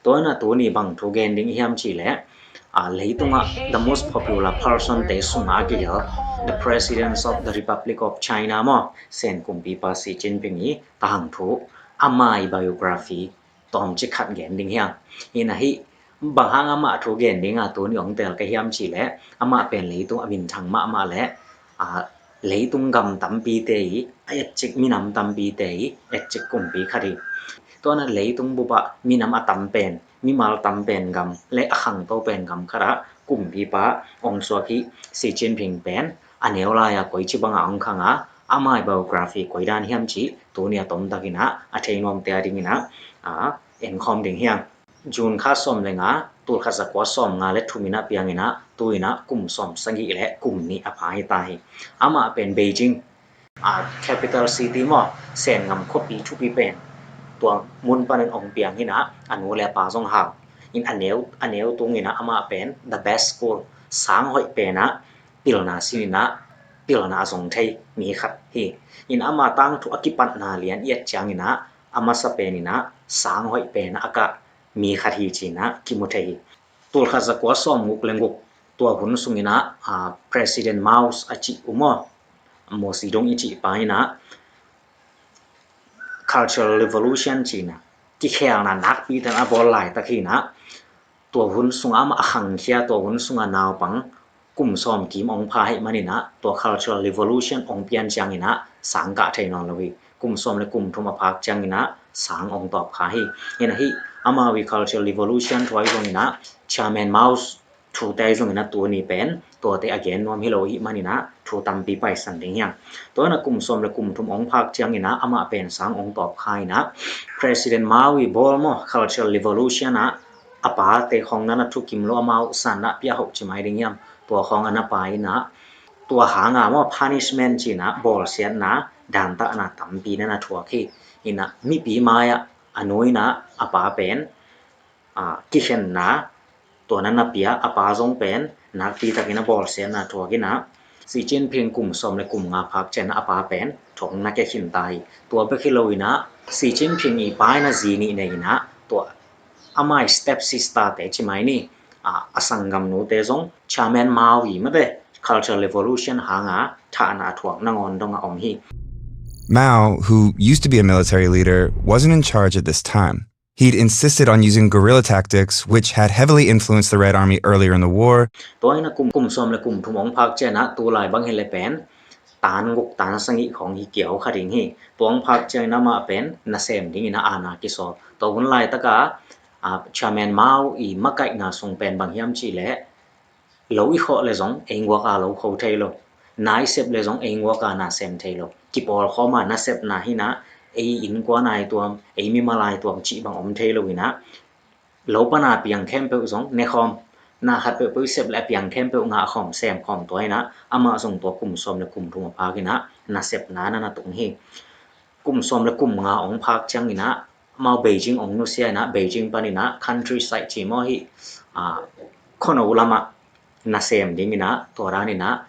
Tua na tuni bang thu gen ding hiam chih leh, a, leitungah the most popular person te sungah kihel, the President of the Republic of China maw, Sen kumpipa Xi Jinping i tangthu, amah i biography tawm chi khat gen ding hiam. Hinahi, bang hang amah thu gen ding a tuni ong tel ka hiam chih leh, amah pen leitung a minthang mahmah leh, a, leitung gam tampi te i a etchik, minam tampi te i etchik kumpi khat hi. Tua na leitung bup ah minam a tam pen, mimal tam pen gam leh a khangtou pen gam khat ah kumpipa ong suak hi. Xi Jinping pen a neu lai a koichi bang a ong khang a, amah i biography koi dan hiam chih tuni a tomtakin a thei nuam te a dingin a, a, enkhawm ding hiam. June kha sawm le nga, tul khat za kua sawmnga le thum in a piangin a, tuin a kum sawmsagih le kum nih a pha hi ta hi. Amah pen Beijing, a, capital city maw, Sen ngam khuapi thupi pen, tua mun panin ong piang hi na, a nu le a pa zong hau. In a neu, a neu tungin a amah pen the best school, sang hoih pen a pilna sinin a, pilna a zong thei mi khat hi. In amah tangthu a kipatna lian i et chiangin a, a masa penin a sang hoih pen a kah mi khat hi chih a kimu thei hi. Tul khat za kua sawmguk le guk, tua hun sungin a, a, President Mao a chih u maw, Mao Zedong i chih pa in a, Cultural Revolution chih a, kikhelna nakpi ten a bawl lai tak hi a, tua hun sung amah a khangkhia, tua hun sung a naupang kum sawm kim ong pha hi manin a, tua Cultural Revolution ong pian chiangin a, sang kah thei nawn lo hi. Kum sawm le kum thum a phak chiangin a, sang ong tawp kha hi. Hinahi, amau i Cultural Revolution thu ahi zongin a, Chairman Mao thu te ahi zongin a, tuni pen tuate a gen nuam hi lo hi manin a, thu tampi paisan ding hiam. Tua na kum sawm le kum thum ong phak chiangin a, amah pen sang ong tawp kha in a, President Mao i bawl maw, Cultural Revolution a, a pate khong na na thukim lo, amau san a pia hauh chi mai ding hiam, tua khong a na pai in a, tua hang a maw, punishment chih a, bawlsiatna, dantahna tampi na na thuak hi. In a, mipi mai a, a nu in a, a pa pen, a, kikhenna, tua na na pia, a pa zong pen nakpi takin a bawlsiatna thuak in a, Xi Jinping kum sawm le kum nga phak chiangin a, a pa pen thong na ke khin ta hi. Tua bek hi lo in a, Xi Jinping i pa in a zi nih nei in a, tua amah i step sister te chi mai ni, a, a sanggamnu te zong Chairman Mao i mate Cultural Revolution hang a thahna a thuak nangawn dong a om hi. Mao, who used to be a military leader, wasn't in charge at this time. He'd insisted on using guerrilla tactics, which had heavily influenced the Red Army earlier in the war. Tua in a kum, kum sawm le kum thum ong phak chiangin a, tulai bang hi le pen tan guk tan sagih khong hi kiau kha ding hi. Tua ong phak chiangin a, amah pen nasem dingin a, ana kisawl. Tua hun lai tak a, a, Chairman Mao i makaihna sung pen bang hiam chih leh, lo i khawh le zong ei nguak a lo kho thei lo, na i sep le zong ei nguak a na sem thei lo, kipawlkhawm a nasepna hi a, ei innkuan a i tuam, ei mimal a i tuam chih bang om thei lo in a, lo pan a piang khempeuh zong ne khawm, na khat peuhpeuh i sep le a piang khempeuh ngah khawm, sem khawm tua in a, amah zong tua kum sawm le kum thum a phak in a, nasepna na na tung hi. Kum sawm le kum nga ong phak chiangin a, amau Beijing ong nusia in a, Beijing panin a, countryside chih maw hi, a, khuano lam a nasem dingin a, tua danin a,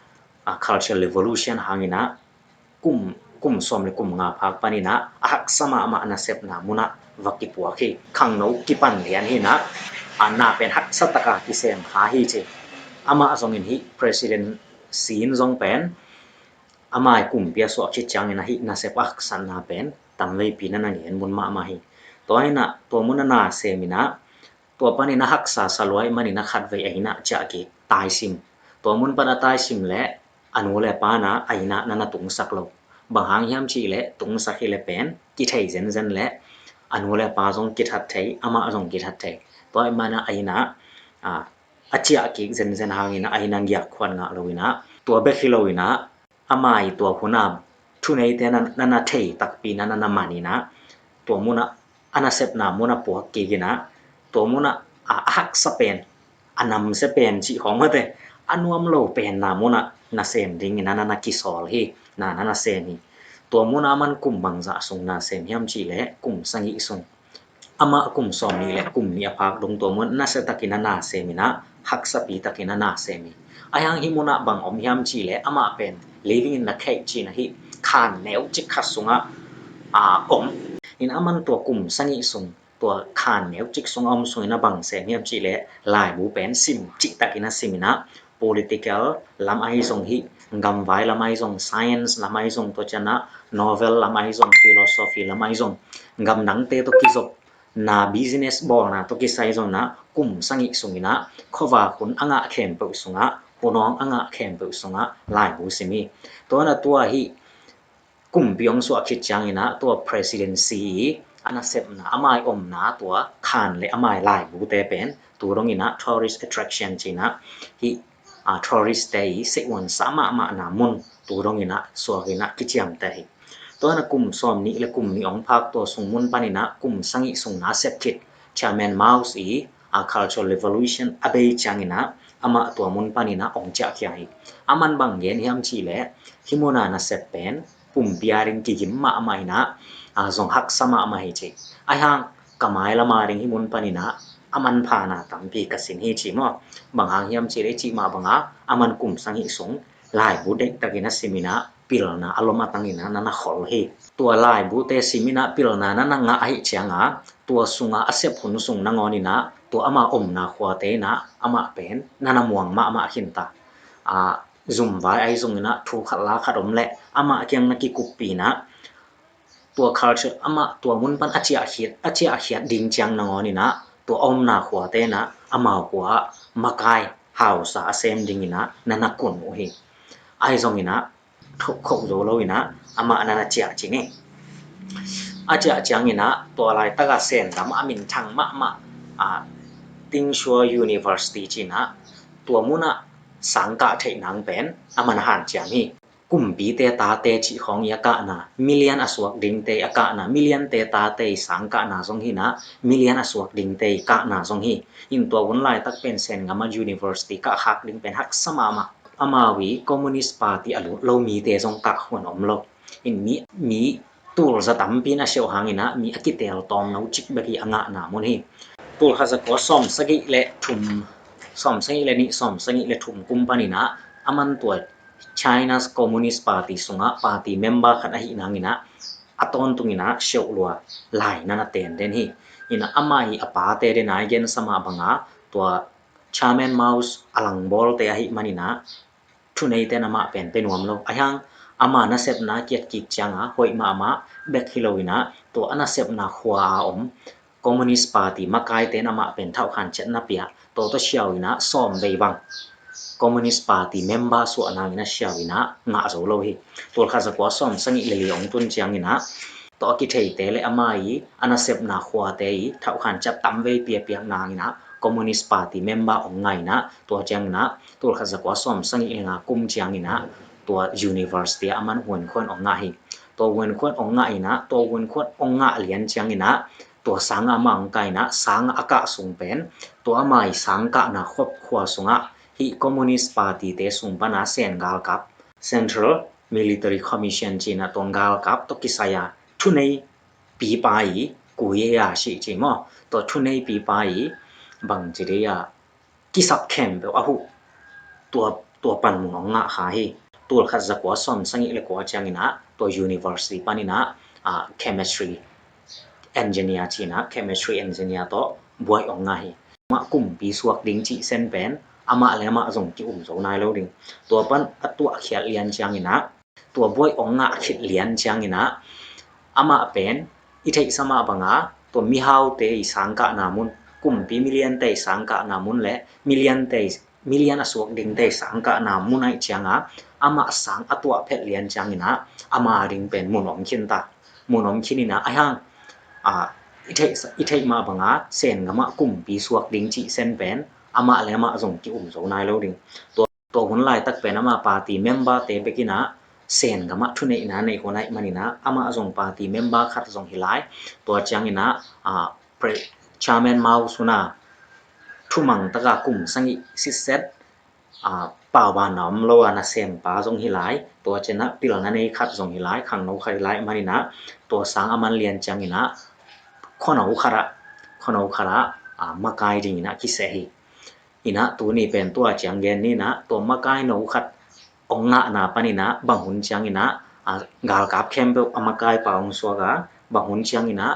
a, Cultural Revolution hangin a, kum, kum sawm le kum nga phak panin a, a haksa mahmah nasepna mun a va kipuak hi. Khangno kipan lian hi a, a, na pen haksa tak a kisem kha hi chi. Amah zongin hi President Xi in zong pen, amah i kumpi a suak khit chiangin a, hi nasep a haksatna pen tamveipi na na ngen mun mahmah hi. Tua hi a, tua mun a nasem in a, tua panin a haksa sa lua i manin a, khatvei a inn a chiah kik, tai sim. Tua mun pan a tai sim le, a nu le a pa in a, a inn a na na tungsak lo. Bang hang hiam chih leh, tungsak hi le pen kithei zenzen le, a nu le a pa zong kithat thei, amah zong kithat thei. Tua i man a, a inn a, a, a chiah kik zenzen hangin a, a inn a giak khuan ngah lo in a, tua bek hi lo in a, amah i tua hun a thuneite na, na na thei takpi na, na na man in a, tua mun a, a nasepna mun a puak kik in a, tua mun a, a, a haksa pen, a namse pen chih khawng mate, a nuam lo pen na mun a nasem dingin a, na na kisawl hi, na, na na sem hi. Tua mun a man kum bangzah sung nasem hiam chih leh, kum sagih sung. Amah kum sawmnih le kum nih a phak dong tua mun nase takin a nasem in a, haksapi takin a nasem hi. Ahi hang hi mun a bang om hiam chih leh, amah pen living in the cage chih a hi, khan neu chik khat sung a, a, om. In a man tua kum sagih sung ຕົວຄານແນວຈິກຊົງອອມຊຸງອີນະ ບັງແສນ ຫຽມຈີແລະ ລາຍບູແປນ ຊິມຈິຕັກອີນະ ຊິມອີນະ political ລຳໄອຊົງ ຮີກຳວາຍລຳໄອຊົງ science ລຳໄອຊົງ ຕົວຈະນະ novel ລຳໄອຊົງ philosophy ລຳໄອຊົງ ກຳດັງເຕໂຕະກິຈົບ ນາ business ບໍນາໂຕະກິໄຊຊົງນະ ກຸມສັງກິສຸງອີນະ ເພາະວ່າຄຸນອະງະແຄມເປີອຸສຸງະ ໂຄນອງອະງະແຄມເປີອຸສຸງະ ລາຍບູຊິມີ ຕົວນະຕົວຮີ ກຸ່ມປິອງສຸອາຄິດຈາງອີນະ ຕົວ presidency ອານາເຊັບນາ ອາມາຍອົມນາ ຕົວຄານ ແລະ ອາມາຍລາຍບູແຕເປັນ ຕູດົງອີນະ tourist attraction ຈີນະ ຮີ ອາ tourist ແຕ ເຊອວນສາມະມະນາມຸນ ຕູດົງອີນະ ສວກອີນະ ກິຈຽມແຕ ຕົວນະ ກຸ່ມຊອມນິ ແລະ ກຸ່ມນິອອງພາກຕົວຊຸງມຸນປານອີນະ ກຸ່ມສັງກິສຸງນາເຊັບຄິດ Chairman Mao ອີ ອາ Cultural Revolution ອາເບຍຈາງອີນະ ອາມາຕົວມຸນປານອີນະ ອອງຈາກເຄຍ ອາມັນບັງເຢັນ ຫຽມຈີແລະ ຮິໂມນານາເຊັບເປັນ ປຸມປິອາຣິງກິກິມມະອາໄມນະ ອາ ຊົງຮັກສະມະມະເຮເຈ ອາຍຫາງກະມາຍລະມາຣິງຮິມຸນປານິນະ ອາມັນພານາຕຳປີກະສິນເຮຈິມະ ບັງຫາງຫຽມຈີເອຈິມະບັງອາ ອາມັນກຸມສັງຫິສຸງ ລາຍບຸເດັກຕະກິນະຊິມິນະ ປິລນາອາລົມອາຕັງນິນະ ນະນະຂໍເຮ ຕົວລາຍບຸເຕຊິມິນະ ປິລນານະນະງະອະຫິຈຽງອາ ຕົວສຸງອາອາເຊັບຫຸນສຸງນະງອນນິນະ ຕົວອາມາອົມນາຄົວເຕນະ ອາມາເປັນ ນະນະມວງມະອາມາຄິນຕາ ອາ ຊຸມວາຍໄອຊຸງນະ ທູຄັດລາຄັດອົມແລະ ອາມາກຽງນະກິກຸບປີນະ ຕົວຄັລເຈີ ອາມາຕົວມຸນປັນອາເຈຍອາເຄດ ອາເຈຍອາເຄດດິງຈຽງນະງອນນິນະ ຕົວອອມນາຂົວເຕນະ ອາມາຂົວມາກາຍ ຫາວສາອາເຊມດິງນະ ນະນະກຸນໂອເຮ ໄອຊົງນະ ທຸກຄົກໂຈໂລນະ ອາມານະນະເຈຍຈິເນ ອາເຈຍຈຽງນະ ຕົວລາຍຕະກະເຊນດຳອາມິນທັງມະມະ ອາ ຕິງຊົວຢູນິເວີສຕິຈິນະ ຕົວມຸນນະ ສັງກະເທນາງເປັນ ອາມານະຫານຈຽມຮີ ກຸມປີເຕຕາເຕຈິຂອງຍາກະນາ ມິລຽນອາສວກດິງເຕອາກະນາ ມິລຽນເຕຕາເຕສັງກະນາຊົງຮີນະ ມິລຽນອາສວກດິງເຕກະນາຊົງຮີ ຍິນຕົວວຸນລາຍຕັກເປັນເຊນກະມາຢູນິເວີສຕິກະຄັກດິງເປັນຮັກສະມາມະ ອາມາວີ ຄອມມູນິດປາຕີອາລຸ ໂລມີເຕຊົງກະຫວນອົມໂລ ອິນມີ ມີ ຕູລສະຕຳປີນາເຊວຫາງອີນະ ມີອາກິເຕລຕອມນາອຸຈິກເບກີອາງະນາມຸນຮີ ຕູລຄາສະກົວຊອມສະກິແລະທຸມ ຊອມສະກິແລະນິຊອມສະກິແລະທຸມກຸມປານິນະ ອາມັນຕົວ China's Communist Party ສຸງອະ ປາຕີເມັມເບີຂັດອະຫິນາງອີນະ ອາຕອນຕຸງອີນະ ເຊວລົວ ລາຍນານາເຕນເດນຮີ ອີນະ ອາມາຮີອາປາເຕເດນາຍເຢັນສະມາບັງອາ ຕົວ Chairman Mao ອາລັງບອລເຕອະຫິມານິນະ ທຸເນຍເຕນາມະເປັນເປນວມໂລ ອາຍັງ ອາມານາເຊັບນາກຽດກິກຈຽງອາ ໂຮຍມາອາມາ ເບັກຮີໂລອີນະ ຕົວອານາເຊັບນາຄົວອາອົມ ຄອມມູນິດປາຕີມະກາຍເຕນາມະເປັນເທົ້າຄານເຈັດນາເປຍ ໂຕໂຕຊຽວອີນະ ຊອມເວຍວັງ ຄອມມູນິດປາຕີເມັມເບີຊົ່ວນາງອີນະ ຊຽວອີນະ ງະໂຈໂລຮີ ຕົວຄາສະກົວຊອມສະງິກເລລີອອງຕຸນຈຽງອີນະ ໂຕອາກິເທຍເຕແລະອາມາອີ ອານາເຊັບນາຄົວເຕອີ ເທົ້າຄານຈັດຕຳເວຍເປຍປຽກນາງອີນະ ຄອມມູນິດປາຕີເມັມເບີອອງງາຍນະ ຕົວຈຽງນະ ຕຸລຄາສະກວາຊອມສະຫງິກເລງາກຸມຈຽງອີນະ ຕົວຢູນິເວີສຕິອາມັນຫວນຄວນອອງງາຮີ ຕົວຫວນຄວນອອງງາອີນະ ຕົວຫວນຄວນອອງງາລຽນຈຽງອີນະ ຕົວສາງອາມາອອງກາຍນະ ສາງອາກະສູງເປັນ ຕົວອາມາອີສາງກະນາຄອບຄົວສຸງອະຫິຄອມມູນິດປາຕີເຕສຸງປະນາເຊນກາລກັບ Central Military Commission ຈີນະ ຕົວງກາລກັບ ໂຕກິໄຊຍາ ທຸເນຍ ປີປາອີ ກູເຍຍາຊິຈິມໍ ຕົວທຸເນຍປີປາອີ ບັງຈີເດຍາ ກິສັບແຄມເບວອາຫຸ ຕົວ ຕົວປັນມຸງອອງງະຄາຮີ ຕົວລະຄັດສະກວາຊອມສະຫງິກເລກວາຈຽງອີນະ ຕົວຢູນິເວີສຕິປານີນະ ອາ ເຄມິສຕຣີ ເອັນຈິເນຍຈີນະ ເຄມິສຕຣີເອັນຈິເນຍໂຕບວຍອອງງາຮີ ມະກຸມປີສວກດິງຈິເຊັນແປນ ອາມະແລມະຊົງກິອຸມໂຊນາຍໂລດິງ ຕົວປັນອະຕົວຂຽດລຽນຈຽງອີນະ ຕົວບວຍອອງງະຂິດລຽນຈຽງອີນະ ອາມະເປັນ ອິເທສະມະບັງອາ ຕົວມິຮາວເຕອີສາງກະນາມຸນ ກຸມປີມິລຽນເຕອີສາງກະນາມຸນ ແລະ ມິລຽນເຕ ມິລຽນອະສວກດິງເຕອີສາງກະນາມຸນໄອຈຽງອາ ອາມະສາງອະຕົວະເພັດລຽນຈຽງອີນະ ອາມະດິງເປັນມຸນອອມຂິນຕາ ມຸນອອມຂິນອີນະ ອາຍຫາງ ອາ ອິເທ ອິເທມະບັງອາ ເຊນກະມະກຸມປີສວກດິງຈິເຊັນເປັນ ອາມະແລມະຊົງກິອຸມໂຊນາຍໂລດິງ ຕົວ ຕົວຫຸນລາຍຕັກເປັນອາມາປາຕີເມັມເບີເຕເບກິນາ ເຊນກະມະທຸເນຍນາເນໂຄໄນມານີນາ ອາມາອາຊົງປາຕີເມັມເບີຄັດຊົງຮີລາຍ ຕົວຈຽງອີນາ ອາ ເພຣ ຊາແມນມາວສຸນາ ທຸມັງຕະກາກຸມສັງອິຊິເຊັດ ອາ ປາວບານອມໂລອານາເຊມປາຊົງຮີລາຍ ຕົວຈຽງນະປິລະນາເນຄັດຊົງຮີລາຍ ຄັງໂນຄາຮີລາຍມານີນາ ຕົວສາງອາມັນລຽນຈຽງອີນາ ໂຄໂນຄາຣະ ໂຄໂນຄາຣະ ອາ ມະກາຍດິງອີນາ ກິເຊຮີ ອີນະ ຕູນີ້ເປັນຕົວຈຽງແກນນີ້ນະ ຕົວມະກາຍໂນຄັດ ອົງງະນາປານີນະ ບັງຫຸນຈຽງອີນະ ອາ ກາລກາບແຄມເບວອາມະກາຍປາອົງຊວກາ ບັງຫຸນຈຽງອີນະ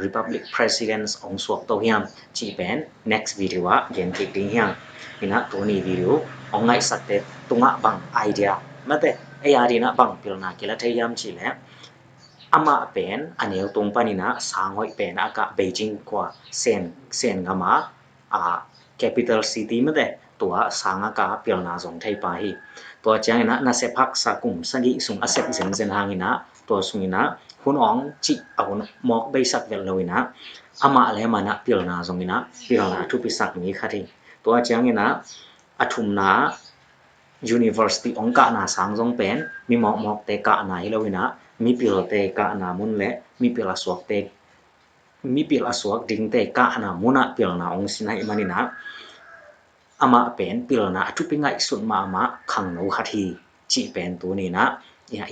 Republic President ອອງສວກໂຕຮຽງ ຈີ່ເປັນ next video ອາ ເກນກິກດິງຮຽງ ນີ້ນະ. ໂຕນີ້ວິດີໂອ ອອງໄງສັກເຕ ຕຸງອະບັງ idea ມາເຕ ໄອອາດີນະ ບັງປິລນາກິລະໄທຮຽມຈີ່ແລະ ອາມາເປັນ ອາແນວຕົງປານີ້ນະ ສາງຫ້ອຍເປັນອາກະ Beijing ກວ່າ ເຊນ ເຊນກາມາ ອາ capital city ມາເຕ ຕົວສາງອາກະ ປິລນາ ສອງໄທປາຮີ ຕົວຈຽງນະ ນະເຊັບຮັກສາກຸມ ສະກິສຸງ ອາເຊັບເຊັນເຊັນຮາງນີ້ນະ ຕົວສຸງນີ້ນະ ຮຸນອອງຈິ ອາຮຸນມອກ ໄບສັກເວັດໂລນີ້ນະ ອາມາແລມານະ ປິລນາ ສົງນີ້ນະ ປິລນາ ທຸປິສັກມີຄະທີ ຕົວຈຽງນີ້ນະ ອາທຸມນາ University ອອງກະນາ ສາງສົງເປັນ ມີມອກມອກເຕກະນາ ຮີໂລວີນະ ມີປິລເຕກະນາ ມຸນແລະ ມີປິລອາສວກເຕ ມີປິລອາສວກດິງເຕກະນາ ມຸນະ ປິລນາ ອອງຊິນາ ມານີ້ນະ ອາມາເປັນ ປິລນາ ອາທຸປິໄງສຸດມາ ອາມາຄັງໂນຄາທີ ຈີ່ເປັນໂຕນີ້ນະ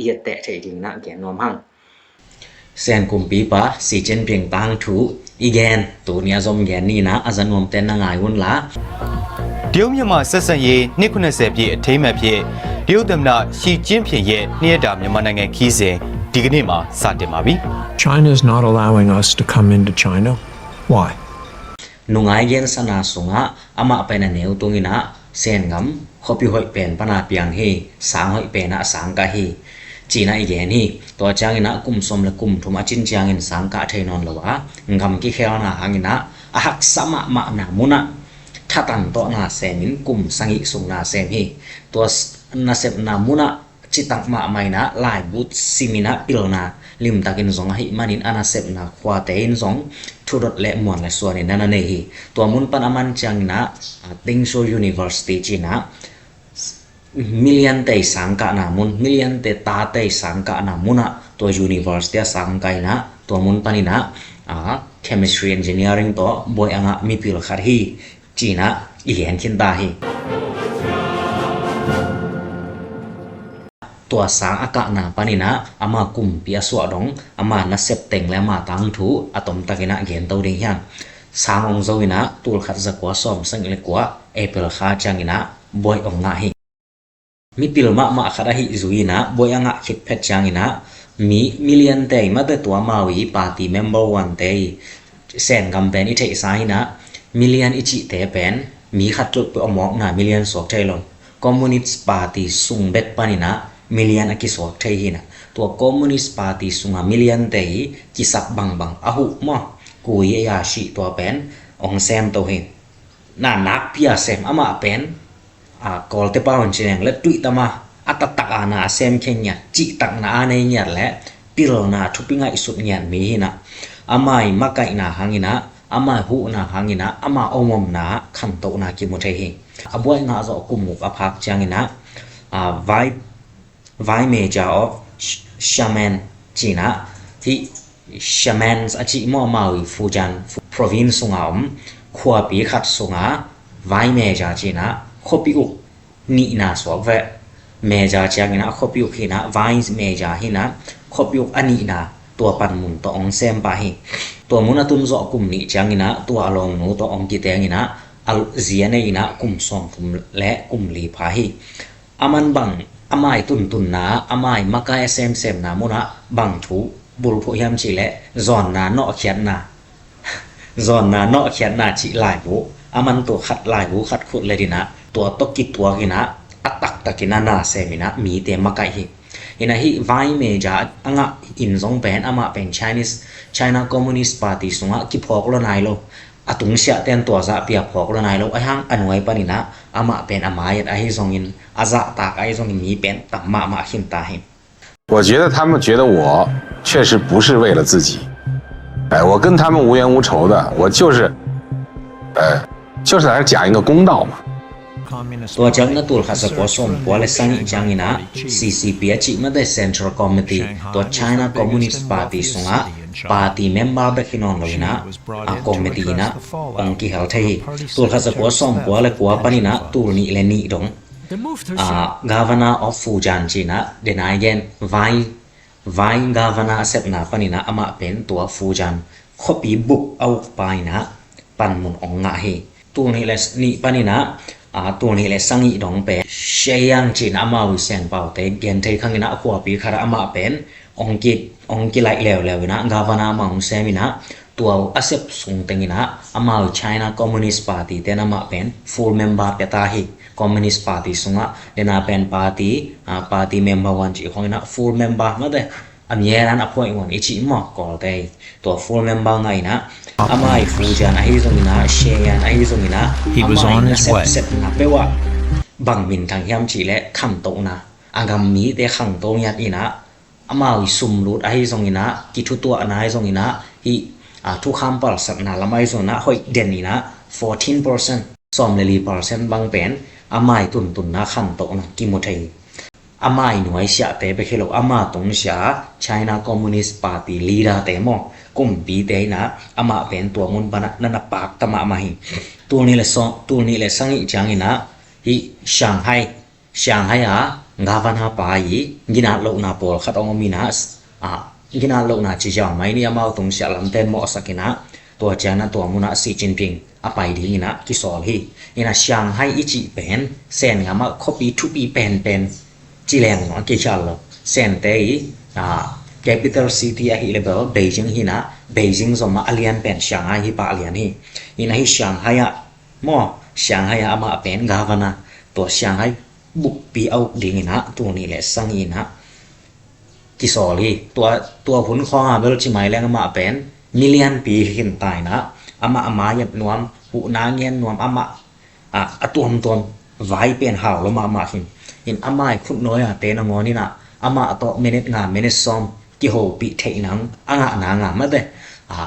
ອຽດແຕະເທດິງນະ ແກນນວມຫັງ ແສນກຸມປີປາ ສີຈິນຜິງ ຕາງຖູ ອີແກນ ໂຕເນຍສົມແກນນີ້ນະ ອາຈານນວມແຕ່ນນະງາຍວຸນລາ. တရုတ်-မြန်မာဆက်ဆံရေးနှစ်ခုနှစ်ဆယ်ပြည့်အထိမ်းအမှတ်ဖြင့်တရုတ်သမ္မတရှီကျင့်ဖျင်ရဲ့နှစ်ရက်တာမြန်မာနိုင်ငံခရီးစဉ်ဒီကနေ့မှာစတင်ပါပြီ။ China is not allowing us to come into China. Why? ນຸງອາຍເຢັນສະໜາສຸງອະ ອາມາໄປນະແນວຕຸງອີນະ ເຊນກຳ ຄອບປີຫ້ອຍແປນປະນາປຽງຮີ ສາງຫ້ອຍແປນອາສາງກະຮີ ຈີນາອີແກນຮີ ຕົວຈາງອີນະ ກຸມສົມແລະກຸມທຸມອາຈິນຈາງອິນສາງກະໄທນອນລະວາ ງຳກິແຄວນາຫັງອີນະ ອາຮັກສະມະມະນາມຸນະ ທະຕັນໂຕນາແຊມິນ ກຸມສະຫງິກສຸງນາແຊມຮີ ຕົວນາເຊັບນາມຸນະ ຈິຕັກມະໄມນະ ລາຍບຸດຊິມິນະ ປິລນາ ລິມຕາກິນຊົງອະຫິມານິນ ອານາເຊັບນາ ຄວາເຕອິນຊົງ ທຸລົດແລະມວນແລະຊວນນິນນະນະເນຮີ ຕົວມຸນປັນອາມັນຈາງນະ ອາ ຕິງຊູ University ຈີນະ ມິລຽນເຕສາງກະນາມຸນ ມິລຽນເຕຕາເຕສາງກະນາມຸນນະ ຕົວ University ສາງໄກນະ ຕົວມຸນປານິນະ ອາ Chemistry Engineering ໂຕ ບວຍອະງະ ມີປິລຄາດຮີ ຈີນະ ອີແກນຄິນຕາຮີ ຕົວສາງອາກະນາປານິນະ ອາມາກຸມປີອາສວະດົງ ອາມານະເຊັບເຕັງແລະມາຕາງທູ ອາຕົມຕະກິນະແກນໂຕເດັງຮຽງ ສາງອົງໂຊວິນະ ຕູລຄັດສະກົວ ຊອມເສັງເລກົວ ເອເປິລຄາຈາງກິນະ ບວຍອົງງະຫິ ມີປິລມະມະຄະດາຫິຊູຍນະ ບວຍອະງະ ຄິດແພັດຈາງກິນະ ມີ ມີລຽນເຕມາເຕຕົວມາວີ ປາຕີ Member One ເຕ ແສນກຳແປນ ອີເທສາຫິນະ ມິລຽນ ອີຈິເຕແປນ ມີຄັດລຸດປອມອກນາ ມິລຽນ ສອກໄທລົງ Communist Party ສຸງເບັກປານິນະ ມິລຽນ ອາກິສອກໄທຫິນະ ຕົວ Communist Party ສຸງອາ ມິລຽນເຕ ກິສັກບັງບັງ ອາຫຸມະ ກຸຍຍາຊິຕົວແປນ ອອງແຊມໂຕເຮ ນານາກເປຍແຊມອາມາແປນ ອາ ກອລເຕປາວັນເຊແນງ ແລະ ຕຸຍຕະມາ ອາຕະຕັກອານາແຊມເຄງຍາດ ຈິຕັກນາອາເນຍາດ ແລະ ປິລນາທຸປິໄງສຸດຍາດມີຫິນະ ອາມາຍມາໄກນາຫັງຫິນະ ອາມາຍຫູນາຫັງຫິນະ ອາມາອົງມອມນາ ຄັນໂຕນາກິໂມເທເຮ ອາບວຍງາເຈາະກຸມມຸກອາພາກຈາງຫິນະ ອາ ວາຍ Vice Mayor of Sh- Xiamen ຈີນະ ທີ່ Xiamen ອາຈິມໍມາວິ Fujian Province ສຸງອາອມ ຄວາປີຂັດສຸງອາ Vice Mayor ຈີນະ ຄົບປິອຸກ ນິນາສວກແວະ Mayor ຈາງຫິນະ ຄົບປິອຸກຫິນະ Vice Mayor ຫິນະ ຄົບປິອຸກອະນິນາ ຕົວປັນມຸນໂຕອອງແຊມປາຫິ ຕົວມຸນອະຕຸນເຈາະກຸມນິຈາງຫິນະ ຕົວອະລອງນູໂຕອອງກິແຕງຫິນະ ອາລຸເຈຍເນຫິນະ ກຸມສອງທຸມ ແລະ ກຸມລີພາຫິ ອາມັນບັງ ອາມາຍຕຸນຕຸນນາ ອາມາຍມາກາຍແຊມແຊມນາມຸນະ ບັງທຸ ບຸລໂພຮຽມຈິແລະ ຈອນນາເນາະຂຽນນາ ຈອນນາເນາະຂຽນນາຈິລາຍບຸ ອາມັນໂຕຂັດລາຍບຸຂັດຂຸດແລະດິນະ ຕົວຕົກກິຕົວກິນະ ອາຕັກຕະກິນານາແຊມິນະ ມີເຕມາກາຍຫິ ຫິນະຫິ ໄວເມຈາ ອະງະ ອິນຊົງແປນ ອາມະເປັນ Chinese China Communist Party ສຸງອະ ກິພອກໂລນາຍໂລ ອາຕຸງເຊຍແຕນຕົວຈະປຽພອກລະນາຍໂລ ອາຮັງອະນວຍປານິນະ ອາມະເປັນອາມາຍະດອາຫິຊົງອິນ ອາຈະຕາກອາຫິຊົງອິນມີເປັນຕຳມະມະຂີນຕາຫິ 我觉得他们觉得我确实不是为了自己，哎，我跟他们无冤无仇的，我就是，呃，就是来讲一个公道嘛。 ຕົວຈາກນະຕູລຄາສະໂກສົມປົວ ແລະ ສັງອິຈາງອິນະ ຊີຊີປີອາຈິມາແຕ່ Central Committee ຕົວ China Communist Party ສຸງອະ ປາຕີເມມເບີແບກຮີນອນລະວິນະ ອາ Committee ນະ ອອງກິເຮລໄທ ຕູລຄາສະໂກສົມປົວ ແລະ ກົວປານິນະ ຕູລນິ ແລະ ນິດົງ ອາ Governor of Fujian ຈີນະ ເດນາຍແກນ ໄວ ໄວ Governor ອາເຊັບນາປານິນະ ອາມະເປັນຕົວ Fujian ຄໍປີບຸກເອົາປາຍນະ ປັນມຸນອອງງະເຮ ຕູນເຮ ແລະ ນິປານິນະ ອາ ຕູນເຮ ແລະ ສັງອິດອງແປ ເຊຍງຈີນອາມາວິແສງເປົ່າເຕ ແກນໄທຄັງນະ ຂົວປີຄາຣະອາມະເປັນ ອອງກິດ ອອງກິດໄລແລ້ວແລ້ວນະ Governor ມາອອງແຊມນະ ຕົວອາເຊັບສູງເຕັງນະ ອາມາ China Communist Party ແຕ່ນະມາເປັນ full member ເປຕາ Communist Party ສຸງະ ເດນາເປັນ party ອາ party member ວັນຈິຂອງນະ full member ມາເຕ ອາເມຍນະ appointment ອິຈິມະ ກໍແຕ່ຕົວ full member ໄງນະ ອາມາ Fujian ອາຮີຊົງນະ Shenyang ອາຮີຊົງນະ He was on his way. ເຊັບນະ ແປວ່າ ບັງມິນທັງຫຽມຈິແລະ ຄັນໂຕນະ ອາກຳມີແຕ່ຄັນໂຕຍາດນະ ອາມາ ສຳລຸດ ອາຮີຊົງນະ ກິທຸຕົວນາ ອາຮີຊົງນະ ຮີ ອາ ທຸຄຳປາລະສັດນະ ລະໄມຊົງນະ ຫອຍເດັ່ນນະ fourteen percent ສອມລະລີ percent ບັງເປັນ ອາມາ ຕຸນຕຸນນະ ຄັນໂຕນະ ກິໂມເທ ອາມາ ໜວຍເຊຍເຕເປເຄໂລ ອາມາ ຕົງເຊຍ China Communist Party leader ເຕມໍ ກຸມປີເຕນະ ອາມາ ເປັນຕົວມຸນປະນະ ນະນະປາກຕະມະມະຫິ ຕູນນີ້ແຫຼະ ຕູນນີ້ແຫຼະ ສັງກິຈາງນະ ຮີ Shanghai Shanghai ອາ Governor ປາຍ ກິນາດໂລກນາໂປລ ຄັດອອງມີນະ ອາ ກິນາດໂລກນາຈິຈາໄມນີ້ ອາມາ ຕົງເຊຍລຳເຕັນເມາະສັກກິນະ ຕົວຈານະ ຕົວມຸນະ ສີຈິນຜິງ ອາໄປດີນະ ກິຊອລຮີ ອີນະ Shanghai ອິຈິເປັນ ແສນງາມະ copy to be ເປັນ ເປັນ ຈິແລງເນາະ ກິຊອລເລີ ແສນເຕ ອາ capital city ອາ level Beijing ຮີນະ Beijing ສົມມະ ອາລຽນເປັນ Shanghai ຮີປະອາລຽນຮີ ອີນະ Shanghai ອາ ເມາະ Shanghai ອາ ອາມາ ເປັນ Governor ຕົວ Shanghai ບຸກປີເອົາດີນະ ຕູນີ້ແຫຼະ ສັງອີນະ ກິຊໍລີ ຕົວ ຕົວພຸນຄອງອາເບລຈິໄມແລງອາມາ ເປັນ ມິລຽນປີຂຶ້ນຕາຍນະ ອາມາ ອາມາ ຫຍັບນວມ ຫູນາງຽນນວມ ອາມາ ອາ ອາຕວມຕວມ ວາຍເປັນຫາວລະມາ ມາ ຫິນ ຫິນ ອາມາ ຂຸດນ້ອຍ ອາເຕນະງອນີນະ ອາມາ ອາໂຕ ເມເນັດງາມ ເມເນັດຊອມ ກິໂຮປິເທນາງ ອາງະນາງາມມາເຕ ອາ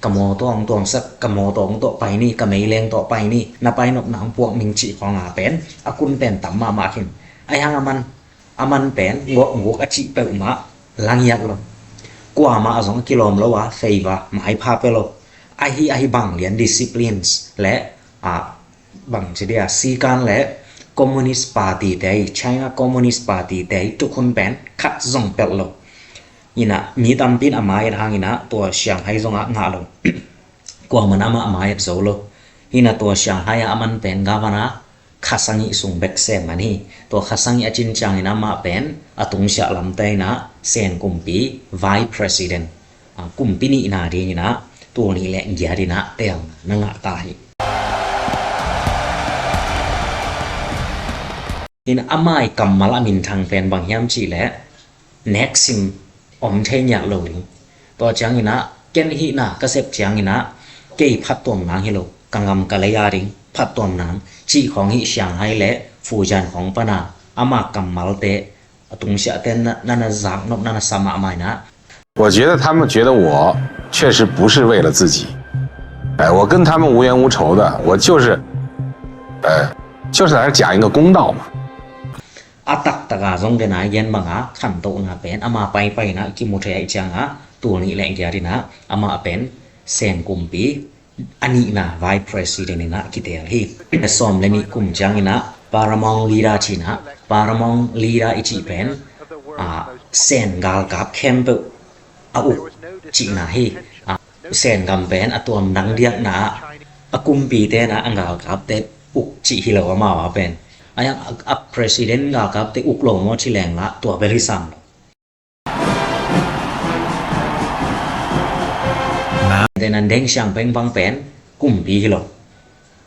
ກະມໍຕອງຕວງສັດ ກະມໍຕອງໂຕໄປນີ້ ກະໄມແລງໂຕໄປນີ້ ນະໄປນົບນາງພວກມິງຈິຂອງອາເປັນ ອາກຸນເປັນຕຳມາມາເຫັນ ອາຍັງອາມັນ ອາມັນເປັນ ງົກງຸກອາຈິເປີມາ ລາງຍັດລົງ ກວ່າມາອາສອງກິໂລມລະວາ ເຟວາ ໝາຍພາເປໂລ ອາຮີອາຮີບັງລຽນ disciplines ແລະ ອາ ບັງຊິເດຍ ຊີການແລະ Communist Party ໄທ China Communist Party ໄທ ທຸກຄົນເປັນ ຄັດຊ່ອງເປັດໂລ ອີນະ ມີຕຳປິນອາມາເຮັດຫາງອີນະ ຕົວຊຽງໄຮຊົງອະງະລົງ ກວ່າມັນອາມາ ອາມາເຮັດໂຊໂລ ອີນະ ຕົວຊຽງໄຮອາມັນເປັນກາວານາ ຄາຊາງອີຊຸງເບັກເຊມມານີ ຕົວຄາຊາງອີອາຈິນຈາງອີນະ ມາເປັນອາຕຸງຊຽລຳໄຕນະ ເຊນກຸມປີ Vice President ອາ ກຸມປີນີ້ນາດີນະ ຕົວນີ້ແຫຼະ ເດຍດີນະ ແຕ່ງນະງະຕາຍ ອີນະ ອາມາຍກຳມະລະມິນທັງເປັນບັງຫຽມຈີແລະ ແນັກຊິມ ອອມເທຍາໂລລີ ຕໍ່ຈາງອີນະ ເກັນຮີນາ ກະເຊັບຈາງອີນະ ເກຍພັດຕົວມນາງຮີໂລ ກະງຳກະລະຍາດິງ ພັດຕົວມນາງ ຈີຂອງຮີຊຽງໄຮແລະ ຟູຈານຂອງປະນາ ອາມາກຳມະລະເຕ ອາຕຸງຊຽເຕນນະ ນະນະຈາກນົບ ນະນະສະມະມາຍນະ 我觉得他们觉得我确实不是为了自己，哎，我跟他们无冤无仇的，我就是，呃，就是在那讲一个公道嘛。 ອາຕັກຕະກາຊົງເດນາຍແກນບັງອາ ຄັນໂຕນາເປັນ ອາມາໄປໄປນະ ກິໂມເທຍຈາງອາ ໂຕນີ້ແຫຼະ ແກດີນະ ອາມາເປັນ ເຊນກຸມປີ ອານີນາ Vice President ນະ ກິເຕລຮີ ແລະ ຊອມເລນິກຸມຈາງນະ ປາຣະມອງລີດາທີນະ ປາຣະມອງລີດາອີຈິເປັນ ອາ ເຊນກາລກາບແຄມເປີ ອາອຸກຈິນາຮີ ອາ ເຊນກຳເປັນ ອາຕົວມດັງດຽກນາ ອາກຸມປີເຕນະ ອາງກາລກາບເຕ ອຸກຈິຮີລາວມາວາເປັນ ອາຍັງ ອາ President ກາລກາບເຕ ອຸກໂລມອທີ່ແລງລະ ຕົວເບລິສາມ ເຕນະ ເດັງຊຽງເປັງບັງເປັນ ກຸມປີຮີໂລ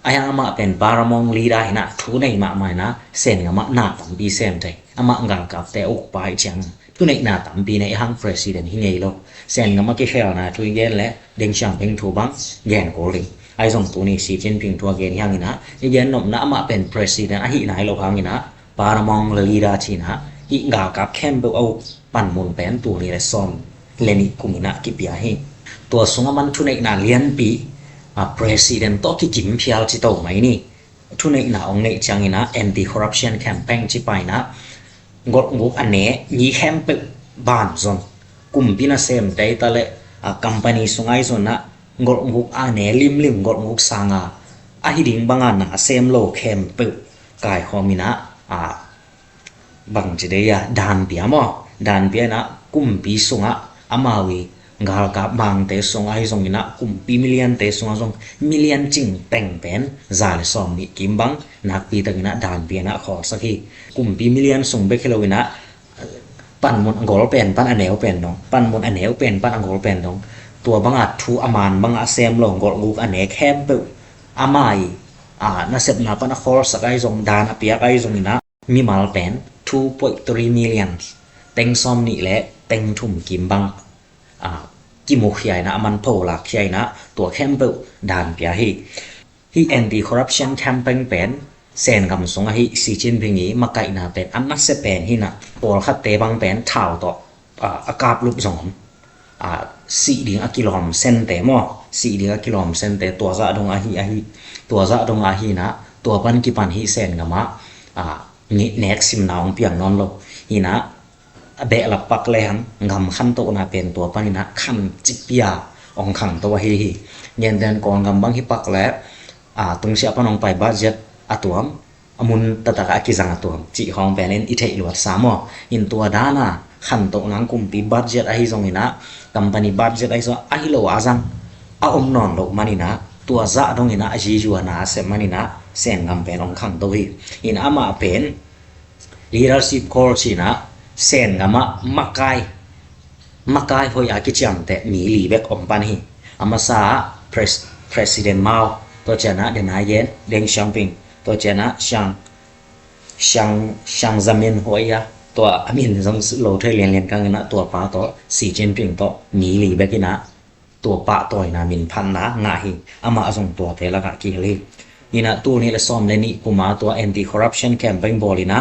ອາຍັງອາມະເປັນ ປາຣະມອງລີດານະ ທູໄນມະມາຍນະ ເຊນກຳມະນາຕຳປີເຊມໄທ ອາມະກາລກາບເຕ ອຸກປາຍຈຽງ ທຸເນກນາຕຳປີໃນຮັງ President ຮີເງໂລ ເຊນກຳມະກິແຄວນາ ທຸຍແກນແລະ ເດັງຊຽງເປັງທູບັງ ແກນໂກລິ ອາຍຊົງຕູນີ ຊີຈິນຜິງ ທົວເກນຮຽງນະ ອີແກນນົບນະ ອາມະເປັນ President ອາຮີນາຍໂລຮາງນະ ປາຣະມອງລະລີດາທີນະ ອີກາກັບແຄມເບິລເອົາ ປັນມຸນແປນຕູນີແລະຊອມ ແລະນິກຸມນະ ກິເປຍຮີ ຕົວສຸງອາມັນທຸເນກນາລຽນປີ ອາ President ໂຕກິກິມພຽວຈິໂຕໄມນີ ທຸເນກນາອອງເນກຈາງນະ Anti Corruption Campaign ຈິປາຍນະ ງົດງຸກອາເນ ມີແຄມເປິບ ບານຊົນ ກຸມປີນະເຊມໄຕຕະແລະ ອາ ກຳປານີສຸງໄອຊົນນະ ງົດງຸກອາເນ ລິມລິມງົດງຸກສາງາ ອາຮີດິງບາງານນາເຊມໂລແຄມເປິບ ກາຍຄອມມີນະ ອາ ບັງຈະໄດ້ຍາ ດານເປຍມໍ ດານເປຍນະ ກຸມປີສຸງອາ ອາມາວີ ກາລກາບມາງເຕສຸງອາຮີຊົງນະ ກຸມປີມິລຽນເຕສຸງອາຊົງ ມິລຽນຈິງແຕ່ງແປນ ຈາລະຊອມນິກິມບັງ ນັກປີຕະກິນະ ດານເປຍນະ ຂໍສະຄີ ກຸມປີມິລຽນສຸງເບເຄໂລວິນະ ပၼ်မົນອະໂກລເປັນ ປານອາແນວເປັນດອງ ປານມົນອາແນວເປັນ ປານອາໂກລເປັນດອງ ຕົວບັງອາດທູອາມານ ບັງອາແຊມ ໂລງໂກລອຸກອາແນແຄມເປີ ອາມາຍ ອາ ນາເຊັບນາ ປານອາໂຄລ ສະກາຍຊົງ ດານອາປຽກໄອຊົງນີ້ນະ ມີມາລແປນ two point three million ເຕັງຊອມນີ້ແຫຼະ ເຕັງທຸມກິມບັງ ອາ ກິໂມຄຽຍນະ ອາມັນໂພລາຄຽຍນະ ຕົວແຄມເປີ ດານປຽກຮີ He anti-corruption campaign ແປນ ແສນກຳຊົງອາ Xi Jinping ມາໄກນາແປນ ອັນນະເສແປນ ຫີນະ ໂປລຄັດເຕບັງແປນ ຖາວເຕາະ ອາ ອາກາບລຸບສອງ ອາ ສີດິງອາກິລອມເຊັນເຕມໍ ສີດິງອາກິລອມເຊັນເຕ ຕົວຈະດົງອາ Xi ອາ Xi ຕົວຈະດົງອາ Xi ນະ ຕົວປັນກິປັນ Xi ແສນກຳມະ ອາ ແນກຊິມນາອອງປຽງນອນໂລ ຫີນະ ແບະລັບປັກແລງ ງຳຄັນໂຕນາເປັນຕົວປານິນະ ຄັນຈິບຢາ ອອງຄັງໂຕວະຮີ ເຍນແດນກອນກຳບັງຮີປັກແລ ອາ ຕຸງເຊຍປະນອງໄປບາດເຈັດອາຕົວມ ອະມຸນຕະຕະກະອາກິຈັງອາຕົວມ ຈິຮອງແປເລັນ ອິເທຍລວດສາມໍ ອິນຕົວດານາ ຄັນໂຕນາງກຸມປີບາດເຈັດອາຮີຊົງຮີນະ ກຳປານີບາດເຈັດອາຮີຊົງ ອາຮີໂລອາຈັງ ອາອົມນອນໂລມານີນະ ຕົວຈະດົງຮີນະ ອາຈີຢວນາເຊມານີນະ ແສນກຳແປນອອງຄັງໂຕວະຮີ ອິນອາມາເປັນ Leadership Course ນະ ແສນກຳມະ ມະກາຍ ມະກາຍ ໂຮຍອາກິຈຽມແຕະ ມີລີແບັກອອມປານຮີ ອາມາຊາ Pres- President Mao ຕົວຈະນະ ເດນາເຢນ ເດັງຊຽວຜິງ ຕົວຈະນະ ຊຽງ ຊຽງ ຊຽງຈາມິນ ໂຮຍອາ ຕົວອາມິນ ຈົ່ງໂລເທລຽນ ລຽນກັງນະ ຕົວປາໂຕ ສີຈິນຜິງໂຕ ມີລີແບັກອີນະ ຕົວປະຕອຍນາມິນພັນນາງາຮີ ອາມາອາຊົງຕົວເຕລະກະກິເຮລີ ນີນະ ຕູນີແລະຊອມແລະນິກຸມາ ຕົວ Anti Corruption Campaign ບໍລີນະ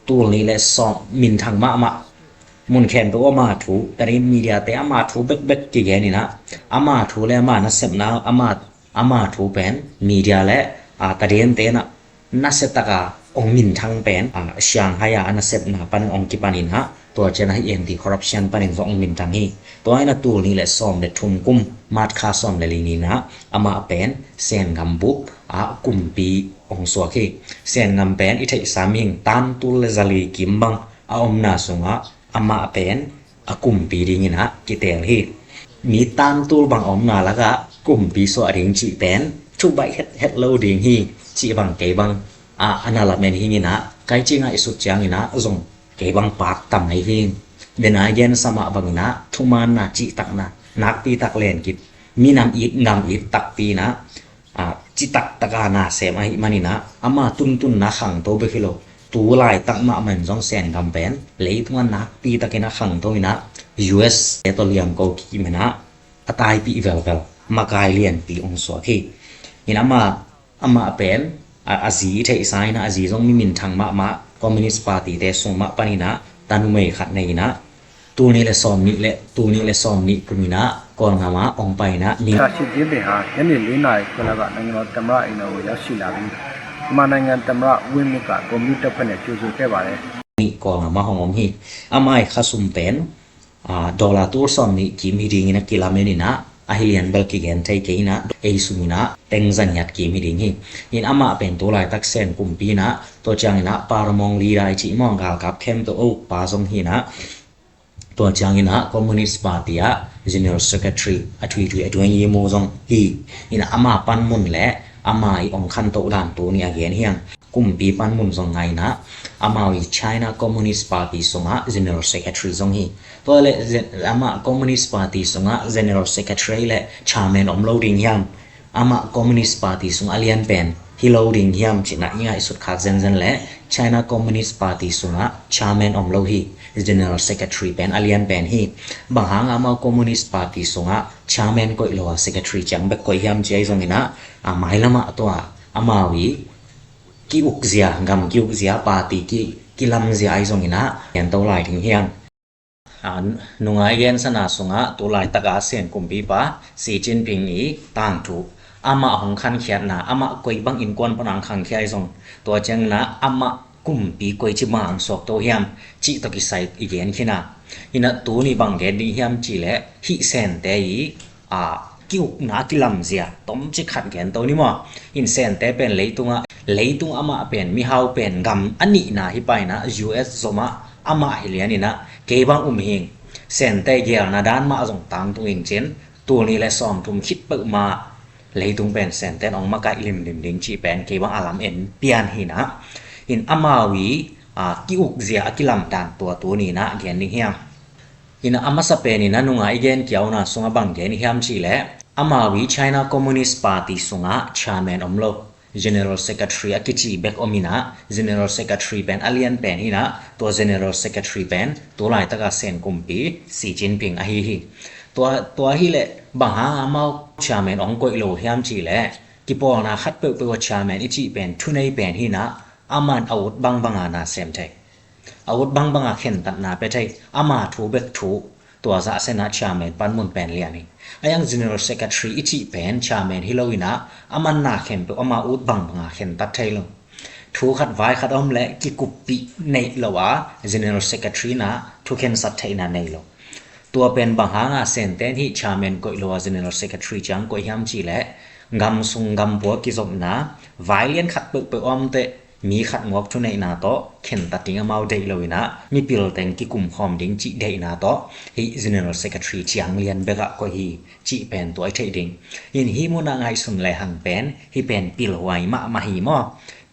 ຕູນີແລະຊອມມິນທັງມະມະ ມຸນແຄນໂຕອາມາທູ ຕະລິນມີເດຍເຕອາມາທູເບັກເບັກກິເກນີນະ ອາມາທູແລະມານະເຊັບນາ ອາມາ ອາມາທູແປນ ມີເດຍແລະ ອາ ຕະເດນເຕນະ ນະເສດຕະກາ ອົງມິນທັງແປນ ອາ ຊຽງໄຮອາ ອານະເຊັບນາ ປະນອງກິປານິນະ ຕົວເຈນໄຮເອັນ Anti Corruption ປະເດັນສອງ ອົງມິນທັງຮີ ຕົວໄອນະຕູນີແລະຊອມແລະທຸມກຸມ ມາດຄາຊອມແລະລີນີນະ ອາມາແປນ ແສນກຳບຸບ ອາ ກຸມປີ ອົງສວກຮີ ແສນກຳແປນ ອິເທສາມິງ ຕານຕຸລະຈາລີກິມບັງ ອາອົມນາສຸງອາ ອາມາແປນ ອາກຸມປີດີງິນຫະ ກິເຕລຮີ ມີຕານຕູລບັງອອມນາລະກະ ກຸມປີສວອະດິງຈິແປນ ທຸບາຍເຮັດ ເຮັດໂລດິງຮີ ຈິບັງເກບັງ ອາ ອານາລະແມນຮີງິນຫະ ໄກຈິງຫະ ອິສຸດຈຽງງິນຫະ ຈົງ ເກບັງປາກຕຳໃນຮີ ເດນາເຢັນສະມະບັງນະ ທຸມານນາຈິຕັກນະ ນັກຕີຕັກແລນກິດ ມີນຳອີດ ງຳອີດ ຕັກປີນະ ອາ ຈິຕັກຕະການາແສມອາຫິມານິນະ ອາມາຕຸນຕຸນນາຄັງໂຕເບຄິໂລ ຕູລາຍຕັກມະແມ່ນສອງແສນກຳແປນ ເລຍທຸງນາກຕີຕະເກນາຄັງໂຕມິນະ ຢູເອສ ເອໂຕລຽມໂກກິມິນະ ອາຕາຍປີແວວແວວ ມາກາຍລຽນປີອົງສວກຮີ ຫິນອາມາ ອາມາແປນ ອາ ອາຊີເທສາຍນະ ອາຊີຊົງມີມິນທັງມະມະ ຄອມມູນິດປາຕີເຕຊົງມະປານິນະ ຕານຸເມຂັດເນນະ ຕູນີແລະຊອມນິແລະ ຕູນີແລະຊອມນິກຸມິນະ ກອນງາມາອອງໄປນະ ນີ້ ရှီကျင့်ပင်ဟာ ညနေလေးနာရီခွဲလောက်က နိုင်ငံတော်သမ္မတအိမ်တော်ကို ရောက်ရှိလာပြီး မြန်မာနိုင်ငံသမ္မတဦးဝင်းမြင့်က ဂုဏ်ပြုတပ်ဖွဲ့နဲ့ ကြိုဆိုခဲ့ပါတယ်။ ນີ້ກອນງາມາຮອງອອມຮີ ອາມາຍຄາຊຸມແປນ ອາ ໂດລາຕູສອມນິ ກິມຮີດີງິນນະ ກິລາເມນິນະ ອາຮີລຽນເບລກິແກນໄທເກນະ ເອຊູມິນະ ເຕັງຈະນຽດກິມຮີດີຮີ ຫິນອາມາແປນໂຕລາຍຕັກແສນກຸມປີນະ ໂຕຈາງນະ ປາຣະມອງລີດາຍຈິມອງກາລກັບແຄມໂຕໂອປາຊົງຮີນະ ຕົວຈາງອິນຫະ ຄອມມູນິດປາຕີອະ ເຈເນີຣອລເຊັກເຄທຣີ ອະທຸຍທຸຍ ອະທຸຍຢີໂມຊົງຮີ ອິນຫະ ອາມາປັນມຸນແລະ ອາມາອີອອງຄັນໂຕດານໂຕນີອາເກນຮຽງ ກຸມປີປັນມຸນຊົງໄງນະ ອາມາວີໄຊນາຄອມມູນິດປາຕີຊົງອະ ເຈເນີຣອລເຊັກເຄທຣີຊົງຮີ ຕົວແລະ ອາມາຄອມມູນິດປາຕີຊົງອະ ເຈເນີຣອລເຊັກເຄທຣີ ແລະ ຊາແມນອອມໂລດິງຮຽງ ອາມາຄອມມູນິດປາຕີຊຸງອາລຽນແປນ ຮີໂລດິງຮຽມ ຊິນະອີງາຍສຸດຂາດເຊັນເຊັນ ແລະ ໄຊນາຄອມມູນິດປາຕີຊຸງອາ ຊາແມນອອມໂລຮີ ເຈເນີຣອລເຊັກເຄທຣີແປນ ອາລຽນແປນຮີ ບາງຫາງອາມາຄອມມູນິດປາຕີຊຸງອາ ຊາແມນກົຍໂລເຊັກເຄທຣີ ຈຽງແບກກົຍຮຽມ ຈຽຍຊົງອີນະ ອາມາຍລະມະຕົວ ອາມາວີ ກິອຸກເຊຍ ກຳກິອຸກເຊຍ ປາຕີກິ ກິລຳເຊຍ ອາຍຊົງອີນະ ແກນໂຕລາຍຖິງຮຽງ ອາ ນຸງອາຍແກນສະນາສຸງອາ ຕຸລາຍຕະກາເຊນກຸມປີປາ ສີຈິນຜິງອີ ຕ່າງທຸ ອາມະຫົງຄັນຂຽດນາ ອາມະກົຍບັງອິນກວນປະນັງຄັງຂຽຍຊົງ ຕົວເຈີງນາ ອາມະກຸມປີກົຍຈິມາອັງສອກໂຕຮຽມ ຈິຕົວກິໄຊອີເກນຄີນາ ຫິນະຕູນີບັງແກນດີຮຽມຈີແລ ຫິແສນແຕອີ ອາ ກິອຸກນາກິລຳເຊຍ ຕົມຈິຂັດແກນໂຕນີມໍ ຫິນແສນແຕເປັນເລຕຸງອາ ເລຕຸງອາມະເປັນ ມິຮາວເປັນ ກຳອະນິນາຫິປາຍນາ ຢູເອສ ໂຊມະ ອາມະຫິລຽນອີນະ ເກບັງອຸມເຮງ ແສນແຕແກວນາດານມະຈົງຕາງຕຸງເອງເຈນ ຕູນີແລະຊອມທຸມຄິດເປີມາ ເລຕຸງເປັນແສນແຕນອອງມະກາຍລິມລິມດິງຈີແປນ ເກບັງອາລຳເອັນປ່ຽນຫີນະ ຫິນອາມາວີ ອາ ກິອຸກເຈຍ ອາ ກິລຳຕານຕົວໂຕນີ້ນະ ແກນນິຮຽມ. ອິນອາມາສະເປນນີ້ນະ ນຸງອາ ອີແກນກຽວນະ ຊຸງອາບັງແກນນິຮຽມຈີແລ ອາມາວີ China Communist Party ຊຸງອາ Chairman ອອມໂລ General Secretary ອາ ກິຈີແບັກອອມມິນະ General Secretary ແປນ ອາ ລຽນແປນຮີນະ ຕົວ General Secretary ແປນ ໂຕລາຍຕະກາເຊນກຸມປີ ສີຈິນຜິງ ອາ ຮີຮີ ຕົວ ຕົວຮີແລ ບັງຫາອາມາວ Chairman ອອງກົຍໂລຮຽມຈີແລ ກິປໍນາຄັດເປີເປີວ່າ Chairman ອີຈີແປນ ທຸໄນແປນຮີນະ ອາມານອາວຸດບັງບັງອານາເຊມໄທ ອາວຸດບັງບັງອາເຂັນຕັດນາເປໄທ ອາມາທູແບັກທູ ຕົວຈະເຊນະ Chairman ປັນມຸນແປນລຽນນີ້ ອາຍັງ General Secretary ອີຈີແປນ Chairman ຮີໂລວິນະ ອາມານນາເຂັມເປີອາມາອຸດບັງບັງອາເຂັນຕັດໄທໂລ ທູຂັດວາຍຂັດອອມແລະ ກິກຸບປິໄນໂລອາ General Secretary ນາ ທຸເຂັນສັດໄທນາໄນໂລ ຕົວເປັນບັງຫາງາເຊນແຕນຮີ Chairman ກົຍໂລອາ General Secretary ຈາງກົຍຮຽມຈີແລ ກຳຊຸງກຳປົວກິຈົບນາ ວາຍລຽນຂັດເປິກເປິອອມເຕ ມີຂັດງອບທຸໄນນາເຕາະ ເຂັນຕັດຕິງອາມາວໄດໂລວິນະ ມີປິລແຕງກິກຸມຄອມດິງຈິໄດນາເຕາະ ຮີ General Secretary ຈາງລຽນເບກະກໍຮີ ຈິແປນຕົວໄອໄທດິງ ຍິນຮີມຸນະງາຍສຸນແລຫັງແປນ ຮີແປນປິລຫວາຍມະມະຮີມໍ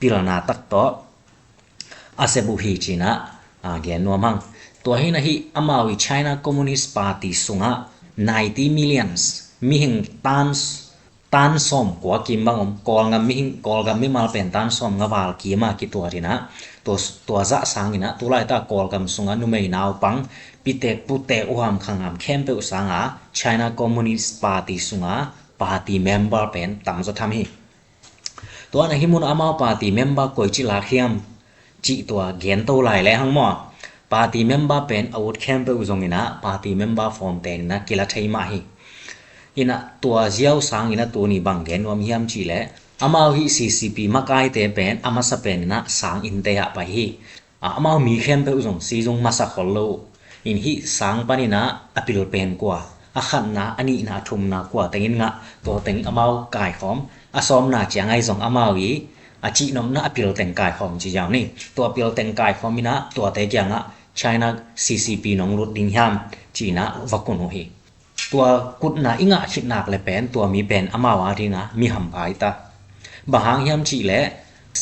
ປິລນາຕັກເຕາະ ອາເຊບຸຮີຈີນະ ອາ ແກນນົວມັງ ຕົວຮີນະຮີ ອາມາວີ China Communist Party ຊຸງອາ ninety millions ມີເຫັງຕານ ຕານຊອມກວາກິມບັງອອມ ກອລງຳມິ ກອລງຳມິມາລແປນຕານຊອມງະວາລກີມາກິຕົວທີນະ ຕົວ ຕົວຈະສາງອີນະ ຕຸລາຍຕາກອລກຳຊຸງອານຸໄມນາວປັງ ປິແຕກປຸແຕກອຸຫາມຄັງຫາມແຄມເປວສາງອາ China Communist Party ຊຸງອາ Party member ແປນຕຳຈົດທຳຮີ ຕົວນະຮີມຸນອາມາວ Party member ກົຍຈິລາຄຽມ ຈິຕົວແກນໂຕລາຍແລຫັງມໍ Party member ແປນອາວຸດແຄມເປວອຸຈົງອີນະ Party member ຟອມແຕນນະກິລາໄທມະຮີ ອີນະ ຕົວຈຽວສາງອີນະ ໂຕນີ້ບັງແກນນວມຮຽມຈີແລ ອາມາວຮີ CCP ມະກາຍເຕແປນ ອາມາສະແປນນະ ສາງອິນເຕອະປະຮີ ອາ ອາມາວມີແຄມເປວອຸຈົງ ຊີຈຸງມາສະຄອນໂລ ອິນຮີສາງປານີນະ ອາປິລເປນກວາ ອາຂັນນາ ອານີນາ ອາທຸມນາ ກວາແຕງອິນງະ ຕົວແຕງອາມາວກາຍຄອມ ອາຊອມນາຈຽງໄອຈົງອາມາວອີ ອາຈິນົມນະ ອາປິລແຕງກາຍຄອມຈີຢາວນີ້ ຕົວປິລແຕງກາຍຄອມມີນະ ຕົວແຕກຢາງອາ China CCP ນອງລຸດດິງຫາມ ຈີນະ ວະກຸນໂອຮີ ຕົວກຸດນາອິງອາຄິດນາກແລະແປນ ຕົວມີແປນອາມາວອາທິງອາ ມີຫຳພາຍຕາ ບາຫາງຫຽມຈີແລ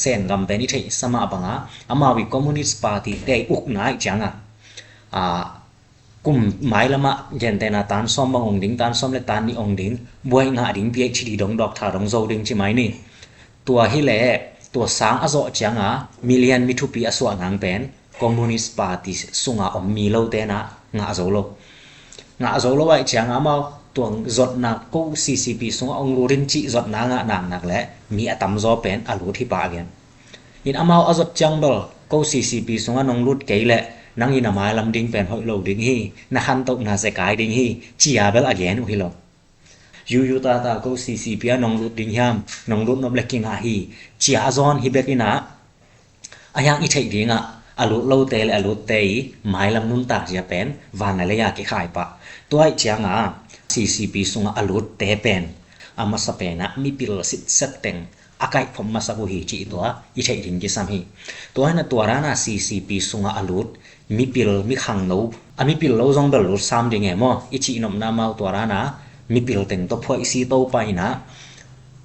ແສນກຳແປນອີເທ ສະມະບັງອາ ອາມາວວິ Communist Party ແຕ່ອຸກນາຍຈຽງອາ ອາ ກຸ່ມໝາຍລະມະ ແກ່ນແຕ່ນາຕານຊອມບັງອົງດິງ ຕານຊອມແລະຕານນິອົງດິງ ບວຍງາດິງ PhD ດົງ Doctor ດົງໂຈດິງ ຈິໄມນີ້ ຕົວຮີແລ ຕົວສາງອາເຈາະຈຽງອາ ມີລຽນ ມີທຸປີອາສວະນາງແປນ Communist Party ຊຸງອາອອມມີໂລແຕນາ ງະໂຈໂລ ງະໂຈໂລໄວຈຽງອາມາວ ຕົວຈົດນາໂກ CCP ຊຸງອາອົງລູລິນຈິ ຈົດນາງະນາງນັກແລ ມີອາຕຳໂຈແປນອາລູດຫິປາລຽນ ອິນອາມາວອາຈົດຈຽງເບິລ ໂກ CCP ຊຸງອານອງລຸດເກຍແລ ນາງອິນອາມາຍລຳດິງແປນ ໂຮຍໂລກດິງຮີ ນາຄັນໂຕກນາເຊກາຍດິງຮີ ຈຽເບິລອາແກນອຸຫິໂລ ຢູຢູຕາຕາ ໂກ CCP ອານອງລຸດດິງຫາມ ນອງລຸດນົບແລກິງອາຮີ ຈຽອາຈອນຮີເບກອິນອາ ອາຍາງອີເທກດີງະ ອາລຸດໂລເຕແລ ອາລຸດເຕ ມາຍລຳນຸນຕາກເຈຍແປນ ວານໃນໄລຍະເກຂາຍປະ ຕົວໄອຈຽງອາ ຊີຊີປີ ຊຸງອາ ອາລຸດເຕແປນ ອາມາສະເປນະ ມີປິລສິດເຊັດເຕັງ ອາໄກພອມມາສະກຸຮີ ຈິຕົວ ອີເທກດີງກິຊຳຮີ ຕົວໃນຕົວຣານາ ຊີຊີປີ ຊຸງອາ ອາລຸດ ມີປິລ ມີຄັງໂນ ອາ ມີປິລໂລ ຈອງເບລລຸດຊາມດີແງມໍ ອີຈິນົມນາມາວຕົວຣານາ ມີປິລເຕັງຕົວພວຍຊີໂຕໄປນະ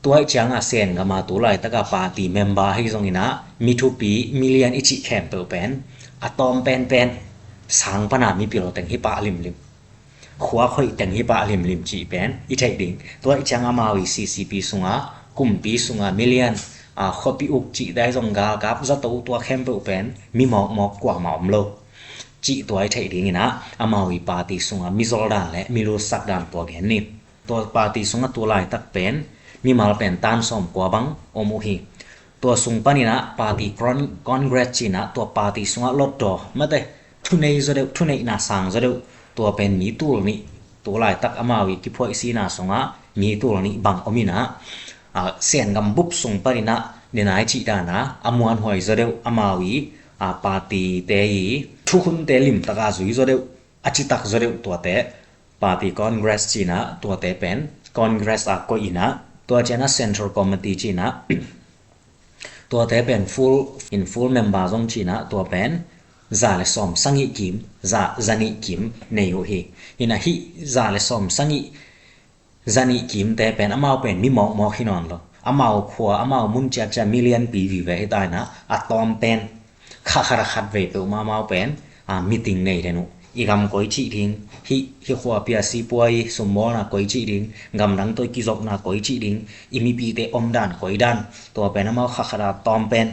ຕົວຈຽງອາເຊນກະມາຕູໄລຕະກະປາຕີເມມເບີ ໃຫ້ຈອງອີນະ ມີທູປີ ມີລຽນ ອີຈິແຄມເປີແປນ ອາຕອມແປນແປນ ສາງປະນາ ມີປິລເຕັງ ຫິປະລິມລິມ ຂົວຂ້ອຍແຕ່ງຫິປະລິມລິມ ຈິແປນ ອີເທກດີງ ຕົວຈຽງອາມາວີ ຊີຊີປີ ຊຸງອາ ກຸມປີ ຊຸງອາ ມີລຽນ ອາ ຂໍປີອຸກ ຈິໄດ້ຈອງກາກັບ ຈະໂຕຕົວແຄມເປີແປນ ມີໝອກໝອກກວ່າມາອອມໂລກ ຈິຕົວໄອເທກດີງອີນະ ອາມາວີປາຕີ ຊຸງອາ ມີໂຊລດານ ແລະ ມີລູສັກດານຕົວແກນນິ ຕົວປາຕີ ຊຸງອາ ຕູລາຍຕັກແປນ ມີມາລະແປນຕານຊອມກວ່າບັງ ໂອມຸຮີ ຕົວຊຸງປານີນະ ປາຕີກອນ ກອນເກຣສຈີນະ ຕົວປາຕີ ຊຸງອາ ລົດດໍ ມາແຕ່ ທຸເນຍໂຈເດວ ທຸເນຍນາສາງໂຈເດວ ຕົວເປັນມີຕູລນິ ຕູລາຍຕັກອາມາວີ ກິພວຍຊີນາ ຊຸງອາ ມີຕູລນິ ບັງອອມມີນາ ອາ ເຊນກຳບຸບ ຊຸງປານີນະ ເນນາຍຈິດານາ ອາມວນຫອຍໂຈເດວ ອາມາວີ ອາ ປາຕີເຕ ທຸຄຸນເຕລິມ ຕະກາຈຸຍໂຈເດວ ອາຈິຕັກໂຈເດວ ຕົວແຕ ປາຕີກອນເກຣສຈີນະ ຕົວແຕແປນ ກອນເກຣສອາໂກອີນະ ຕົວຈຽນະ ເຊັນທຣັລຄອມມິຕີຈີນະ ຕົວແຕແປນ ຟູລ ອິນຟູລເມມເບີ ຈົງຈີນະ ຕົວແປນ ຈາແລະຊອມ ຊະງິກິມ ຈາ ຈານິກິມ ເນໂຍຮີ ຫິນະຫິ ຈາແລະຊອມ ຊະງິ ຈານິກິມ ແຕແປນ ອາມາວແປນ ມີໝອກໝອກຫີນອນໂລ ອາມາວຂົວ ອາມາວມຸນຈຽກຈະ ມີລຽນ ປີວີແວ ຮີຕາຍນະ ອາຕອມແປນ ຂະ ຂະ ຂະໄວເປີມາເມົາເປັນ ອາ ມີຕິງໃນເດນຸ ອີກຳກອຍຈິດິງ ຮີ ຮີຂົວເປຍຊີປ່ວຍ ສົມບໍ່ນາກອຍຈິດິງ ກຳດັງໂຕຍກິຈົບນາກອຍຈິດິງ ອີມີປີເຕອອມດານກອຍດານ ຕົວເປັນອາເມົາ ຂະ ຂະ ຕອມເປັນ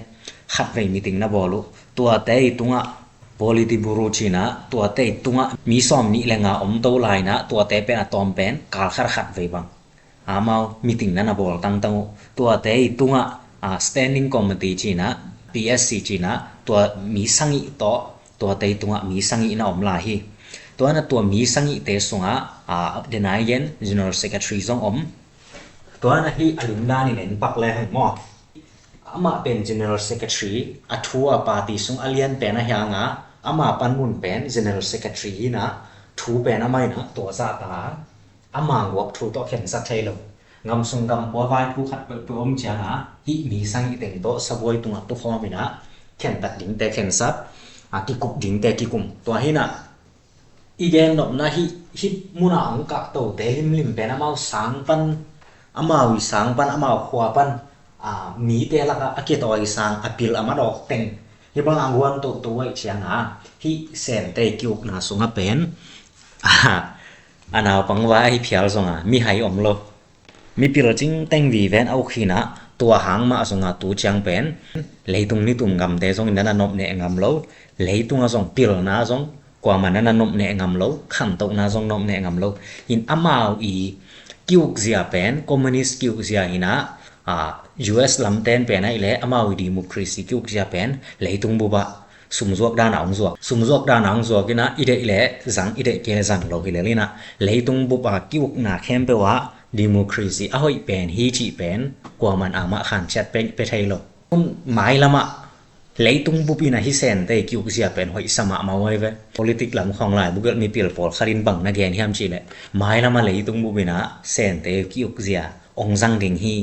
ຂະໄວມີຕິງນາບໍລຸ ຕົວເຕຕຸງອາ ໂປລິຕິບູໂຣຈີນາ ຕົວເຕຕຸງອາ ມີຊອມນິແລງາອອມໂຕລາຍນາ ຕົວເຕເປັນອາຕອມເປັນ ກາລ ຂະ ຂະໄວບັງ ອາເມົາ ມີຕິງນານາບໍລຕັງຕະງ ຕົວເຕອີຕຸງອາ ສະແຕນດິງຄອມມິຕີຈີນາ ປີເອສຊີຈີນາ ຕົວມີສັງກິໂຕ ຕົວເຕອີຕຸງອາ ມີສັງກິນາອອມລາຮີ ຕົວນາຕົວມີສັງກິເຕຊຸງອາ ເດນາຍເຢັນ ເຈເນີຣອລເຊັກເຣຕີ ຊົງອອມ ຕົວນາຮີອາລິນດານີເນັນປັກແລໃຫ້ໝໍ ອາມາເປັນ General Secretary ອາທູອາປາຕີຊຸງອາລຽນເປັນອາຫຍັງອາ ອາມາປັນມຸນເປັນ General Secretary ນາ ທູເປັນອາໄມນາ ຕົວຈາຕາ ອາມາງວກທູໂຕເຂັນສັດໄທໂລ ງຳຊຸງກຳປົວວາຍທູຂັດເປີເປີອມຈຽງອາ ຫິມີສັງອິເຕັງໂຕສະບວຍຕຸງອາຕຸຄອມນາ ເຂັນຕັດດິງແຕ່ເຂັນສັດ ອາ ກິກຸບດິງແຕ່ກິກຸມ ຕົວຫິນາ ອີແກນນົບນາ ຫິ ຫິບມຸນາອົງກະໂຕເຕລິມລິມເປັນອາມາວສາງປັນ ອາມາວອີສາງປັນ ອາມາວຂວາປັນ ອາ ມີເຕລະກະອາເກໂຕອີສາງອາປິລອາມາດອກເຕັງ ຫິບອາງອາງວນໂຕໂຕໄວຈຽງອາ ຫິເຊນເຕກິວກນາສຸງອາເປັນ ອາ ອານາວປັງວາຍຜິວສົງອາ ມີໄຫອອມໂລ ມີປິລຈິງເຕັງວີແວນອາວຄີນາ ຕົວຫາງມາສົງອາຕູຈຽງເປັນ ເລຕຸງນິຕຸມກຳເຕສົງນານານົບເນງຳໂລ ເລຕຸງອາສົງປິລນາສົງ ກວ່າມານານານົບເນງຳໂລ ຄັນໂຕນາສົງນົບເນງຳໂລ ຫິນອາມາວອີ ກິວກເຊຍເປັນ ຄອມມູນິດກິວກເຊຍຫິນາ ອາ ຢູເອສລຳແຕນເປັນໄອແລ ອາມາວອີດີໂມຄຣາຊີກິວກເຊຍເປັນ ເລຕຸງບຸບອາ ຊຸມຈວກດານອາອງຈວກ ຊຸມຈວກດານອາອງຈວກກິນາ ອີເດເລຈັ່ງ ອີເດເກຈັ່ງໂລ ຫິເລລີນາ ເລຕຸງບຸບອາ ກິວກນາແຄມເປວາ ດີໂມຄຣາຊີ ອາຫົຍເປັນ ຮີຈິເປັນ ກວ່າມັນອາມະຄານແຊດເປັນ ເປໄທໂລ ໝາຍລະມະ ເລຕຸງບຸບອີນາ ຮີເຊນເຕກິວກເຊຍເປັນ ຫົຍສະມະມາໄວເວ ໂປລິຕິກລຳຂອງລາຍ ບຸກເກີດມີປິລໂປລຄະລິນບັງນາແກນ ຮຽມຈິເລ ໝາຍລະມະ ເລຕຸງບຸບອີນາ ເຊນເຕກິວກເຊຍ ອົງຈັງດິງຮີ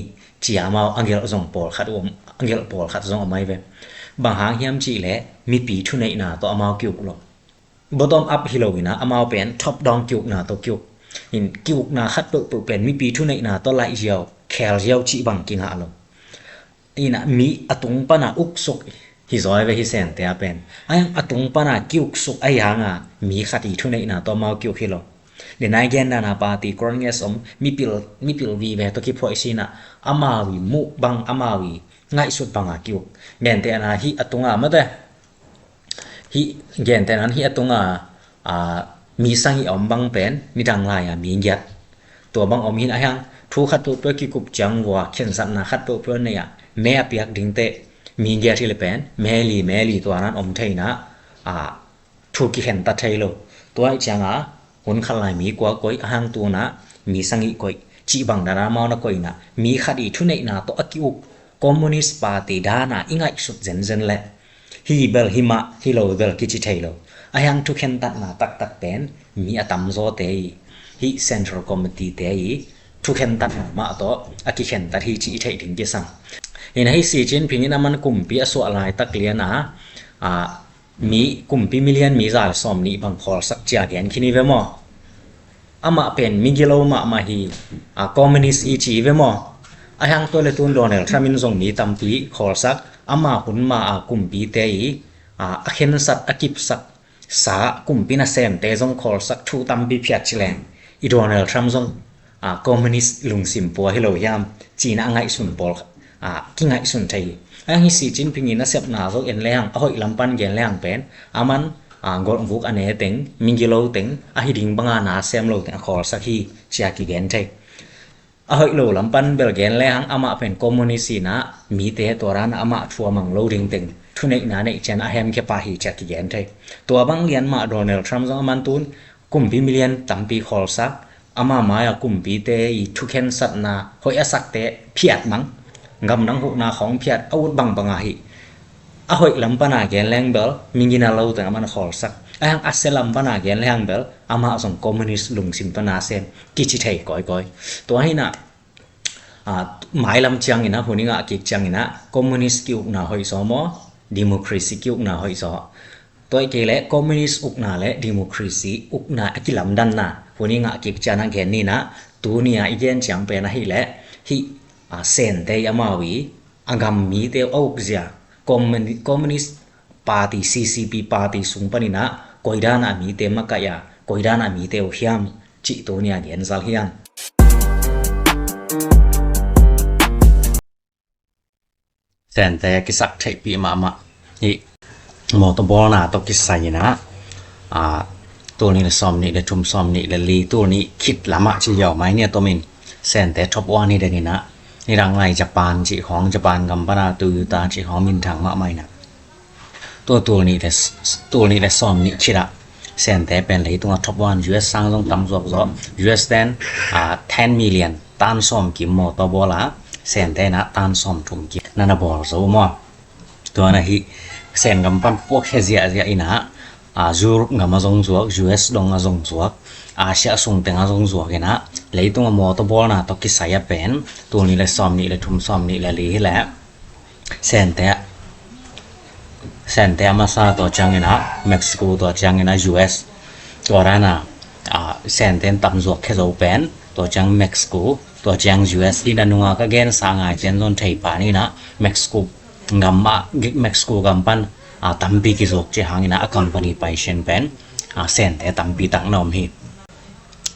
ເຈຍມາວ ອາເງເກວອງໂປລຄັດອມ ອາເງເກວໂປລຄັດຊົງອາໄມເວ ບາງຫາງຮຽມຈິເລ ມີປີທຸເນຍນາໂຕອາມາວກິວກໂລ ໂບຕອມອັບຮີໂລວີນາ ອາມາວເປັນ ທັອບດອງກິວກນາໂຕກິວກ ຫິນກິວກນາຄັດໂຕໂຕເປັນ ມີປີທຸເນຍນາໂຕໄລຢຽວ ແຄລຢຽວຈິບັງກິງຫາໂລ ອີນາ ມີອາຕຸງປະນາອຸກສຸກ ຮີຊອຍເວ ຮີເຊນເຕອາເປັນ ອາຍັງອາຕຸງປະນາກິວກສຸກອາຍັງອາ ມີຄະດີທຸເນຍນາໂຕອາມາວກິວກຮີໂລ ເດນາຍແກນດານາປາຕີກຣອນເງສອມ ມີປິລ ມີປິລວີແວໂຕກິພອຍຊີນາ ອາມາວວີມຸບັງ ອາມາວວີ ໄງສຸດບັງອາກິວກ ແກນເຕອານາ ຫິອາຕຸງອາມາເຕ ຫິ ແກນແຕ່ນັ້ນ ຫິອາຕຸງອາ ອາ ມີສັງຫິອອມບັງເປັນ ມີດັງລາຍອາ ມີແກດ ຕົວບັງອອມຫິນອາຫຍັງ ທູຄັດໂຕເປີກິກຸບຈັງວາ ເຂັນສັດນາຄັດໂຕເປີເນຍ ແມ່ປຽກດິງເຕ ມີແກດທີ່ລະເປັນ ແມລີ ແມລີ ຕົວນັ້ນອອມໄທນາ ອາ ທູກິແຂນຕັດໄທໂລ ຕົວໄອຈຽງອາ ຮຸນຄັນລາຍມີກວ່າກົຍ ອາຫາງຕູນາ ມີສັງຫິກົຍ ຈິບັງດານາມາວນະກົຍນາ ມີຄະດີທຸເນຍນາໂຕອາກິອຸກ ຄອມມູນິດປາຕີດານາ ອີໄງສຸດເຊັນເຊັນແລ ຮີເບລຫິມະ ຮີໂລເບລກິຈິໄທໂລ ອາຫຍັງທຸເຂັນຕັດນາຕັກຕັກເປັນ ມີອາຕຳໂຊເຕ ຮີເຊັນທຣັລຄອມມິຕີເຕ ທຸເຂັນຕັດນາມາໂຕ ອາກິແຂນຕັດຮີຈິໄທດິງກິສັງ ເຫັນໃຫ້ຊີຈິນຜິງນາມັນກຸມປີອະສວະລາຍຕັກລຽນອາ ອາ ມີ ກຸມປີມິລຽນ ມີຈາຍຊອມນິບັງຄອລສັກຈຽກແກນຄີນີເວມໍ ອາມະເປັນ ມິກິໂລມະມະຮີ ອາ ຄອມມູນິດອີຈີເວມໍ ອາຫຍັງໂຕເລຕູນໂດນັລທຣຳມິນຊົງມີຕຳປີຄອລສັກ ອາມາຮຸນມາອາກຸມປີເຕ ອາ ອາເຂັນສັດອາກິບສັກ ສາ ກຸມປີນາເຊນເຕຊົງຄອລສັກ ທູຕຳປີພຽດຈິແລງ ອີໂດນັລທຣຳຊົງ ອາ ຄອມມູນິດລຸງຊິມປົວຮີໂລຮຽມ ຈີນອາໄງສຸນປົວ ອາ ກິໄງສຸນໄທ ອາຮີຊີຈິນຜິງອີນາເຊັບນາໂຊເອັນແລງ ອາຫົຍລຳປັນແກນແລງເປັນ ອາມັນ ອາ ໂກລວຸກອາເນເຕັງ ມິງກິໂລເຕັງ ອາຮີດິງບັງອານາແຊມໂລເຕັງ ອາຄອລສັກຮີ ຈຽກກິແກນໄທ ອາຫົຍໂລລຳປັນເບລແກນແລງ ອາມະເປັນຄອມມູນິດຊີນາ ມີເຕຕົວຣານ ອາມະທົວມັງໂລດິງເຕັງ ທຸເນຍນາເນຈຽນ ອາແຮມເຄປາຮີ ຈຽກກິແກນໄທ ຕົວບັງລຽນມາໂດນັລທຣຳຊົງ ອາມັນຕູນ ກຸມປີມິລຽນ ຕຳປີຄອລສັກ ອາມາມາຍາກຸມປີເຕ ອີທຸເຂັນສັດນາ ຫົຍອາສັກເຕ ພຽດມັງ ກຳນຳຫູນາຂອງພຽດ ອາວຸດບັງບັງອາຫິ ອາຫົຍລຳປະນາແກນແລງເບລ ມິງກິນາເລົາເຕັງອາມັນຄອລສັກ ອາຍັງອາເຊລຳປະນາແກນແລງເບລ ອາມາຊົງຄອມມູນິດລຸງຊິມປະນາເຊນ ກິຈິໄທກອຍກອຍ ຕົວໃຫ້ນາ ອາ ໝາຍລຳຈຽງອີນາ ຫູນິງອາກິກຈຽງອີນາ ຄອມມູນິດກິວກນາຫົຍຊໍມໍ ດີໂມຄຣາຊີກິວກນາຫົຍຊໍ ຕົວເອເກແລະຄອມມູນິດອຸກນາ ແລະ ດີໂມຄຣາຊີອຸກນາ ອາກິລຳດັນນາ ຫູນິງອາກິກຈານະແກນນີນາ ຕູເນຍ ອີແກນຈຽງເປນາຫິແລະ ຫິ ອາ ເຊນເຕຍອາມາວີ ອາກຳມີເຕອອກເຊຍ ຄອມມູນິດ ຄອມມູນິດ party, C C P party sung panin ah, koidan a mite makaih a, koidan a mite u hiam, chih tuni a gen zal hian. Sente kisak thei pi mama. Hi motor bawlna toh kisai in ah, a, tul nih leh sawmnih leh thum, sawmnih leh li, tul nih khit lam ah chi yau mai nia tomin. Sente top one hi den in ah. Nidang lai Japan chi khawng, Japan gam pana Toyota chi khawng min thang mah mai na. Tua tul nih leh, tul nih leh sawmnih khit ah, Sente pen leitunga top one, U S sang zong tam zuak zaw. U S ten, a, ten million tan sawm kim motor bawl a, Sente na tan sawm thum kim nana bawl zo maw. Tua na hi Sen gam pan puak he ziahziah in ah, a, Europe gam a zong zuak, U S dong a zong zuak, Asia sung teng a zong zuak in ah, leitunga motor bawlna toh kisai a pen, tul nih leh sawmnih leh thum, sawmnih leh li hi leh. Sente, Sente a masa tua chiang in ah, Mexico tua chiang in ah, U S. Tua dan a, a, Sente tam zuak khe zo pen, tua chiang Mexico, tua chiang U S. Hi na nunga ka gen sa ngai chen zon thei pa ni na, Mexico gam a, Mexico gam pan, a, tampi kizuak chi hang in ah, a company pai chen pen, a, Sente tampi tak na om hi.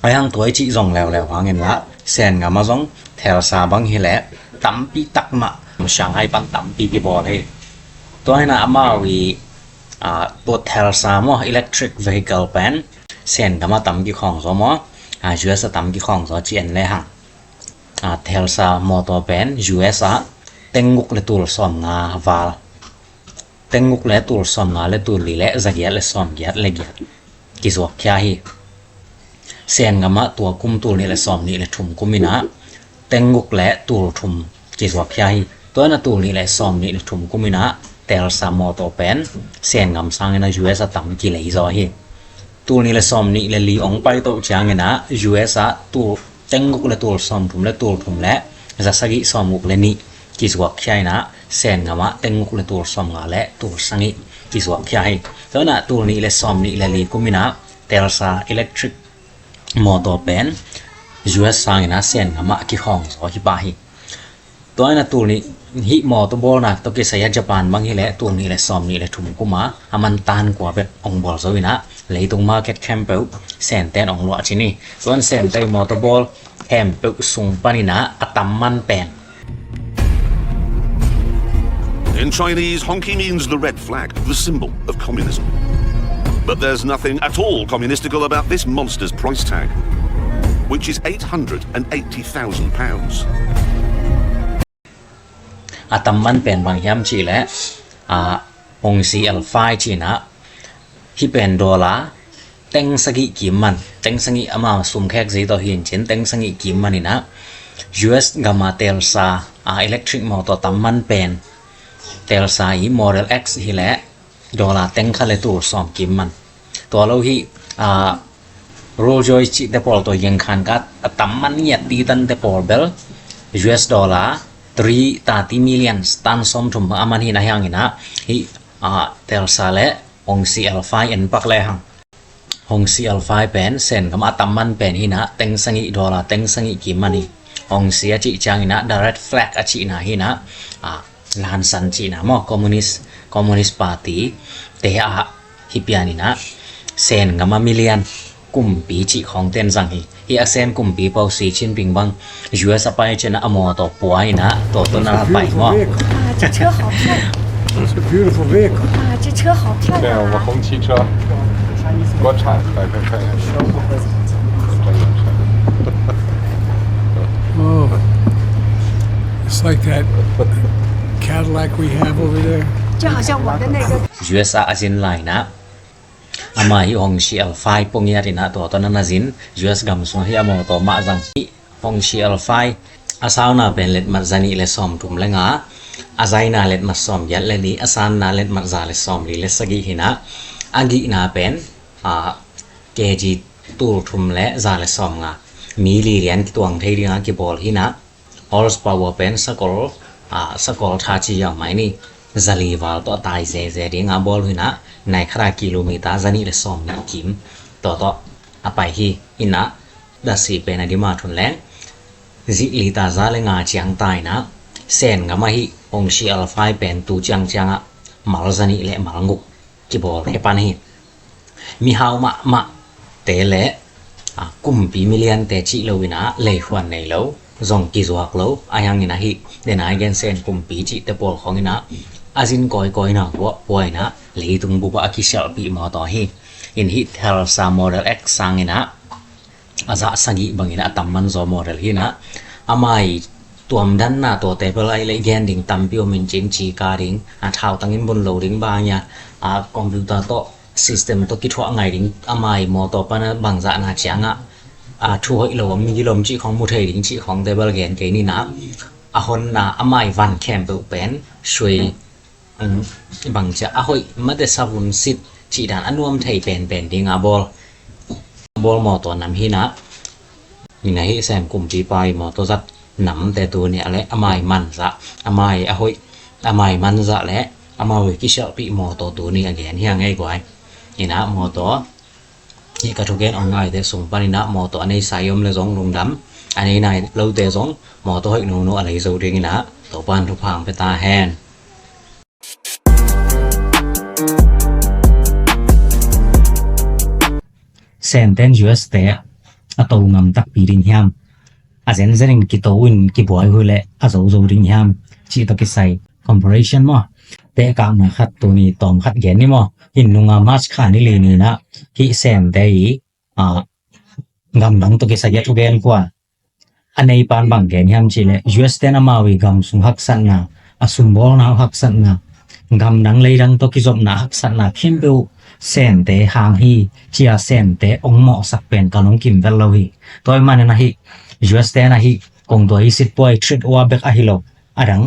Ai hang tua i chih zong leuleu hang in la, Sen gam a zong Telsa bang hi leh tampi tak mah, Shanghai pan tampi kibawl hi. Tua hi na amau i, a, tua Telsa maw, electric vehicle pen, Sen gam a tam kikhawng zaw maw, a, U S a tam kikhawng zaw chih en le hang. A, Telsa motor pen, U S a, teng guk leh tul sawm nga val. Teng guk leh tul sawm nga leh tul li leh za giat leh sawm giat leh giat kizuak khia hi. Sen gam a tua kum tul nih leh sawmnih leh thum kum in ah, teng guk leh tul thum kizuak khia hi. Tua na tul nih leh sawmnih leh thum kum in ah, Telsa motor pen, Sen gam sang in ah U S a tam kilei zaw hi. Tul nih leh sawmnih leh li ong pai toh chiang in ah, U S a tul teng guk leh tul sawm thum leh tul thum leh za sagih sawm guk leh nih kizuak khia in ah, Sen gam a teng guk leh tul sawm nga leh tul sagih kizuak khia hi. Tua na tul nih leh sawmnih leh li kum in ah, Telsa electric motor pen, U S sang in ah Sen gam a kikhawng zaw hi pah hi. Tua hi na tul nih, hi motor bawlna toh kisai a Japan bang hi leh, tul nih leh sawmnih leh thum kum a, a man tan kua bek ong bawl zo in ah, leitung market khempeuh, Senten ong luah chi ni. Tua Sente motor bawl khempeuh sung pan in ah, a tam man pen. In Chinese, honky means the red flag, the symbol of communism. But there's nothing at all communistical about this monster's price tag, which is eight hundred and eighty thousand pounds. A tam man pen bang hiam chih leh, a, Hongxi L five chih in ah, hi pen dollar teng sagih kim man, teng sagih ama sum khek zei toh hin chin, teng sagih kim man in ah, U S gam a Telsa, a, electric motor tam man pen, Telsa i Model X hi leh, dollar teng khat leh tul sawm kim man. Tua lo hi, a, Rolls-Royce chih te pawl tua yeng khan ka, a tam man ngiat ti tan te pawl bel, U S dollar three thirty million, tan sawm thum a man hi na hiang in ah, hi, a, Telsa leh Hongxi L five en pak le hang. Hongxi L five pen, Sen gam a tam man pen hi na, teng sagih dollar, teng sagih kim man hi. Hongxi a chih chiang in ah, the red flag a chih na hi na, a, lan san chih na maw, Communist, Communist Party te a hi pian in ah, Sen gam a million kumpi chih khawng ten zang hi. Hi a Sen kumpi pau Xi Jinping bang, U S a pai chin a motor pua in ah, tua tua na pai maw. 哇，这车好漂亮！It's a beautiful vehicle. 哇，这车好漂亮啊！ 红旗车，国产，来看看。 Oh, it's like that Cadillac we have over there. 就好像我的那个。 U S a a zin lai na. Ama hi Hongxi L five pung ya ri na tua tua na na zin. U S gam sung hi a motor mah zang hi. Hongxi L five, a sauna pen letmat za nih leh sawm thum leh nga, a zaina letmat sawm giat leh li, a sanna letmat za leh sawm li leh sagih hi na, a gihna pen, a, K G tul thum leh za leh sawm nga. Mi li lian kituang thei dinga kibawl hi na, horsepower pen sakol, a, sakol tha chi yau mai ni, za li val toh tai zeze dinga bawl hi na, nai khara kilometer za nih leh sawm nih kim toh toh a pai hi, hi na, Dasi pen a dima thun leng. Zi li ta za le nga chiang tai na. Sen nga ma hi Hongxi L five pen tu chiang chiang a. ມາລຊະນິ ແລະ ມາລງຸກ ກິບອລເຮປານີ ມີຮາວມະມະ ເຕ ແລະ ອາ ກຸມປີມິລຽນ ເຕ ຈິ ໂລວິນາ ເລ ຄວນ ເນ ໂລ ຢອງ ກິ ຊວກ ໂລ ອາຍັງ ອິນາ ຫິ ເດນາ ແກນເຊນ ກຸມປີ ຈິ ເຕ ໂປລ ຂອງ ອິນາ ອາຊິນ ກອຍ ກອຍ ນາ ບົວ ບວຍ ນາ ເລ ຕຸງ ບຸບ ອາ ກິ ຊຽວ ປີ ມໍ ຕໍ ຮີ ອິນ ຫິ ເທລ ຊາ ມໍເດລ ເອັກ ຊາງ ອິນາ ອາ ຊະ ຊະກິ ບັງ ອິນາ ອາ ຕຳ ມັນ ຊໍ ມໍເດລ ຫິນາ ອາ ມາຍ ຕົວມ ດັນ ນາ ຕົວ ເຕ ເປ ໄລ ເລ ແກນ ດິງ ຕຳ ປິວ ມິນ ຈິງ ຈີ ກາ ດິງ ອາ ທາວ ຕັງ ອິນ ບຸນ ໂລ ດິງ ບາ ຍາ ອາ ຄອມພິວເຕີ ໂຕ ຊິສເຕັມ ໂຕ ກິ ທົວ ໄງ ດິງ ອາ ມາຍ ມໍ ຕໍ ປະ ນະ ບັງ ຊະ ນາ ຈຽງ ອາ ອາ ທວຍ ໂລ ມີ ກິ ລົມ ຈິ ຂອງ ມຸເທ ດິງ ຈິ ຂອງ ເຕ ເບລ ແກນ ເກ ນີ ນາ ອາ ຫົນ ນາ ອາ ມາຍ ວັນ ແຄມ ເປີ ແປນ ຊວຍ ອືມ ບັງຈະ ອາ ໂຫຍ ມາເຕ ຊາວຸນ ຊິດ ຈີ ດານ ອາ ນວມ ໄທ ແປນ ແປນ ດິງ ອາ ບອລ ບອລ ມໍ ຕໍ ນຳ ຫິນາ ຫິນາ ຫິ ແຊມ ກຸມ ຈີ ປາຍ ມໍ ໂຕ ຊັດ ນຳ ເຕ ຕູ ເນ ແລະ ອາ ມາຍ ມັນ ຊະ ອາ ມາຍ ອາ ໂຫຍ ອາ ມາຍ ມັນ ຊະ ແລະ ອາ ມາ ເວ ກິ ຊຽວ ປີ ມໍ ຕໍ ຕູ ເນ ອາ ແກນ ຮຽງ ໄງ ກວາຍ ຫິນາ ມໍ ຕໍ ຫິ ກະ ທຸ ແກນ ອອງ ໄງ ເຕ ຊຸງ ປາ ນິນາ ມໍ ຕໍ ອາ ເນ ສາ ຢົມ ເລ ຊົງ ລຸງ ດຳ ອາ ເນ ນາຍ ໂລ ເຕ ຊົງ ມໍ ຕໍ ໂຫຍ ໂນ ໂນ ອາ ເລ ໂຊ ເດ ຫິນາ ໂຕ ປານ ທຸ ພາງ ເປ ຕາ ແຮນ ແຊນ ແຕນ ຢູ ເອັສ ເຕ ອາ ໂຕ ງຳ ຕັກ ປີ ດິງ ຮຽມ ອາ ເຊັນ ເຊັນ ກິ ໂຕ ວິນ ກິ ບວຍ ຮຸຍ ແລະ ອາ ໂຊ ໂຊ ດິງ ຮຽມ ຈິ ໂຕ ກິ ໄຊ ຄອມ ໂປ ເຣ ຊັນ ມໍ ເຕ ກາ ມາ ຂັດ ໂຕ ນີ ຕອມ ຂັດ ແກນ ນີ ມໍ ຫິນ ນຸງ ອາ ມາສ ຂາ ນິ ລີ ນີ ນາ ຫິ ແຊນ ເຕ ອີ ອາ ງຳ ດັງ ໂຕ ກິ ໄຊ ຢາ ທຸ ແກນ ກວາ ອາ ເນ ປານ ບັງ ແກນ ຮຽມ ຈີ ແລະ ຢູ ເອັສ ເຕ ນ ອາ ມາ ວີ ກຳ ຊຸງ ຮັກ ສັນ ນາ ອາ ຊຸມ ບອລ ນາ ຮັກ ສັນ ນາ ງຳ ດັງ ເລ ດັງ ໂຕ ກິ ຈົບ ນາ ຮັກ ສັນ ນາ ເຄັມ ເບວ ແຊນ ເຕ ຮາງ ຮີ ເຈຍ ແຊນ ເຕ ອົງ ເໝາະ ສັກ ແປນ ກາ ລົງ ກິມ ແວັດ ເລົ່າ ຮີ ໂຕຍ ມາ ນະ ນະ ຮີ ຢູ ເອັສ ເຕ ນະ ຮີ ກົງ ຕົວ ຮີ ຊິດ ປວຍ ທຣິດ ອວ ເບກ ອາ ຮີ ໂລ ອາ ດັງ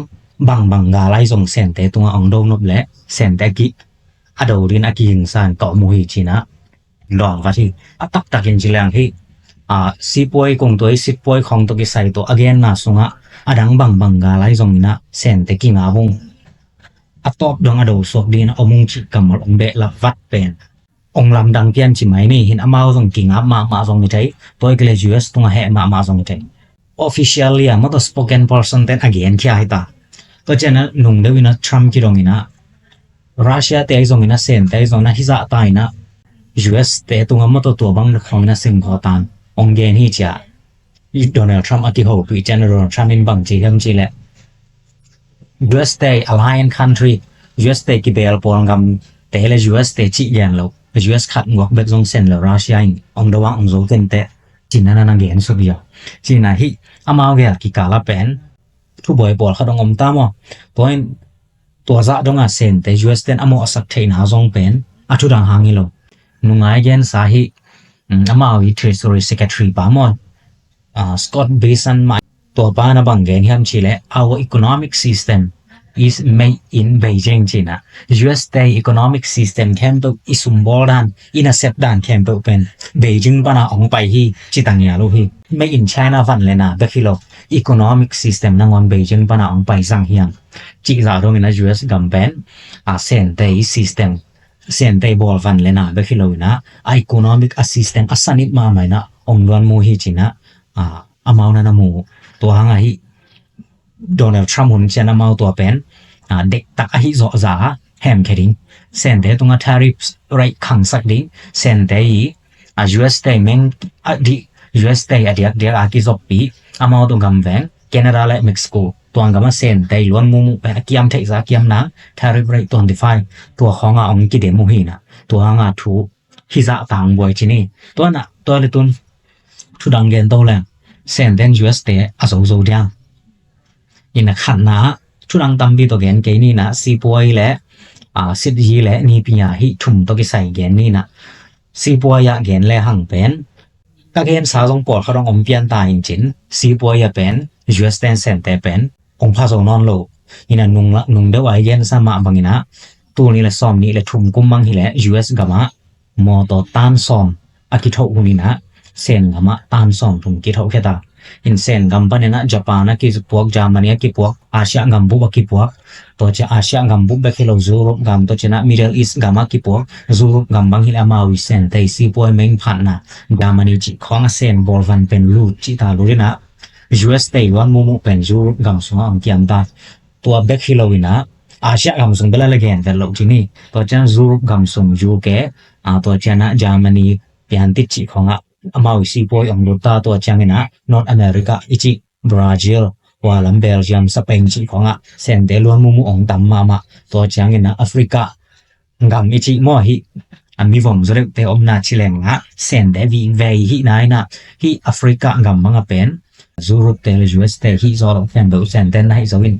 ບັງ ບັງ ກາ ໄລ ຊົງ ແຊນ ເຕ ຕຸງ ອາ ອອງ ໂດ ນົບ ແລະ ແຊນ ເຕ ອາ ກິ ອາ ໂດ ດິນ ອາ ກິ ຫິງ ຊານ ເກາະ ມູ ຮີ ຈີ ນາ ດອງ ວັດ ຮີ ອາ ຕັກ ຕັກ ເຢັນ ຈີ ແລງ ຮີ ອາ ຊີ ປວຍ ກົງ ຕົວ ຮີ ຊິດ ປວຍ ຂອງ ໂຕ ກິ ໄຊ ໂຕ ອາ ແກນ ນາ ຊຸງ ອາ ອາ ດັງ ບັງ ບັງ ກາ ໄລ ຊົງ ນະ ແຊນ ເຕ ກິ ງາ ຮຸງ ອາ ຕອບ ດອງ ອາ ໂດ ສວກ ດີ ນະ ອອງ ມຸງ ຈິ ກຳ ມາ ອອງ ເບ ລະ ວັດ ແປນ ອົງ ລຳ ດັງ ພຽນ ຈິ ໄມ ນີ ຫິນ ອາ ມາວ ຊົງ ກິ ງາ ມາ ມາ ຊົງ ເທ ໂຕ ເອ ເກ ລ ຢູ ເອັສ ຕຸງ ອາ ແຮ ມາ ມາ ຊົງ ເທ Officially ມາ ໂຕ Spoken Person ເຕັນ ອາ ແກນ ເຄຍ ຮີ ຕາ ໂຕ ເຈ ນະ ນຸງ ເດ ວິນ ນະ ທຣຳ ກິ ດົງ ອິນ ນະ ຣາຊຽ ເຕ ອາ ຊົງ ອິນ ນະ ເຊນ ເຕ ອາ ຊົງ ນະ ຮິຊາ ຕາຍ ນະ ຢູ ເອັສ ເຕ ຕຸງ ອາ ມາ ໂຕ ຕົວ ບັງ ນະ ຄອງ ນະ ເຊັງ ຂໍ ຕານ ອົງ ແກນ ຮີ ຈາ ດອນເນລ ທຣຳ ອາ ກິ ໂຮ ປີ ເຈ ນະ ໂດນ ທຣຳ ອິນ ບັງ ຈີ ຮຽມ ຈີ ແລະ ຢູ ເອັສ ເຕ ອາ ລາຍ ແອນ ຄັນ ທຣີ ຢູ ເອັສ ເຕ ກິ ເບລ ປອນ ກຳ ເຕ ແລະ ຢູ ເອັສ ເຕ ຈິ ແກນ ໂລ ຢູ ເອັສ ຂັດ ງວກ ເບກ ຊົງ ເຊັນ ແລະ ຣາຊຽ ອົງ ດະວັງ ອົງ ໂຊ ເຕັນ ເຕ ຈີ ນະ ນະ ນະ ແກນ ໂຊ ບຽ ຈີ ນະ ຮີ ອາ ມາ ເວລ ກິ ກາ ລະ ແປນ ທຸ ບອຍ ປອນ ຂະ ດອງ ອົມ ຕາ ມໍ ໂຕ ເຫັນ ຕົວ ຈະ ດົງ ອາ ເຊນ ເຕ ຢູ ເອັສ ເຕນ ອາ ມອ ອາ ສັກ ເທ ນາ ຊົງ ເປັນ ອາ ທຸ ດັງ ຮາງ ຮີ ໂລ ນຸງ ອາຍ ແກນ ສາ ຮີ ອາ ມາ ວ ທຣຣີ ໂຊ ເຣ ເຊກຣະ ທຣີ ປາ ມອນ ອາ ສະກອດ ບຣີ ຊັນ ມາ ຕົວ ປາ ນະ ບັງ ແກນ ຮຽມ ຈີ ແລະ Our economic system is made in Beijing ຈີ ນະ ຢູ ເອັສ ເຕ ອີໂຄນອມິກ ຊິສເຕັມ ແຄມ ເປີ ອີ ຊຸມ ບອລ ດານ ອີ ນະ ເຊັດ ດານ ແຄມ ເປີ ເປັນ ເບຈິງ ປາ ນະ ອອງ ໄປ ຮີ ຈີ ຕັງ ຍາ ລູ ຮີ ເມດ ອິນ ໄຊນາ ວັນ ແລະ ນາ ເບກ ຮີ ໂລ ອີໂຄນອມິກ ຊິສເຕັມ ນະ ງອນ ເບຈິງ ປາ ນະ ອອງ ໄປ ຊັງ ຮຽງ ຈິ ສາ ໂທ ມິນ ນະ ຢູ ເອັສ ກຳ ແປນ ອາ ເຊນ ເຕ ອີ ຊິສເຕັມ ເຊນ ເຕ ບອລ ວັນ ແລະ ນາ ເບກ ຮີ ໂລ ນະ ອາ ອີໂຄນອມິກ ອາ ຊິສເຕັມ ອາ ສະນິດ ມາ ມາຍ ນະ ອົງ ດວນ ມູ ຮີ ຈີ ນະ ອາ ອາ ມາວ ນະ ນະ ໝູ ຕົວ ຮັງ ອາ ຮີ ໂດນັລ ທຣຳ ຮຸນ ເຊຍນະ ມາວ ຕົວ ແປນ ອາ ເດັກ ຕັກ ອາ ຮີ ເຊາະ ຈາ ແຮມ ແຄ ດິງ ເຊນ ເຕ ຕຸງ ອາ ທາຣິຟ ໄຣ ຄັງ ສັກ ດິງ ເຊນ ເຕ ອີ ອາ ຢູ ເອັສ ເຕ ເມັງ ອາ ດິ ຢູ ເອັສ ເຕ ອາ ດຽກ ດຽກ ອາ ກິ ຊອບ ປີ ອາ ມາວ ຕົວ ກຳ ແວງ ແຄນາດາ ແລະ ເມັກຊິໂກ ຕົວ ກຳ ມາ ເຊນ ເຕ ລວນ ໝູ ໝູ ແປນ ອາ ກຽມ ເທັກ ສາ ກຽມ ນາ ທາຣິຟ ໄຣ ທວນ ທີ ຟາຍ ຕົວ ຂອງ ອາ ອົງ ກິ ເດ ມູ ຮີ ນະ ຕົວ ຫາງ ອາ ທູ ຮີ ຈະ ຕາງ ບວຍ ຈີ ນີ ຕົວ ນະ ຕົວ ເລ ຕຸນ ທຸ ດັງ ແກນ ໂຕ ແລງ ເຊນ ເຕນ ຢູ ເອັສ ເຕ ອາ ໂຊ ໂຊ ດຽງ ອິນ ນະ ຂັນ ນາ ທຸ ດັງ ຕຳ ບີ ໂຕ ແກນ ເກ ນີ ນະ ຊີ ປວຍ ແລະ ອາ ຊິດ ຢີ ແລະ ນີ ປິຍາ ຮີ ທຸມ ໂຕ ກິ ໄຊ ແກນ ນີ ນະ ຊີ ປວຍ ຍະ ແກນ ແລ ຮັງ ແປນ ກະ ແກນ ສາ ຊົງ ປອດ ຂະ ດອງ ອົມ ປຽນ ຕາ ອິນ ຈິນ ຊີ ປວຍ ຍະ ແປນ ຢູ ເອັສ ເຕນ ເຊນ ເຕ ແປນ ອົງ ພະ ໂຊ ນອນ ໂລ ຮີ ນະ ນຸງ ລະ ນຸງ ເດວ ອາ ເຢັນ ສະ ມະ ບັງ ຮີ ນະ ຕູ ນີ ແລະ ຊອມ ນີ ແລະ ທຸມ ກຸມ ບັງ ຮີ ແລະ ຢູ ເອັສ ກຳ ມະ ມໍ ໂຕ ຕານ ຊອມ ອາ ກິ ໂທ ອຸ ນີ ນະ ເຊນ ກຳ ມະ ຕານ ຊອມ ທຸມ ກິ ໂທ ເຄ ຕາ ອິນ ເຊນ ກຳ ປະ ເນ ນະ ຈະ ປາ ນະ ກິ ປວກ ຈາ ມະ ນີ ອາ ກິ ປວກ ອາຊຽ ກຳ ບຸບ ອາ ກິ ປວກ ໂຕ ຈະ ອາຊຽ ກຳ ບຸບ ເບກ ຮີ ໂລ ຢູໂຣບ ກຳ ໂຕ ຈະ ນະ ມິດເດິລ ອີສ ກຳ ອາ ກິ ປວກ ຢູໂຣບ ກຳ ບັງ ຮີ ແລະ ມາ ວີ ເຊນ ເຕ ຊີ ປວຍ ເມັງ ພັນ ນະ ຈາ ມະ ນີ ຈິ ຂອງ ອາ ເຊນ ບອລ ວັນ ເປັນ ລູດ ຈິ ຕາ ລູ ເດ ນະ ຢູ ເອັສ ເຕ ລວນ ໝູ ໝູ ເປັນ ຢູໂຣບ ກຳ ສອງ ອາ ກຽມ ຕາ ຕົວ ເບກ ຮີ ໂລ ວີ ນະ ອາຊຽກຳສຸງເປັນລະແກນແຕ່ໂລກທີ່ນີ້ ຕົວຢ່າງຢູໂຣບກຳສຸງ ຢູເຄ ອາ ຕົວຢ່າງນະ ເຢຍມານີ ປຽນຕິດຈິຂອງອາ ອາມາວິຊີປ່ວຍອອງລຸດຕາ ຕົວຢ່າງນະ ນອດອາເມລິກາ ອີຈິບ ບຣາຊິລ ວາລຳ ເບລຈຽມ ສະເປນ ຈິຂອງອາ ແສນເຕລວນໝູ່ອອງຕຳມາມາ ຕົວຢ່າງນະ ອາຟຣິກາ ກຳອີຈິມໍ ຫິ ອາມີວອມສະເລັກເຕອອມນາດຊິແລງອາ ແສນເຕວີແວຫິນາຍນະ ຫິອາຟຣິກາ ກຳມັງອາເປນ ຢູໂຣບເຕລຢູເອສເຕ ຫິໂຊໂລແຄມເບວ ແສນເຕນນະ ຫິໂຊວິນ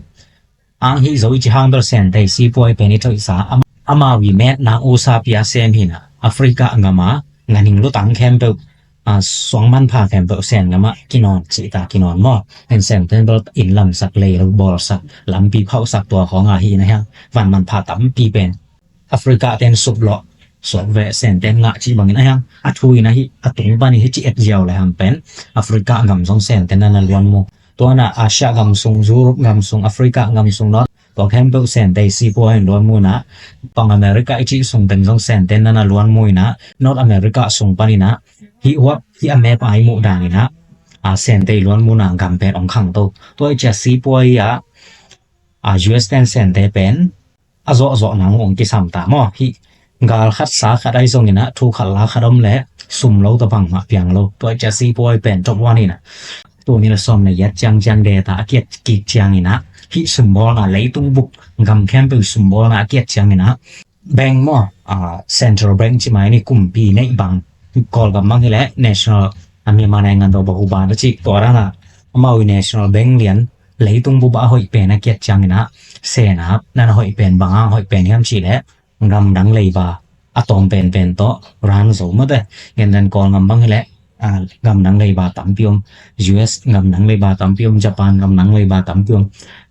ອາງ ຫິໂຊວິຈິຮາງເບວ ແສນເຕຊີປ່ວຍເປນ ອິໂຕອິສາ ອາມາ ອາມາວິແມດ ນາງໂອຊາເປຍ ເຊມຫິນະ ອາຟຣິກາ ກຳມາ ງານຫິງລຸຕັງແຄມເບວ ອາ ສອງມັນພາແຄມເບວ ແສນກຳມາ ກິນອນຊິຕາ ກິນອນມໍ ເປັນແສນເຕນເບວ ອິນລຳສັກເລ ບອລສັກ ລຳປີເຜົາສັກ ຕົວຂອງອາຫິນະ ຫຍັງ ວັນມັນພາຕຳປີເປັນ ອາຟຣິກາເຕັນສຸບເລາະ ສອບແວະແສນເຕັນງະຈິບັງນະຫຍັງ ອາທຸຍນະຫິ ອາຕຸງປານິຫິຈິເອັດຢຽວແລະຫຳເປັນ ອາຟຣິກາກຳສົງແສນເຕັນນະລວນໝູ່ ຕົວນະ ອາຊຽກຳສຸງ ຢູໂຣບກຳສຸງ ອາຟຣິກາກຳສຸງເນາະ ຕົວແຄມເປີແສນເຕຊີປ່ວຍລວນໝູ່ນະ ຕອງອາເມລິກາອີຈິສຸງເປັນສົງແສນເຕັນນະລວນໝູ່ນະ ນອດອາເມລິກາສຸງປານິນະ ຫິຫວບ ຫິອາເມປາຍໝູ່ດານິນະ ອາແສນເຕລວນໝູ່ນະ ກຳເປັນອອງຄັງໂຕ ຕົວເອເຊຍຊີປ່ວຍອາ ອາຢູເອສເຕັນແສນເຕເປັນ ອາໂຈະໂຈະນາງອົງກິສຳຕາມໍ ຫິ ກາລຂັດສາຂັດໄອຊົງນິນະ ທູຂັດລາຂັດອອມແລະ ຊຸມໂລຕະບັງມະປຽງໂລ ຕົວຈະຊີປ່ວຍເປັນຈົບວານິນະ ຕູນິລະຊອມນະຍັດຈຽງຈຽງເດຕາອາກຽດກິກຈຽງນິນະ ຫິຊຸມບໍລນະ ເລຕຸງບຸບ ກຳແຄມເປັນຊຸມບໍລນະອາກຽດຈຽງນິນະ ແບງມໍ ອາ ເຊັນທຣັລແບງຈິມາຍນິ ກຸມປີໃນບັງ ກອລກຳມັງຫິແລະ ເນຊັນນອລ ອາເມມານາຍງານໂຕບະຄູບານະຈິ ຕົວລະນະ ມາວິເນຊັນນອລແບງລຽນ ເລຕຸງບຸບອາຫົຍເປນອາກຽດຈຽງນະ ເຊນາບ ນານາຫົຍເປນ ບາງອາຫົຍເປນ ຫຽມຊີແລະ ກຳດັງເລບາ ອາຕອມເປັນເປັນໂຕ ຣານໂຊມະເຕ ເງິນດັນກອນກຳບັງແລະ ອາ ກຳດັງເລບາຕຳປິອມ ຢູເອສ ກຳດັງເລບາຕຳປິອມ ຈະປານ ກຳດັງເລບາຕຳປິອມ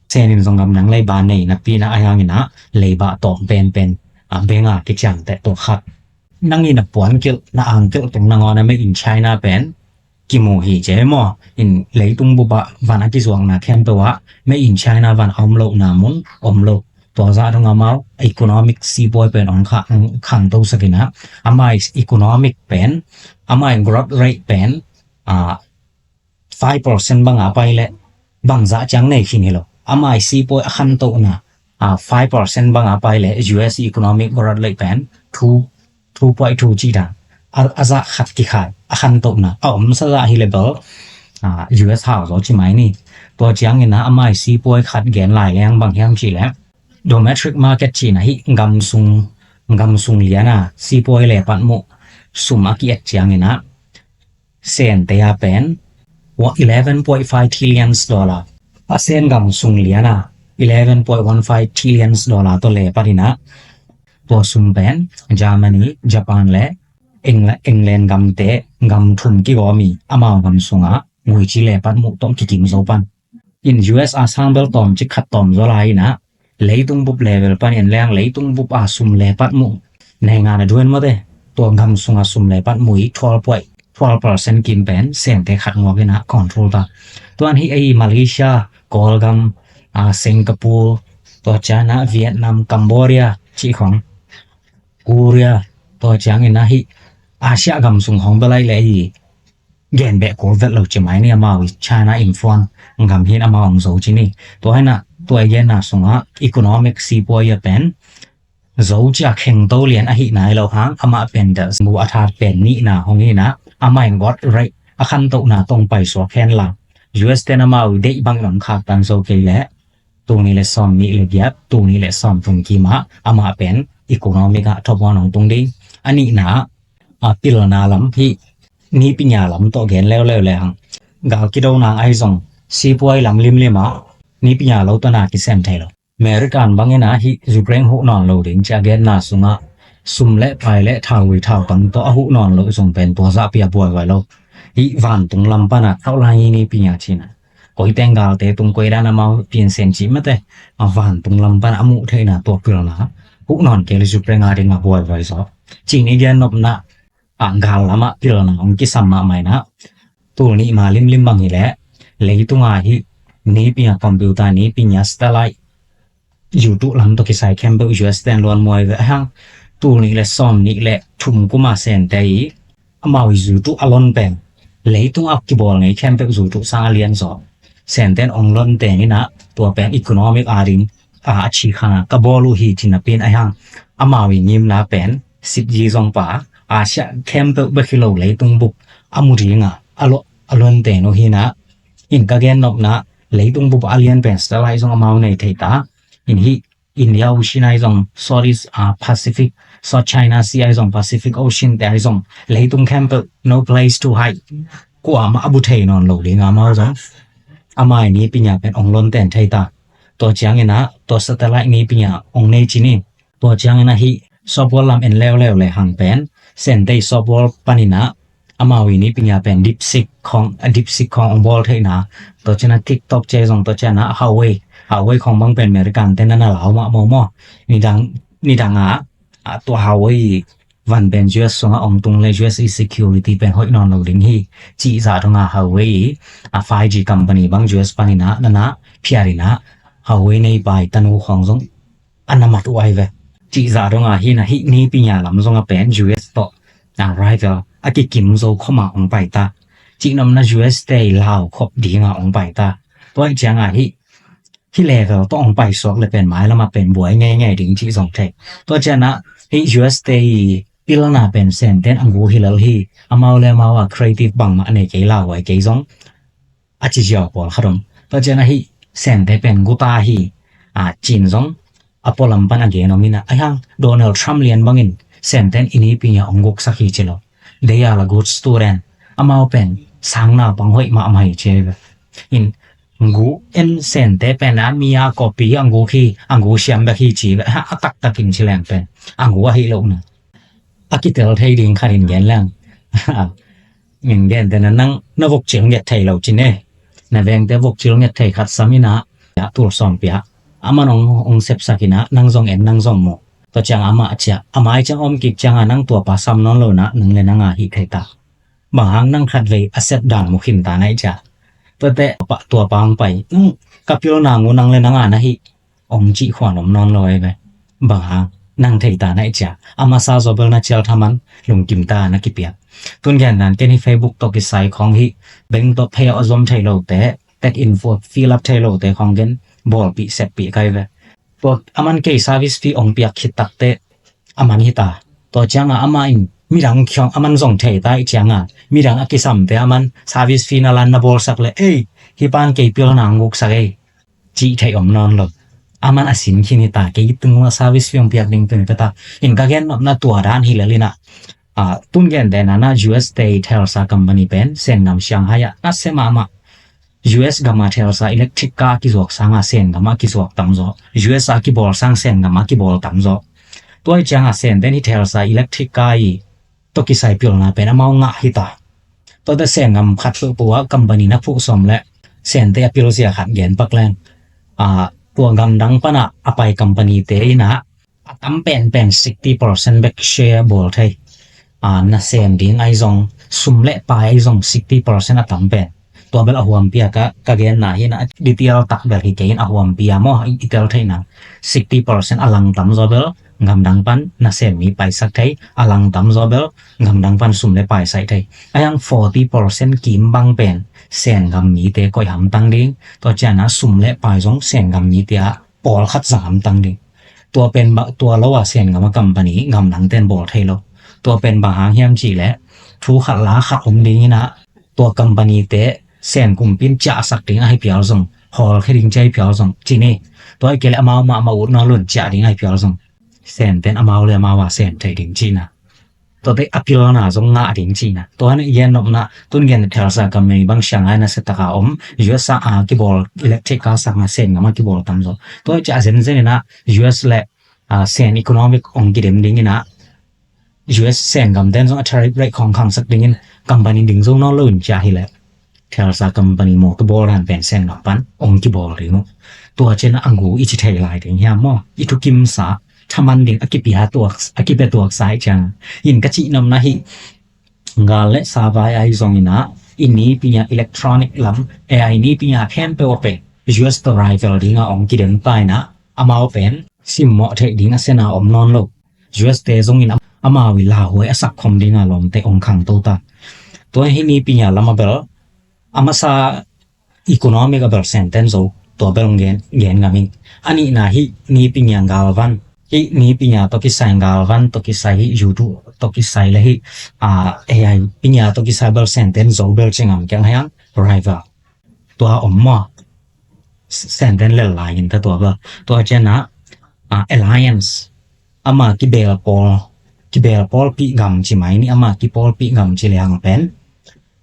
ເຊນິນສອງ ກຳດັງເລບາເນ ນະປີນະອາຍາງນະ ເລບາຕອມເປັນເປັນ ອາ ເບງອາກິຈາງແຕະໂຕຄັດ ນັງອີນະປວນເກີລນະອາງເກີລຕົງນະງອນະ ເມດອິນໄຊນາເປັນ ກິໂມຮີເຈມໍ ອິນເລຕຸງບຸບະ ວັນອາກິສວງນາແຄມໂຕວະ ເມດອິນໄຊນາ ວັນອອມໂລກນາມຸນ ອອມໂລກ ຕົວຈະທຸງອາມາວ ອີໂຄນອມິກຊີປ່ວຍເປັນອອງຄະ ອອງຄັງໂຕສະກິນະ ອາມາຍອີໂຄນອມິກເປັນ ອາມາຍກຣອດເຣດເປັນ ອາ ໄຟເປີເຊັນບັງອາໄປແລະ ບັງຈະຈັງເນຄິນເຮໂລ ອາມາຍຊີປ່ວຍອາຄັນໂຕນາ ອາ ໄຟເປີເຊັນບັງອາໄປແລະ ຢູເອສອີໂຄນອມິກກຣອດເຣດເປັນ ທູ ທູປອຍທູຈີດາ ອາ ອາຈະຂັດກິຂາຍ ອາຄັນໂຕນາ ອາອມສະຈະຮີເລເບິລ ອາ ຢູເອສຮາວໂຈຈິມາຍນີ ຕົວຈຽງນະ ອາມາຍຊີປ່ວຍຂັດແກນຫຼາຍແຮງບາງແຮງຈີແລະ ໂດເມທຣິກມາເກັດຈີນະ ຫິ ກຳຊຸງ ກຳຊຸງເລຍນາ ຊີປ່ວຍແລປັດໝູ່ ຊຸມອາກິເອັດຈຽງນະ ເຊນເຕອາເປັນ eleven point five trillion dollar ອາເຊນກຳຊຸງເລຍນາ eleven point one five trillion dollar ໂຕເລປັດນະ ຕົວຊຸມເປັນ ເຢຍມານີ ຈະປານ ແລະ ເອັງ ເອັງແລນ ກຳເຕ ກຳທຸມກິໂກມີ ອາມາວກຳຊຸງອາ ງຸຍຈີເລປັດໝູ່ ຕົງກິກິມໂຊປັນ ອິນຢູເອສອາຊ່າງເບວຕອມຈິກຂັດຕອມໂຈລາຍນະ ເລຕຸງບຸບເລເວລປານເອັນແລງ ເລຕຸງບຸບອາຊຸມເລປັດໝູ່ ໃນງານອະດ້ວນມະເຕ ຕົວກຳຊຸງອາຊຸມເລປັດໝູ່ twelve point twelve percent ກິມແປນ ເຊນເຕຂັດງອກນະ ຄອນໂທຣຕາ ຕົວນີ້ໄອມາເລເຊຍ ກອລກຳ ອາ ສິງກະປູ ຕົວຈານະ ຫວຽດນາມ ກຳໂບເດຍ ຈີຂອງ ກູເຣຍ ຕົວຈາງນະ ຫິ ອາຊຽກຳຊຸງຂອງບະໄລແລ ແກນແບກໂກເວັດເຫຼົ່າຈະໝາຍເນຍມາວິຊານາອິນຟອນ ງຳເຫັນອາມາອອງໂຊຈີນີ ຕົວໃຫ້ນະ ຕົວແກນນາສົງອາ ອີໂຄນອມິກຊີປ່ວຍເປັນ ໂຊຈາເຄັງໂຕລຽນອະຫິນາຍເຫຼົ່າຫາງ ອາມາເປັນເດສບູອາທາດເປັນນິນາຫົງຫິນາ ອາມາຍງອດເຣ ອາຄັນໂຕນາຕົງໄປໂຊແຄນລາ ຢູເອສເຕນອາມາເດບັງນຳຂາກຕັນໂຊເຄແລ ຕູນີແລະຊອມນີແລະກຽບ ຕູນີແລະຊອມຕຸງກີມາ ອາມາເປັນ ອີໂຄນອມິກອາ ທອບວານອງຕຸງດີ ອານິນາ ອາ ປິລນາລຳພີ ນີປິນຍາລຳໂຕແກນແລ້ວແລ້ວແລ ກາວກິໂດນາງໄອຊອງ ຊີປ່ວຍລຳລິມລິມາ ນີປິນຍາໂລຕະນາກິແຊມໄທໂລ ເມລິການບັງເອນາຫິ ຢູເຄຣນຫຸນອນໂລດິງຈາເກນນາສຸງອາ ຊຸມແລະໄປແລະທາວວິທາວກັນໂຕອະຫຸນອນໂລສົງເປັນຕົວສະເປຍບວຍໄວໂລ ຫິວານຕຸງລຳປະນາເທົ່າໄລນີປິນຍາຊີນາ ກອຍແຕງກາວເຕຕຸງກວຍດານາມາວ ເປັນເຊັນຈິມະເຕ ອາວານຕຸງລຳປະນາອະມຸເທນາຕົວປິລນາ ຫຸນອນເກລະຈຸເປງາເດງາບວຍໄວຊອ ຈີນອີເດຍນົບນະ ອາກາລະມະປິລນາອົງກິສຳມະໄມນະ ຕູນນິມາລິມລິມບັງຫິແລ ເລຕຸງອາຫິ ນີປິນຍາຄອມປິວຕາ ນີປິນຍາສະເຕລາຍ ຢູຕຸລຳໂຕກິໄຊແຄມເບີ ຢູເອສແຕນລອນມວຍແວະຫາງ ຕູນນິແລະຊອມນິແລະທຸມກຸມາແສນແຕ ອາມາວຢູຕຸອາລອນແປງ ເລຕຸງອາກິບອລໄງແຄມເບີ ຢູຕຸຊາອາລຽນຊອ ແສນແຕນອອງລອນແຕນິນະ ຕົວແປງອີໂຄນອມິກອາລິງ a, a chi khana ka bol u hi chin a pin a hang. Amau i ngim na pen sit ji zong pa a sia khem pe be khilo lei tung bup a mu ri nga a lo a lon te no hi na. In ka gen nop na lei tung bup a lian pen satellite zong amau nei thei ta. In hi India Ocean ai zong, South East, a, Pacific, South China Sea ai zong, Pacific Ocean te ai zong, leitung khem pe, no place to hide. Kuama a bu thei non lo ding amau zong. Amai ni pinya pen ong lon ten thei ta. Tua chiang ina, tua satellite ni pinya ong nei chini. Tua chiang ina hi, software lam en leu leu le hang pen, Sente software panina, amau ini pinya pen DeepSeek khong, a, DeepSeek khong ong bol thei na. Tua chena TikTok che zong tua chena Huawei. Huawei khong bang pen American te na na lau ma mo mo. Ni dang, ni dang a, a, tua Huawei van pen US song a ong tung le US i security pen hoi non lo ding hi. Chi za dong a Huawei, a, five G company bang US panina, na na, phiarina. Huawei nei pai tanu khong zong. Ana mat u ai ve. Chi za dong a hi na hi ni pinya lam zong a pen US to. A rival a ki kim zo khoma ong pai ta. Chi nom na US te lau khop ding a ong pai ta. Tua chiang a hi, hi level to ong pai sok le pen mai lama pen buai ngai ngai ding chi zong thei. Tua chiang a hi US te pil na pen Senten ang gu hi lel hi. Amau le amau a creative bang ma ne kei lau ai kei zong. A chi ziau pol kha dong. Tua chiang a hi Sente pen gu ta hi. A chin zong. A polam pan a gen om ina, a hang Donald Trump lian bangin Senten ini pinya ong guk sak hi chilo. They are a good student. Amau pen sang nau pang hoi ma amai che. In gu en Sente pen a mi a copy ang gu hi, ang gu siam bek hi chi. Ha, a tak tak in chi leng pen. Ang gu a hi lo na. A ki tel thei ding kha in gen leng. Min gen te na nang na vok chil nget thei lo chin e. Na veng te vok chil nget thei khat sam ina. Ya tul som pia. Ama nong ong sep sak ina nang zong en nang zong mo. To chiang ama chia. Ama ai chiang om kik chiang a nang tua pa sam non lo na nang le nang a hi thei ta. Bang hang nang khat vei a set dan mu khin ta nai chia. To te pa tua pa ang pai. Nang kapil na ngu nang le nang a na hi. Ong chi khwan om non loi ve. Bang hang nang thei ta nai chia. Ama sa zo bel na chial thaman lung kim ta na ki pia. Tun gen nan ken hi Facebook to ki sai khong hi. Beng to phe o zom thei lo te. Tet info fill up thei lo te khong gen. Bol pi set pi kai ve. Tua aman kei service fee ong piak khit tak te. Aman hi ta. Tua chiang a ama in. Mi dang khiong aman zong thei ta i chiang a. Mi dang a ki sam te aman. Service fee na lan na bol sak le. Ei. Hi pan kei pil nang guk sak ei. Chi thei om non lo. Aman a sin khin hi ta kei tung la service fee ong piak ding tung ka ta. In ka gen nop na tua dan hi le lina. A, tun gen de na na US te thel sa company pen Sen gam Shanghai a na se ma ma. US gam a thel sa electric car ki zuak sang a Sen gam a ki zuak tam zo. US a ki bol sang Sen gam a ki bol tam zo. Tua i chiang a Sen den hi thel sa electric car i. To ki sai pil na pen amau nga hi ta. To te Sen gam khat pu pu a company na phu som le. Sente a pil sia khat gen pak leng. A, tua gam dang pana a pai company te ina. A tam pen pen sixty percent bek share bol thei. A, na Sen ding ai zong sum le pai ai zong sixty percent a tam pen. Tua bel a huam pia ka, ka gen na hi na detail tak bel hi kei in a huam pia mo i tel thei na. Sixty percent a lang tam zo bel gam dang pan na Sen mi pai sak thei, a lang tam zo bel gam dang pan sum le pai sai thei. A yang forty percent kim bang pen Sen gam mi te koi ham tang ding. To chiang a sum le pai zong Sen gam mi te a pol khat za ham tang ding. Tua pen ba, tua lo a Sen gam a company gam dang ten bol thei lo. Tua pen ba hang hiam chi le thu khat la khat om ding ina. Tua company te Sen kum pin chia sak ding a hi pial zong. Hol khe ding chai pial zong. Chi ni. Tua i ke le amau ma ma ut no lun chia ding a hi pial zong. Sen ten amau le amau a Sen thei ding chi na. Tua te a pil na zong nga ding chi na. Tua ni yen nop na tun gen thel sa company bang Shanghai na se ta ka om. US a, a ki bol electric car sak na Sen gam a ki bol tam zo. Tua chia zen zen na US le, a, Sen economic ong ki dem ding ina. US Sen gam ten zong a tariff rate khong khang sak ding in company ding zong no lo in chia hi le. Thel sa company mo to bol dan pen Sen gam pan ong ki bol ri mo. Tua chen a ang gu i chi thei lai ding hiam mo. I thu kim sa thaman ding a ki pia tuak, a ki pia tuak sai chiang. In ka chi nom na hi. Ngal le sa vai ai zong ina. Ini pinya electronic lam. E ai ni pinya khem pe o pe. US to rival ding a ong ki dem tai na. Amau pen. Sim mo thei ding a Sen a om non lo. US te zong in amau i la huai a sak khom ding a lom te ong khang to ta. Tua hi ni pinya lam a bel. Ama sa economic a bel Sen ten zo. Global ແກນ ແກນງາມອີກ. ອານິນາຫິນີປິຍາກາລະວັນ ຫິນີປິຍາໂຕກິໄຊກາລະວັນ ໂຕກິໄຊຫິຢູຕຸ ໂຕກິໄຊ ແລະ ຫິ ອາ ເອໄອ ປິຍາໂຕກິໄຊເບິລ ສຽນເຕັນ ໂຊເບິລ ຈະງາມແກງຮາຍ Rival. ຕົວອອມມໍ ສ- ສຽນເຕັນ ແລະ ລາຍ ອິນເຕີ ຕົວເບິລ ຕົວເຈນນະ ອາ Alliance. ອາມາກິເບລປອລ ກິເບລປອລປິກຳຈິໄມນີ ອາມາກິປອລປິກຳຈິແລງເປັນ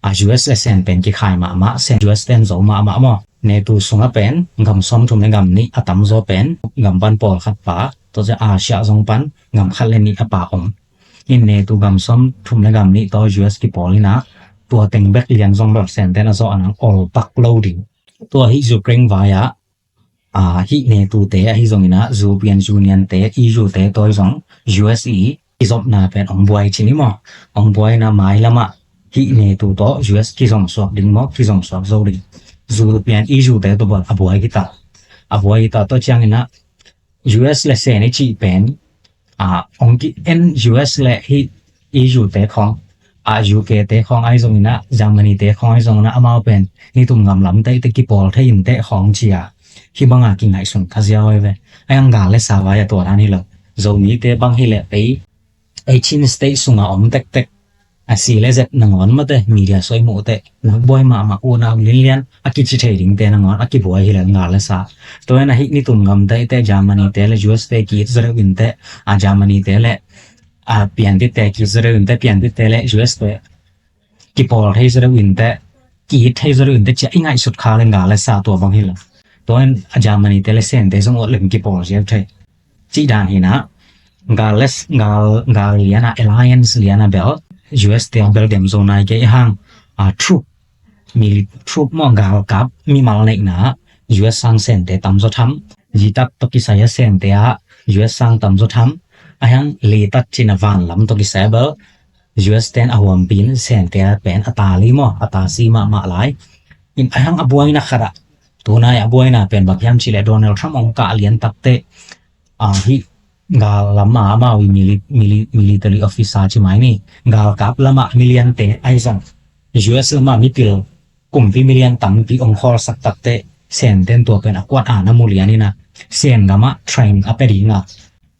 ອາ ຢູເອສ ແລະ ສຽນເປັນກິຂາຍມາອາມາ ສຽນ ຢູເອສ ເຕັນໂຊມາອາມາມໍ ເນຕູສຸງອາເປັນ ກຳຊອມທຸມແລະກຳນິ ອາຕຳໂຊເປັນ ກຳປັນປອລຂັດປາ ໂຕຈະອາຊຽຊ່ອງປັນ ກຳຂັດແລະນິ ອາປາອອມ ອິນເນຕູກຳຊອມທຸມແລະກຳນິ ໂຕ ຢູເອສ ກິປອລລິນາ ຕົວເຕັງເບັກລຽນຊ່ອງເບິລ ສຽນເຕັນ ອາໂຊອານັງ ອອລປັກໂລດິງ ຕົວຫິຢູເກຣງວາຍາ ອາ ຫິເນຕູເຕ ອາ ຫິຊົງອິນາ ຢູຣຽນຢູນຽນເຕ ອີຢູເຕ ໂຕຍຊ່ອງ ຢູເອສອີ ກິຈົບນາເປັນອອງບວຍຈິນິມໍ ອອງບວຍນາມາຍລະມະ ຫິເນຕູໂຕ ຢູເອສ ກິຈົງສອກດິງມໍ ກິຈົງສອກໂຊດິງ ຢູຣຽນ ອີຢູເຕ ໂຕເບິລ ອາບວຍກິຕາ ອາບວຍກິຕາ ໂຕຈຽງອິນາ ຢູເອສ ແລະ ເຊນ ເອຈີ ເປັນ ອາ ອົງກິ ເອັນ ຢູເອສ ແລະ ອີຢູເຕຄອງ ອາ ຢູເກເຕຄອງ ອາ ອິຊົງອິນາ ຈາມານີເຕຄອງ ອາ ອິຊົງອິນາ ອາມາວເປັນ ນິຕຸມງາມລຳເຕ ເຕກິປອລເທອິນເຕຂອງເຈຍ ຫິບັງອາກິໄງສຸນຄາເຊຍເວ ອາຍັງກາເລຊາວາຍາຕົວທານຫິເລ ໂຊມີເຕບັງຫິເລໄປ ເອເຈນສະເຕດສຸງອາອອມເຕັກເຕັກ ອາຊີເລເຊັດນະງອນມາເຕ ມີເດຍຊ່ວຍໝູເຕ ນັກບວຍມາມາອູນາລິນລຽນ ອາກິຈິເທດິງເຕນະງອນ ອາກິບວຍຫິເລງາເລຊາ ໂຕຍນະຫິນິຕຸມງາມເຕ ເຕຈາມານີເຕ ແລະ ຢູເອສ ເຕ ກີດສະເຣວິນເຕ ອາຈາມານີເຕ ແລະ ອາ ປຽນຕິເຕ ກີດສະເຣວິນເຕ ປຽນຕິເຕ ແລະ ຢູເອສ ເຕ ກິປອລເທສະເຣວິນເຕ ກີດເທສະເຣວິນເຕ ຈະອີງາຍສຸດຄາເລງາເລຊາ ຕົວບັງຫິເລ ໂຕຍນະ ອາຈາມານີເຕ ແລະ ເຊນ ເຕ ສົງອົດເລັງກິປອລເຊເທ ຈິດານຫິນະ ກາເລສ ກາລ ກາລຽນາ Alliance ລຽນາເບລ ຢູເອສ ເຕ ເບລເດມໂຊນາຍເກອີຫັ້ງ ອາ ທຣູບ ມີ ທຣູບມໍ ກາລກັບ ມີມາລເນັກນາ ຢູເອສ ສ້າງເຊນເຕຕຳໂຊທຳ ຢີຕັດໂຕກິໄຊຍາເຊນເຕ ຢູເອສ ສ້າງຕຳໂຊທຳ ອາຍັງ ລີຕັດຈິນະວານລຳໂຕກິໄຊຍາເບລ ຢູເອສ ແຕນອາຫວມປີນ ເຊນເຕເປັນອາຕາລີມໍ ອາຕາຊີມະມະລາຍ ອິນ ອາຍັງ ອາບວຍນະຄະດະ ໂຕນາຍອາບວຍນະເປັນບັກຍາມຈິເລ ໂດນັລ ທຣຳ ອົງກະລຽນຕັກເຕ ອາ ຫິ ກາລະມາມາ ມີລິ ມີລິ ມີລິເຕີຣີອອບຟິເຊີ ຈິໄມນີ ກາລກັບລະມະ ມີລຽນເຕ ໄອຊອງ ຢູເອສ ລະມະ ມີປິລ ກຸມປີມີລຽນຕຳປີ ອົງຄໍລສັກຕັກເຕ ເຊນເຕັນຕົວເປັນອາກວດອານະມູລຽນນີ້ນະ ເຊນກະມະ ເທຣນອາເປດີງາ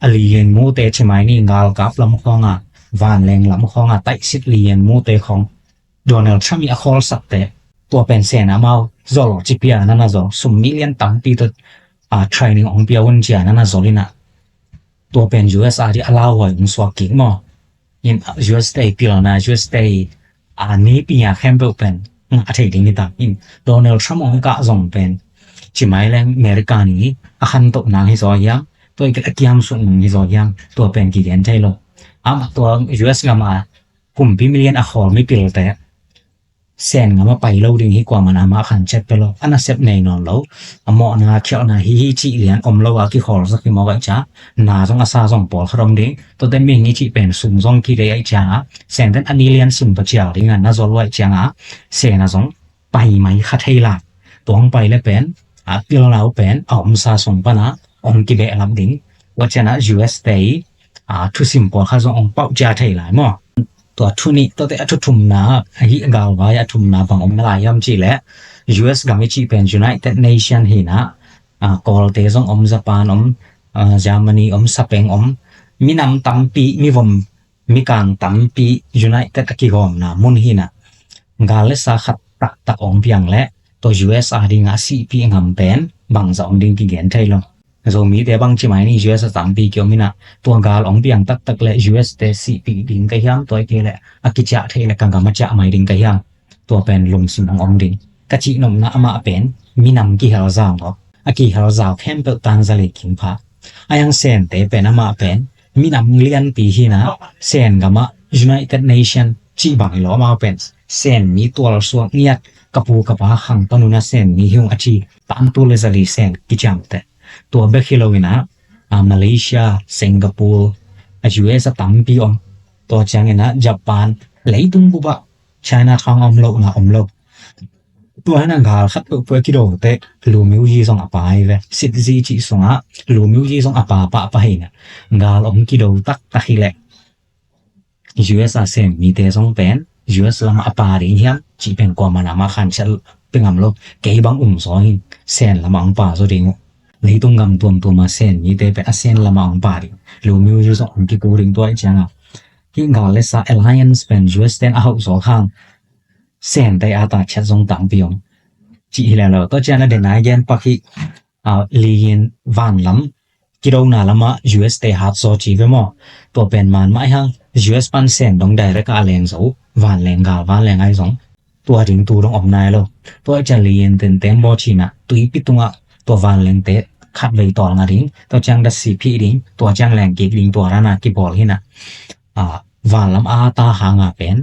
ອາລີເຢັນມູເຕ ຈິໄມນີ ກາລກັບລຳຄອງອາ ວານແລງລຳຄອງອາ ໄຕຊິດລີເຢັນມູເຕຂອງ ໂດນັລ ທຣຳ ມີອາຄໍລສັກເຕ ຕົວເປັນເຊນອາມາວ ໂຊລຈິເປຍ ອານານາໂຊ ຊຸມມີລຽນຕຳປີໂຕ ອາ ເທຣນນິງ ອົງເປຍວົນເຈຍ ອານານາໂຊລິນະ ຕົວເປັນ ຢູເອສ ອາ ທີ່ອາລາວ ຫວຍ ອຸງສວາກິກມໍ ອິນ ຢູເອສ ເຕ ປິລນາ ຢູເອສ ເຕ ອາ ນີປິຍາ ແຄມເບວ ເປັນ ອາເທກດິງນິຕາ ອິນ ໂດນັລ ທຣຳ ອົງກະຊົງເປັນ ຈິໄມແລງເມລິການີ ອາຄັນໂຕນາງ ຮິຊາດ ຢາງ ຕົວເອກ ອາກິຍາມ ສຸງ ຣິຊາດ ຢາງ ຕົວເປັນ ກິແກນ ໄທໂລ ອາມາຕົວ ຢູເອສ ກະມາ ກຸ່ມພີມີລຽນອາຄໍລມີປິລແຕ ແສນງາມາໄປເລົາດິງ ຮີກວາມານາມາຄັນເຈັດເປໂລ ອານາເຊັບແນ່ນອນເລົາ ອາເມາະນາຂຽວນາ ຮີ ຮີຈິລຽນອົມເລົາ ອາກິຄໍລສັກ ຮີມອກໄກຈາ ນາຊົງອາຊາຊົງປອລຄະດົມດິງ ໂຕເຕັນມິງ ຮີຈິເປັນ ຊຸມຊົງກິເດໄອຈາ ແສນເຕັນອານີລຽນ ຊຸມປະຈຽວດິງ ອານາໂຊລໄວຈຽງອາ ເສນາຊົງ ໄປໄມຄະເທລາ ຕົວໄປແລະເປັນ ອາ ປິລລາວເປັນ ອາອົມຊາຊົງປະນາ ອົງກິເບລັບດິງ ວັດຈະນະ ຢູເອສ ເຕ ອາ ທຸຊິມປອລຄະຊົງ ອົງເປົາຈາໄທລາຍມໍ ຕົວທຸນິ ຕົວເຕ ອາ ທຸທຸມນາ ອາ ຫິກາວວາຍ ອາທຸມນາ ບັງອົມມະລາຍອມຈິແລະ ຢູເອສ ກຳມິຈິເປັນ ຢູໄນເຕັດເນຊັນ ຫີນາ ອາ ກອລເຕຊົງ ອົມຈະປານ ອົມ ອາ ຈາມານີ ອົມສະເປງ ອົມ ມີນຳຕຳປີ ມີວົມ ມີກາງຕຳປີ ຢູໄນເຕັດ ອາກິກອມນາ ມຸນຫີນາ ກາເລສາ ຂັດຕັກ ຕັກອົງປຽງ ແລະ ຕົວ ຢູເອສ ອາ ດີງາ ສີປີງາມແປນ ບັງສະອອງດິງ ກິແກນ ໄທໂລ ໂຊມີເຕບັງຈິໄມນີ ຢູເອສ ຕຳປີກິໂອມິນາ ຕົວກາລອງປຽງຕັກຕັກ ແລະ ຢູເອສ ເຕ ສີປີດິງກະຮຽມ ຕົວເອເກ ແລະ ອາກິຈະ ເທ ແລະ ກາງກາມະຈະ ໄມດິງກະຮຽມ ຕົວແປນລຸງຊິມອງອອງດິງ ກະຈິນົມນະອະມະເປັນ ມີນຳກິເຮລຊາວ ອາກິເຮລຊາວ ແຄມເປິກຕານສະເລກິງພາ ອາຍັງເຊນເຕເປັນອະມະເປັນ ມີນຳລຽນປີຫີນາ ເຊນກາມະ ຢູໄນເຕັດເນຊັນ ຈິບັງໂລມາເປັນ ເຊນມີຕົວລະສວກງຽດ ກະປູກະປາຄັງປະນຸນະ ເຊນມີຫິວອາຈີ ຕານຕູເລຊາລີ ເຊນກິຈາມແຕ ຕົວເບຄິໂລວິນາ ອາ ມາເລເຊຍ ສິງກະປູ ອາ ຢູເອສ ຕຳປີອອມ ຕົວຈາງເອນາ ຈາປານ ໄລຕຸງບຸບະ ໄຊນາທາວອອມໂລກນາອອມໂລກ ຕົວຫັ້ນນະ ກາລຄັດເປີເປີກິໂດເຕ ລູມິວຈີຊົງອາປາຍເວ ຊິດຈີຈິຊົງອາ ລູມິວຈີຊົງອາປາປະປະເຮນະ ກາລອມກິໂດຕັກຕະຄີແລ ຢູເອສ ອາເຊນ ມີເຕຊົງແປນ ຢູເອສ ລະມະອາປາເດງຮຽມ ຈິເປັນກວາມານາມາຄັນເຊລ ເປັນອຳໂລ ເກບັງອຸມຊໍຫິງ ແສນລະມາອອງປາໂຊເດງ ໄລຕຸງກຳຕວມຕົວມາແສນມີເຕເປນອາເຊນລະມາອອງປາດິ ລູມິວຢູສອງກິກູດິງຕົວອາຈານ ທີ່ກາເລສາ alliance ເປັນ US ເຕັນອາຫຸສອຄາງ ແສນໄຕອາຕາແຄດຊົງຕາມປິອງ ຈີອີແລລະ ຕົວຈານເດນາຍແກນປາຄີ ອາ ລີເຢັນວານລຳ ກິໂລນາລະມະ US ເຕຫາດຊໍຈີເວມໍ ຕົວເປັນມານມາຍຫາງ US ປັນແສນດົງໄດເຣກອາແລງໂສ ວານແລງກາວ ວານແລງໄອສອງ ຕົວດິງຕູດົງອອມນາຍໂລ ຕົວຈະລີເຢັນເຕັນເຕັມບໍຊີນະ ຕຸຍປິຕຸງອະ ຕົວວານແລງເຕ ຂັດໄວຕອນງາດິງ ຕົວຈາງດັດຊີພີດິງ ຕົວຈາງແລງກິກດິງ ຕົວລະນາກິບອລຫິນະ ອາ ວານລຳອາຕາຫາງາເປັນ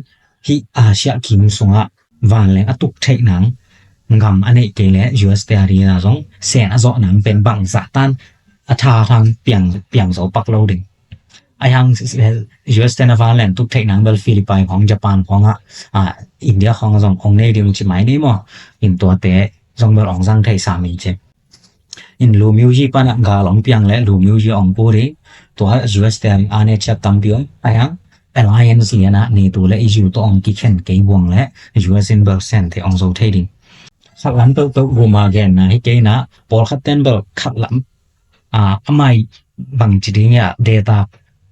ທີ່ອາເຊຍກິມສຸງອະ ວານແລງອະຕຸກເທກໜາງ ງຳອະເນເກແລ US ເຕອາຣີນາຊົງ ແສນອະເຈາະໜາງເປັນບັງສະຕານ ອະທາທາງປຽງ ປຽງໂສປັກໂລດິງ ອາຍັງ US ເຕນະວານແລງຕຸກເທກໜາງເບລຟີລິບປາຍຂອງຈະປານຂອງ ອາ ອິນເດຍຂອງ ອາ ສອງອົງເນດິງຈິໄມນີມໍ ອິນຕົວເຕ ຊົງເບລອອງສັງໄທສາມີເຈ ອິນລູມິວຈີປານະກາລອງປຽງ ແລະ ລູມິວຈີອອງປູເດ ຕົວ US ເຕອາເນເຊຍຕຳປິອງ ອາຍັງ alliance ເນນະ NATO ແລະ EU ຕົວອອງກິເຂັນເກບວງ ແລະ US ເປັນເບີເຊັນເທອອງໂຊເທດິງ ຄັດລຳເປິກເປິກກູມາແກນນາ ເຮເກນາ ປອລຄັດເຕັນເບີກ ຄັດລຳ ອາ ອາໄມ ບັງຈິດິງຍາ ເດຕາ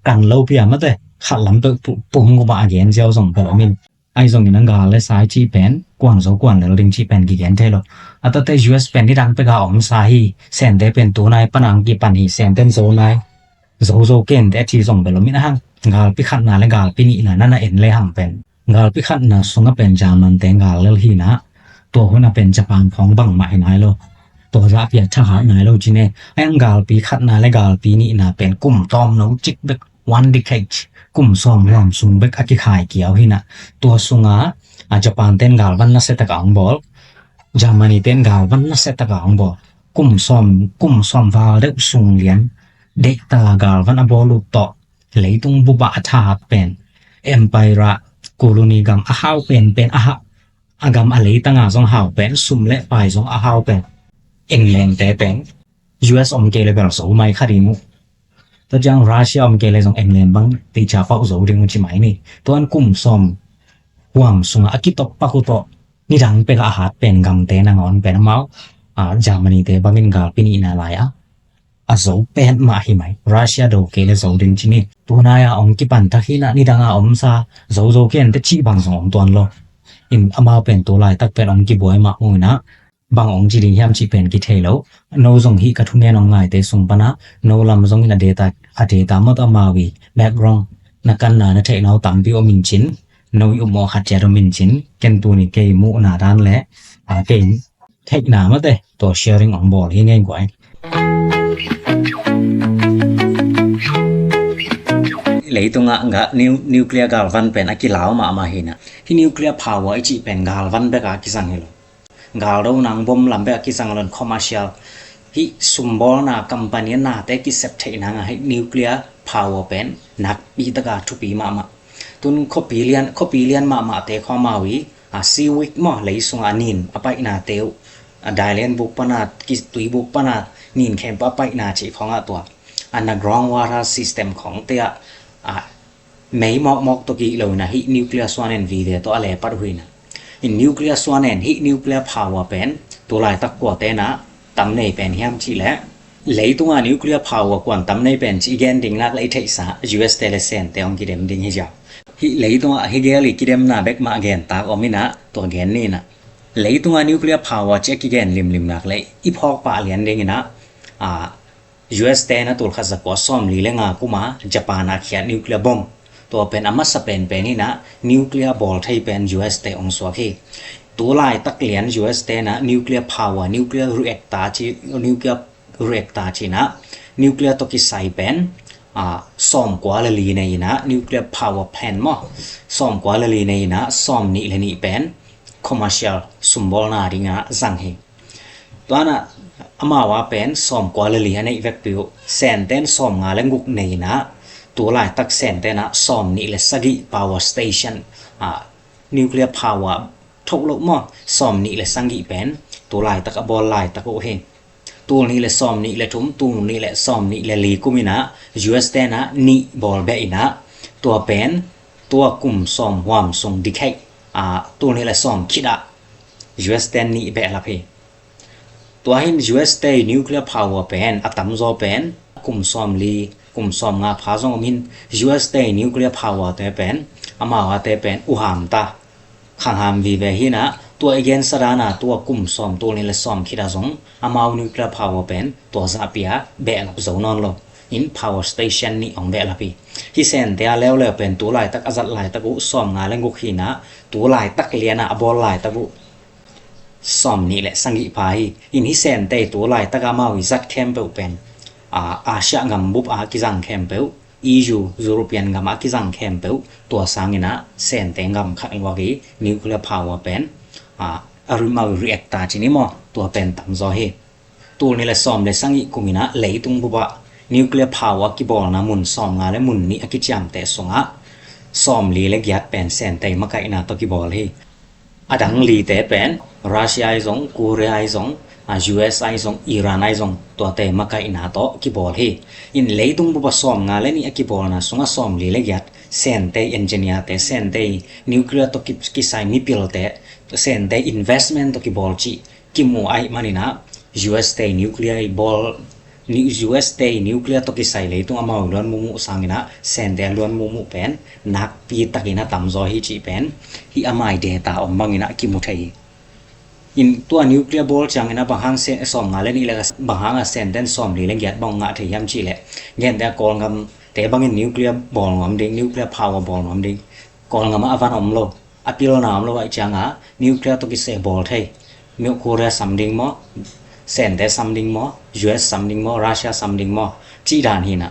ກັນໂລເປຍມາເຕ ຄັດລຳເປິກປຸ ປຸງກູມາອາແກນເຈົ້າ ສົ່ງເປີອອມິນ ໄອຊົງອີນາງກາເລຊາຍຈີແປນ ກວນໂຊກວນເລີລດິງຈີແປນກິແກນເທໂລ ອາຕາເຕ US ເປັນນິດັງເປກາອອມຊາຮີ ແສນເຕເປັນຕູນາຍປະນາງກິປັນຮີ ແສນເຕັນໂຊນາຍ ໂຊໂຊເກນເຕອາທີຊົງເປີໂລມິນອາຫັງ ກາລປິຄັດນາ ແລະ ກາລປິນິນາ ນານາເອັນເລຫັງເປັນ ກາລປິຄັດນາ ຊຸງກະເປັນຈາມັນແຕງກາລເລີລຮີນາ ຕົວຫົວໜ້າເປັນຈະປານຂອງບັງມະຮີນາຍໂລ ຕົວລະປຽດທະຫານນາຍໂລຈິເນ ແອງກາລປິຄັດນາ ແລະ ກາລປິນິນາເປັນ ກຸ່ມຕອມໂນຈິກເບັກ ວັນດິເຄຈ ກຸ່ມຊອມຮ່ວມຊຸງເບັກອາກິຂາຍກຽວຫີນະ ຕົວຊຸງອາ ອາຈະປານເຕັນກາລວັນນະເສດຕະກາອງບອລ ຈາມານີເຕັນກາລວັນນະເສດຕະກາອງບອລ ກຸ່ມຊອມ ກຸ່ມຊອມວາເລັບຊຸງລຽນ ເດກຕາກາລວັນອະບອລລູກເຕາະ ໄລຕຸງບຸບະອາທາເປັນ ເອັມໄປຣະ ໂກໂລນີກຳອາຫາວເປັນ ເປັນອາຫາ ອາກຳອາເລຕະງາຊົງຫາວແປນ ຊຸມ ແລະ ປາຍຊົງອາຫາວແປນ ເອັງແລນແຕແປນ US ອອມເກເລເບລໂສໄມຄາດີມຸ ຕະຈັງຣາເຊຍອອມເກເລຊົງເອັງແລນບັງ ຕີຈາເປົາໂສເດງຈິໄມນີ ຕົວອັນກຸ່ມຊອມ ຫວງຊຸງອາກິໂຕປາກຸໂຕ ນິດັງເປກອາຫາດແປນກຳແຕນາງອນແປນມາວ ອາ ຈາມານີເຕບາມິນກາລປິນິນາລາຍອາ ອາໂສແປນມາຫິໄມ ຣາເຊຍໂດເກເລໂສເດງຈິນີ ຕົວນາຍອາອອງກິປັນທະຄີນະ ນິດັງອາອອມຊາ ໂຊໂຊເກນເຕຈິບັງສົງອອມຕວນໂລ ອິນອາມາວເປັນຕົວລາຍຕັກແປນອອງກິບວຍມະໂອຍນະ ບາງອົງຈີດີງແຮມຈີເປັນກິເທໂລ ໂນຊົງຫິກະທຸເນນອງງາຍເຕຊົງປະນາ ໂນລຳຊົງອິນອາເດຕາ ອາເດຕາມໍຕະມາວີ ແບັກກຣອງ ນະກັນນານະເທກນາວຕຳປິໂອມິນຈິນ ໂນຢູໂມຄາເຈໂຣມິນຈິນ ເກັນຕູນີເກຍມຸນາດານ ແລະ ອາ ເກຍເທກນາມາເຕ ຕົວເຊຍຣິງອອງບອລຮີເງຍກວາຍ ເລຍຕົງອະກະນິວ ນິວເຄລຍກາລວັນເປັນອາກິລາວມາມາຮີນະ ທີ່ນິວເຄລຍພາວເວີອີຈິເປັນກາລວັນເບກອາກິສັງຮີໂລ ກາໂລນາງບົມລຳເບກອາກິສັງລອນຄອມເມີຊຽວ ທີ່ຊຸມບອລນາກຳປານີນາເຕກິເຊັບເທນາງໃຫ້ນິວເຄລຍພາວເວີເປັນນັກປີຕະກາທຸປີມາມາ ຕຸນຄໍປີລຽນ ຄໍປີລຽນມາມາເຕຄວາມມາວີ ອາ ຊີວິກມໍເລີຍຊຸງອານິນອາໄປນາເຕວ ອາ ໄດເລນບຸກປະນາດ ກິດຕຸຍບຸກປະນາດ ນິນເຂັມປະໄປນາຈິຂອງອາຕົວ ອານາກຣອງວາຣາຊິສເຕັມຂອງເຕອ ອາ ເມຍມອກມອກໂຕກີເລີນະ ຮີນິວເຄລຍສວນແອນວີເດໂຕອາແລປັດຫຸຍນະ ອິນນິວເຄລຍສວນແອນ ຮີນິວເຄລຍພາວເວີເປັນ ໂຕລາຍຕັກກົວເຕນະ ຕຳເນເປັນຮຽມຈິແລ ເລີຍຕຸງອານິວເຄລຍພາວເວີກວນຕຳເນເປັນຈິແກນດິງນັກເລີຍເທສາ ຢູເອສເຕເລເຊນເຕອອງກິເດັມດິງຮີຈາ ຮີເລີຍຕຸງອາຮີເກລີກິເດັມນາເບັກມະແກນຕາກອອມມິນະ ຕົວແກນນີ້ນະ ເລີຍຕຸງອານິວເຄລຍພາວເວີຈິກິແກນລິມລິມນັກເລີຍ ອີພອກປະລຽນດິງນະ ອາ ຢູເອສເຕນະ ຕູລຄາສະກວດຊອມລີແລະງາກຸມາ ຈະປານອາຄຽດນິວເຄລຍບົມ ຕົວເປັນອາມາສະເປັນເປັນນີ້ນະ ນິວເຄລຍບອລໄທເປັນຢູເອສເຕອົງສວກເຮ ໂຕລາຍຕັກລຽນຢູເອສເຕນະ ນິວເຄລຍພາວເວີ ນິວເຄລຍຣີແອັກຕາຈີ ນິວເຄລຍຣີແອັກຕາຈີນະ ນິວເຄລຍໂຕກິໄຊເປັນ ອາ ຊອມກວາລະລີໃນນະ ນິວເຄລຍພາວເວີແພນມໍ ຊອມກວາລະລີໃນນະ ຊອມນິລະນິເປັນ ຄອມເມີຊຽວ ຊຸມບອລນາດິງນະ ສັງເຮ ຕົວນະ ອາມາວາເປັນ ຊອມກວາລະລີອາເນກແວັກປິວ ແສນເຕັນຊອມງາແລະກຸກເນນະ ໂຕລາຍຕັກແສນເຕັນນະ ຊອມນິແລະສະກິ ພາວເວີສະເຕຊັນ ອາ ນິວເຄລຍພາວເວີ ທົກໂລກມໍ ຊອມນິແລະສັງກິເປັນ ໂຕລາຍຕັກອາບອນລາຍຕັກໂອເຮ ໂຕນີ້ແຫຼະຊອມນີ້ແຫຼະທຸມ ໂຕນີ້ແຫຼະຊອມນີ້ແຫຼະລີກຸມິນະ ຢູເອສແຕນະ ນິບອລແບະອີນະ ຕົວເປັນ ຕົວກຸມຊອມຫວາມຊົງດີເຄກ ອາ ໂຕນີ້ແຫຼະຊອມຄິດອະ ຢູເອສແຕນນິແບະລະເພ ຕົວະຫີນ ຢູເອສ ເຕ nuclear power ເປັນ ອາຕຳໂຈເປັນ ກຸມສອມລີ ກຸມສອມງາພາ ຊ່ອງອອມຫີນ ຢູເອສ ເຕ nuclear power ເຕເປັນ ອາມາວາເຕເປັນ ອຸຫາມຕາ ຄັງຫາມວີເວຫີນະ ຕົວະອີເກນສະດານາ ຕົວະກຸມສອມ ຕົວະນີແລະສອມຄີດາຊົງ ອາມາວ nuclear power ເປັນ ຕົວະສະອາເປຍ ແບະລັບໂຈນອນໂລ ຫີນ power station ນີອອງແບະລັບພີ ຮີເຊນເຕຍແລ້ວແລ້ວເປັນ ຕູລາຍຕັກອາຈັດລາຍຕະກຸ ສອມງາແລະງົກຫີນະ ຕູລາຍຕັກເລຍນະ ອາບອນລາຍຕະກຸ ສອມນີແລະສັງກິພາຮີ ອິນຮີເຊນເຕຍ ຕູລາຍຕັກອາມາວ ຈັດແຄມເປວເປັນ ອາ ອາຊຽງຳບຸບອາກິຈັງແຄມເປວ ອີຢູ ຢູໂຣປຽນງຳອາກິຈັງແຄມເປວ ຕົວະຊາງກິນະ ເຊນເຕຍງຳຄັກງວກຮີ nuclear power ເປັນ ອາ ອາຣິມາວ reactor ຈີນີມໍ ຕົວະເປັນຕຳໂຈຮີ ຕູລນີແລະສອມເລສັງກິກຸມກິນະ ເລຕຸງບຸບອາ nuclear power ອາກິບອລນາມຸນ ສອມງາແລະມຸນນີອາກິຈຽມເຕະສົງອາ ສອມລີແລະກຽດເປັນ ເຊນເຕຍມະກະອິນາໂຕະກິບອລຮີ ອາດັງລີເຕເປັນ ຣັສເຊຍອາຍົງ ກູເຣຍອາຍົງ ອາ ຢູເອສອາຍົງ ອີຣານອາຍົງ ຕົວະເຕມະກະອິນາໂຕະກິບອລຮີ ອິນເລຕຸງບຸບອາ ສອມງາແລະນີອາກິບອລນາ ສົງອາ ສອມລີແລະກຽດ ເຊນເຕຍເອັນຈິເນຍເຕ ເຊນເຕຍນິວເຄລຍໂຕະກິໄຊ ມີປິລເຕ ເຊນເຕຍ investment ໂຕະກິບອລຈີ ກິມອູໄອມານີນາ ຢູເອສເຕນິວເຄລຍບອລ ຢູເອສເຕນິວເຄລຍໂຕະກິໄຊເລຕຸງອາມາວລວນມຸມຸສາງກິນະ ເຊນເຕລວນມຸມຸເປັນ ນັກປີຕັກກິນະຕຳໂຈຮີຈີເປັນ ຮີອາມາຍເດຕາອອມບັງກິນະ ກິມມຸໄທ ອິນຕົວນິວເຄລຍບອລຈາງກິນະ ບາງຫາງເຊ ສອມງາແລະນີແລະ ບາງຫາງອາເຊນເຕນສອມດີແລະກຽດບອງງະໄທຍາມຈີແລະ ແກ່ນແຕ່ກອນງຳ ແຕ່ບາງກິນນິວເຄລຍບອລງອມເດ ນິວເຄລຍພາວເວີບອລງອມເດ ກອນງຳອາວັນອມໂລ ອາປິລນາມລະວະຈາງອາ nuclear ໂຕະກິເຊບອລໄທ North Korea something ມໍ ເຊນເຕ something ມໍ ຢູເອສ something ມໍ ຣັສເຊຍ something ມໍ ຈີດານຫີນະ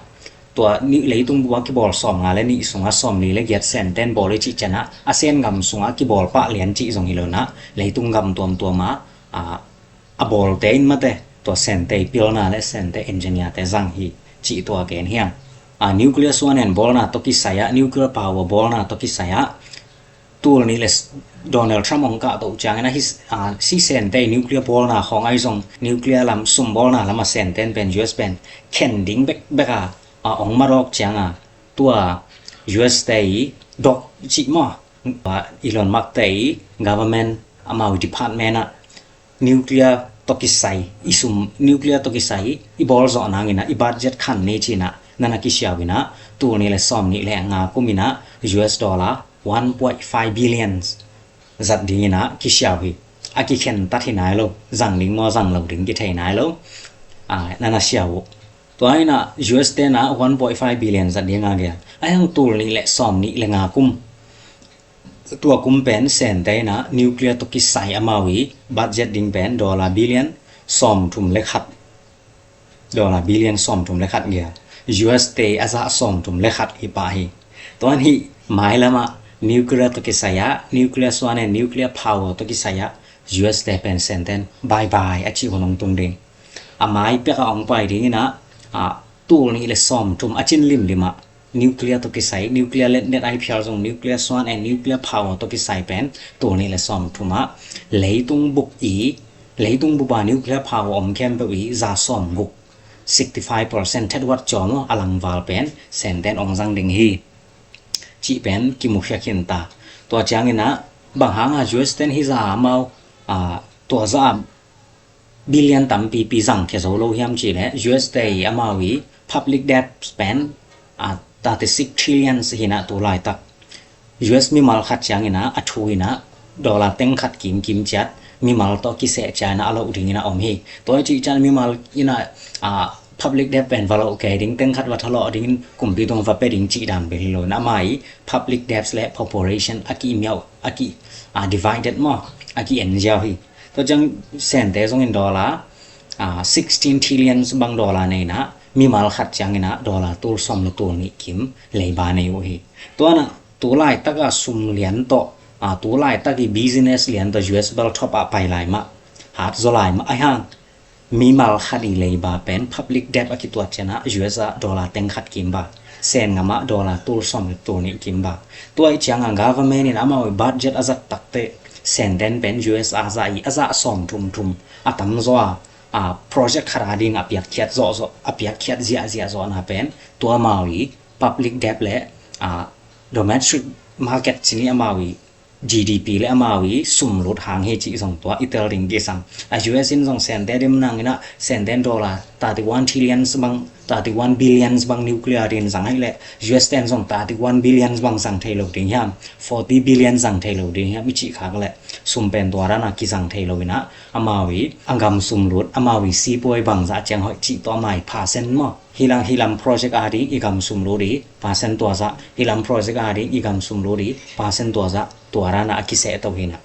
ຕົວນິເລຕຸງບຸບອາກິບອລສອມງາແລະນິສຸງອາສອມນີແລະກຽດເຊນເຕນບອລເລຈິຈະນະ ອາເຊນກຳສຸງອາກິບອລປະລຽນຈິສົງຮີໂລນະ ເລຕຸງກຳຕວມຕົວມາ ອາ ອາບອລເຕນມາເຕ ຕົວເຊນເຕປິລນາແລະເຊນເຕເອັນຈິເນຍເຕຈັງຮີ ຈີຕົວເກນຮຽງ ອາ nuclear ສວນແອນບອລນາໂຕະກິໄຊອາ nuclear power ບອລນາໂຕະກິໄຊອາ ຕູລະນີແລະ Donald Trump ອອງກະໂຕະຈັ່ງນະ ອາ ຊີເຊນເຕນິວເຄລຍບອລນາຂອງອາຍົງ ນິວເຄລຍລຳສຸມບອລນາລຳມາເຊນເຕນເປັນ ຢູເອສ ເປັນ ເຂັນດິງເບັກເບັກອາ ອອງມາດອກຈາງອາ ຕົວ ຢູເອສ ເຕ ດອກຈິມໍ ອີລອນ ມັກ ເຕ government ອາມາ department ອາ ນິວເຄລຍໂຕະກິໄຊ ອີຊຸມນິວເຄລຍໂຕະກິໄຊ ອີບອລເຈາະນາງກິນະ ອີບັດເຈັດຄັນນີຈີນະ ນານາກິຊຽວກິນະ ຕູລະນີແລະສອມນີແລະງາກຸມກິນະ ຢູເອສ ໂດລາ one point five billion ຈັດດີນະ ກິຊຽວຮີ ອາກິເຂັນຕັດຫີນາຍໂລ ຈັງດິງມໍ ຈັງເລົາດິງກິໄທນາຍໂລ ອາ ນານາຊຽວ ຕົວໃນນະ ຢູເອສ ເຕນະ one point five billion ຈັດດີງາເກ ອາຍັງຕູລະນີແລະສອມນີແລະງາກຸມ ຕົວະກຸມເປັນເຊນເຕນະ ນິວເຄລຍໂຕະກິໄຊອາມາວີ ບັດເຈັດດິງເປັນ ໂດລາ billion ສອມທຸມແລະຂັດ ໂດລາ billion ສອມທຸມແລະຂັດເກຍ ຢູເອສ ເຕອາຈະສອມທຸມແລະຂັດອີປາຮີ ຕົວນີ້ມາຍລະມະ nuclear ໂຕະກິໄຊອາ nuclear ສວນແອນ nuclear power ໂຕະກິໄຊອາ ຢູເອສ ເຕເປັນເຊນເຕນ ບາຍບາຍ ອາຈິໂຮນົງຕຸງເດ ອາມາຍເປກອາອອງໄປດີນະ ອາ ຕູລະນີແລະສອມທຸມ ອາຈິນລິມລິມະ ນິວເຄລຍໂຕະກິໄຊ ນິວເຄລຍເລັດເນັດໄອເພຍຊົງ ນິວເຄລຍສວນແອນ nuclear power ໂຕະກິໄຊເປັນ ຕູລະນີແລະສອມທຸມອາ ເລຕຸງບຸບອີ ເລຕຸງບຸບອາ nuclear power ອອມແຄມເປີອີ ຈາສອມບຸບ sixty five percent ແທດວັດຈອມ ອາລັງວາລເປັນ ເຊນເຕນອອງຈັງດິງຮີ ຈີເປັນ ກິມມຸເຄຍຄິນຕາ ຕົວຈາງນີ້ນະ ບາງຫາງອາ ຢູເອສ ເຕນຮີຈາມາວ ອາ ຕົວຈາ billion ຕຳປີ ປີຈັງເຄໂຊໂລຮຽມຈີແລະ ຢູເອສ ເຕອາມາວີ public debt ສະເປນ ອາ thirty six trillion ສະຫີນະ ຕູລາຍຕັກ ຢູເອສ ມີມາລຂັດຈາງອີນະ ອາທູອີນະ ໂດລາເຕັງຂັດກິມ ກິມຈັດ ມີມາລໂຕະກິເຊຈານະ ອາໂລດີນະ ອອມຮີ ໂຕະຈິຈັນ ມີມາລອີນະ ອາ public debt ເປັນວາໂລເກດິງ ເຕັງຂັດວັດທະເລາະດິງ ກຸມປີຕົງຟາເປດິງ ຈີດານເບລິໂລນະ ມາອີ public debt ແລະ population ອາກິມຽວ ອາກິ ອາ divided ມໍ ອາກິເອັນຍາວຮີ ຕົວຈັ່ງເຊັນເຕຊົງອິນໂດລາ ອາ sixteen trillion ບັງໂດລາໃນນະ ມີມາລຂັດຈັ່ງນະ ໂດລາຕູລສອມລະຕູລນິກິມ ເລບາໃນອຸເຮ ຕົວນະ ຕູລາຍຕັກອາຊຸມລຽນໂຕ ອາ ຕູລາຍຕັກອີ business ລຽນໂຕ US ບັລທອບອາໄປລາຍມະ ຫາດໂຈລາຍມະ ອາຍຫາງ ມີມາລຂັດອີເລບາເປັນ public debt ອາກິຕົວຈະນະ US ອາໂດລາເຕັງຂັດກິມບາ ແສນງາມະໂດລາຕູລສອມລະຕູລນິກິມບາ ຕົວອີຈຽງອາ government ນິນອາມາໄວ້ budget ອາຈັດຕັກເຕ ແສນແດນເປັນ US ອາຈະອີ ອາຈະສອມທຸມທຸມ ອາຕຳໂຈອາ ອາ project ຂະດາດິງ ອາປຽກຂຽດເຈາະເຈາະ ອາປຽກຂຽດເຈຍເຈຍເຈາະນາເປັນ ຕົວມາວອີ public debt ແລະ ອາ domestic market ຊິນີ້ອາມາວອີ GDP ແລະ ອາມາວອີ ຊຸມຫຼຸດຫາງເຮຈິ ສອງຕົວ ອີເຕວລິງກິສັງ ອາ US ອິນ ສອງແສນແຕ່ເດີມນັງ ອິນ ນະ ແສນແຕ່ໂດລາ thirty-one trillions ບັງ thirty-one billions ບັງ nuclear ດິນສັງ ໄຮແລະ US ແຕນ ສອງ thirty-one billions ບັງ ສັງ ໄທໂລ ດິງຫຽມ forty billions ສັງ ໄທໂລ ດິງຫຽມ ອີຈິ ຂາກ ແລະ ຊຸມແປນຕົວ ຣານະ ກິສັງ ໄທໂລ ອິນ ນະ ອາມາວອີ ອັງກຳຊຸມຫຼຸດ ອາມາວອີ ສີ່ປ່ວຍບັງ ສະ ຈຽງ ຫອຍ ຈິ ຕົວ ມາຍ percent ມອ Hilam, Hilam project ading igam sumluri percent tuaza, Hilam project ading igam sumluri percent tuaza, tua rana a kise to hina.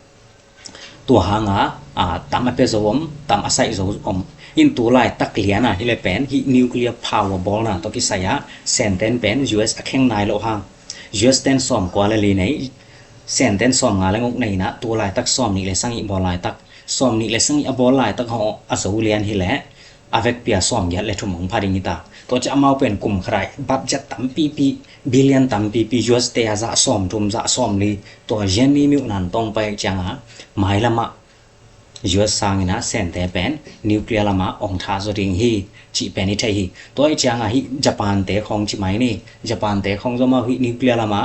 Tua hanga, a, tam a pe zo om, tam a sai zo om. In tu lai tak liana, hile pen, hi nuclear power bol na to kisaya, senten pen, US a kheng nai lo hang. US ten som kua le li nei, senten som nga le nguk nei na, tu lai tak som ni le sangi bol lai tak. Som ni le sangi a bol lai tak ho a zo lian hile. A vekpi a sawm giat le thum hong pha ding hi ta. Tua ciang amau pen kum khrai, budget tampipi, billion tampipi, US te a za sawm thum za sawm li, tua zian mi miu nan tong pai ciang a, mai lama, US sang ina, sen te pen, nuclear lama, ong tha zo ding hi, ci pen i thei hi. Tua i ciang a hi, Japan te khong ci mai ni, Japan te khong zo mau hi, nuclear lama,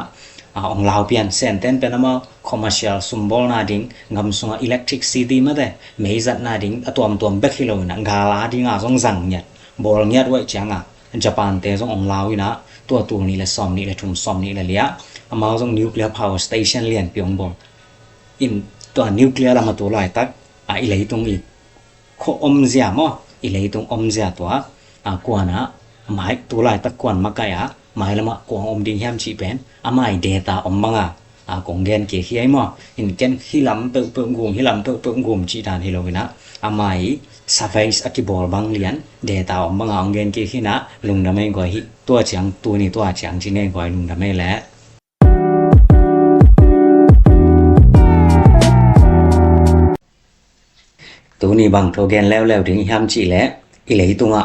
a, ong lau pian, sen ten pen amau, commercial sum bol na ding, gam sunga electricity mate, mei zat na ding, a tuam tuam bek hi lo ina, gala ding a zong zang ngiat, bol ngiat wai ciang a, Japan te zong ong lau ina, tua tul ni le som ni le thum som ni le lia, amau zong nuclear power station lian pi ong bol. In tua nuclear lama tu lai tak, a i lei tung i, kho om zia mo, i lei tung om zia tua, a kuan a, mai tu lai tak kuan makai a, mai lama kuang om ding hiam ci pen, a mai data om manga, a kong gen ke hiai mo, in ken hilam peu peu gum, hilam peu peu gum ci dan hi lo ina, a mai surveys a ki bol bang lian, data om manga ong gen ke hina, lungdam ei goi hi, tua ciang tu ni tua ciang ci ne goi lungdam ei le. Tuni bang tho gen leu leu ding hiam ci le, i leitung a,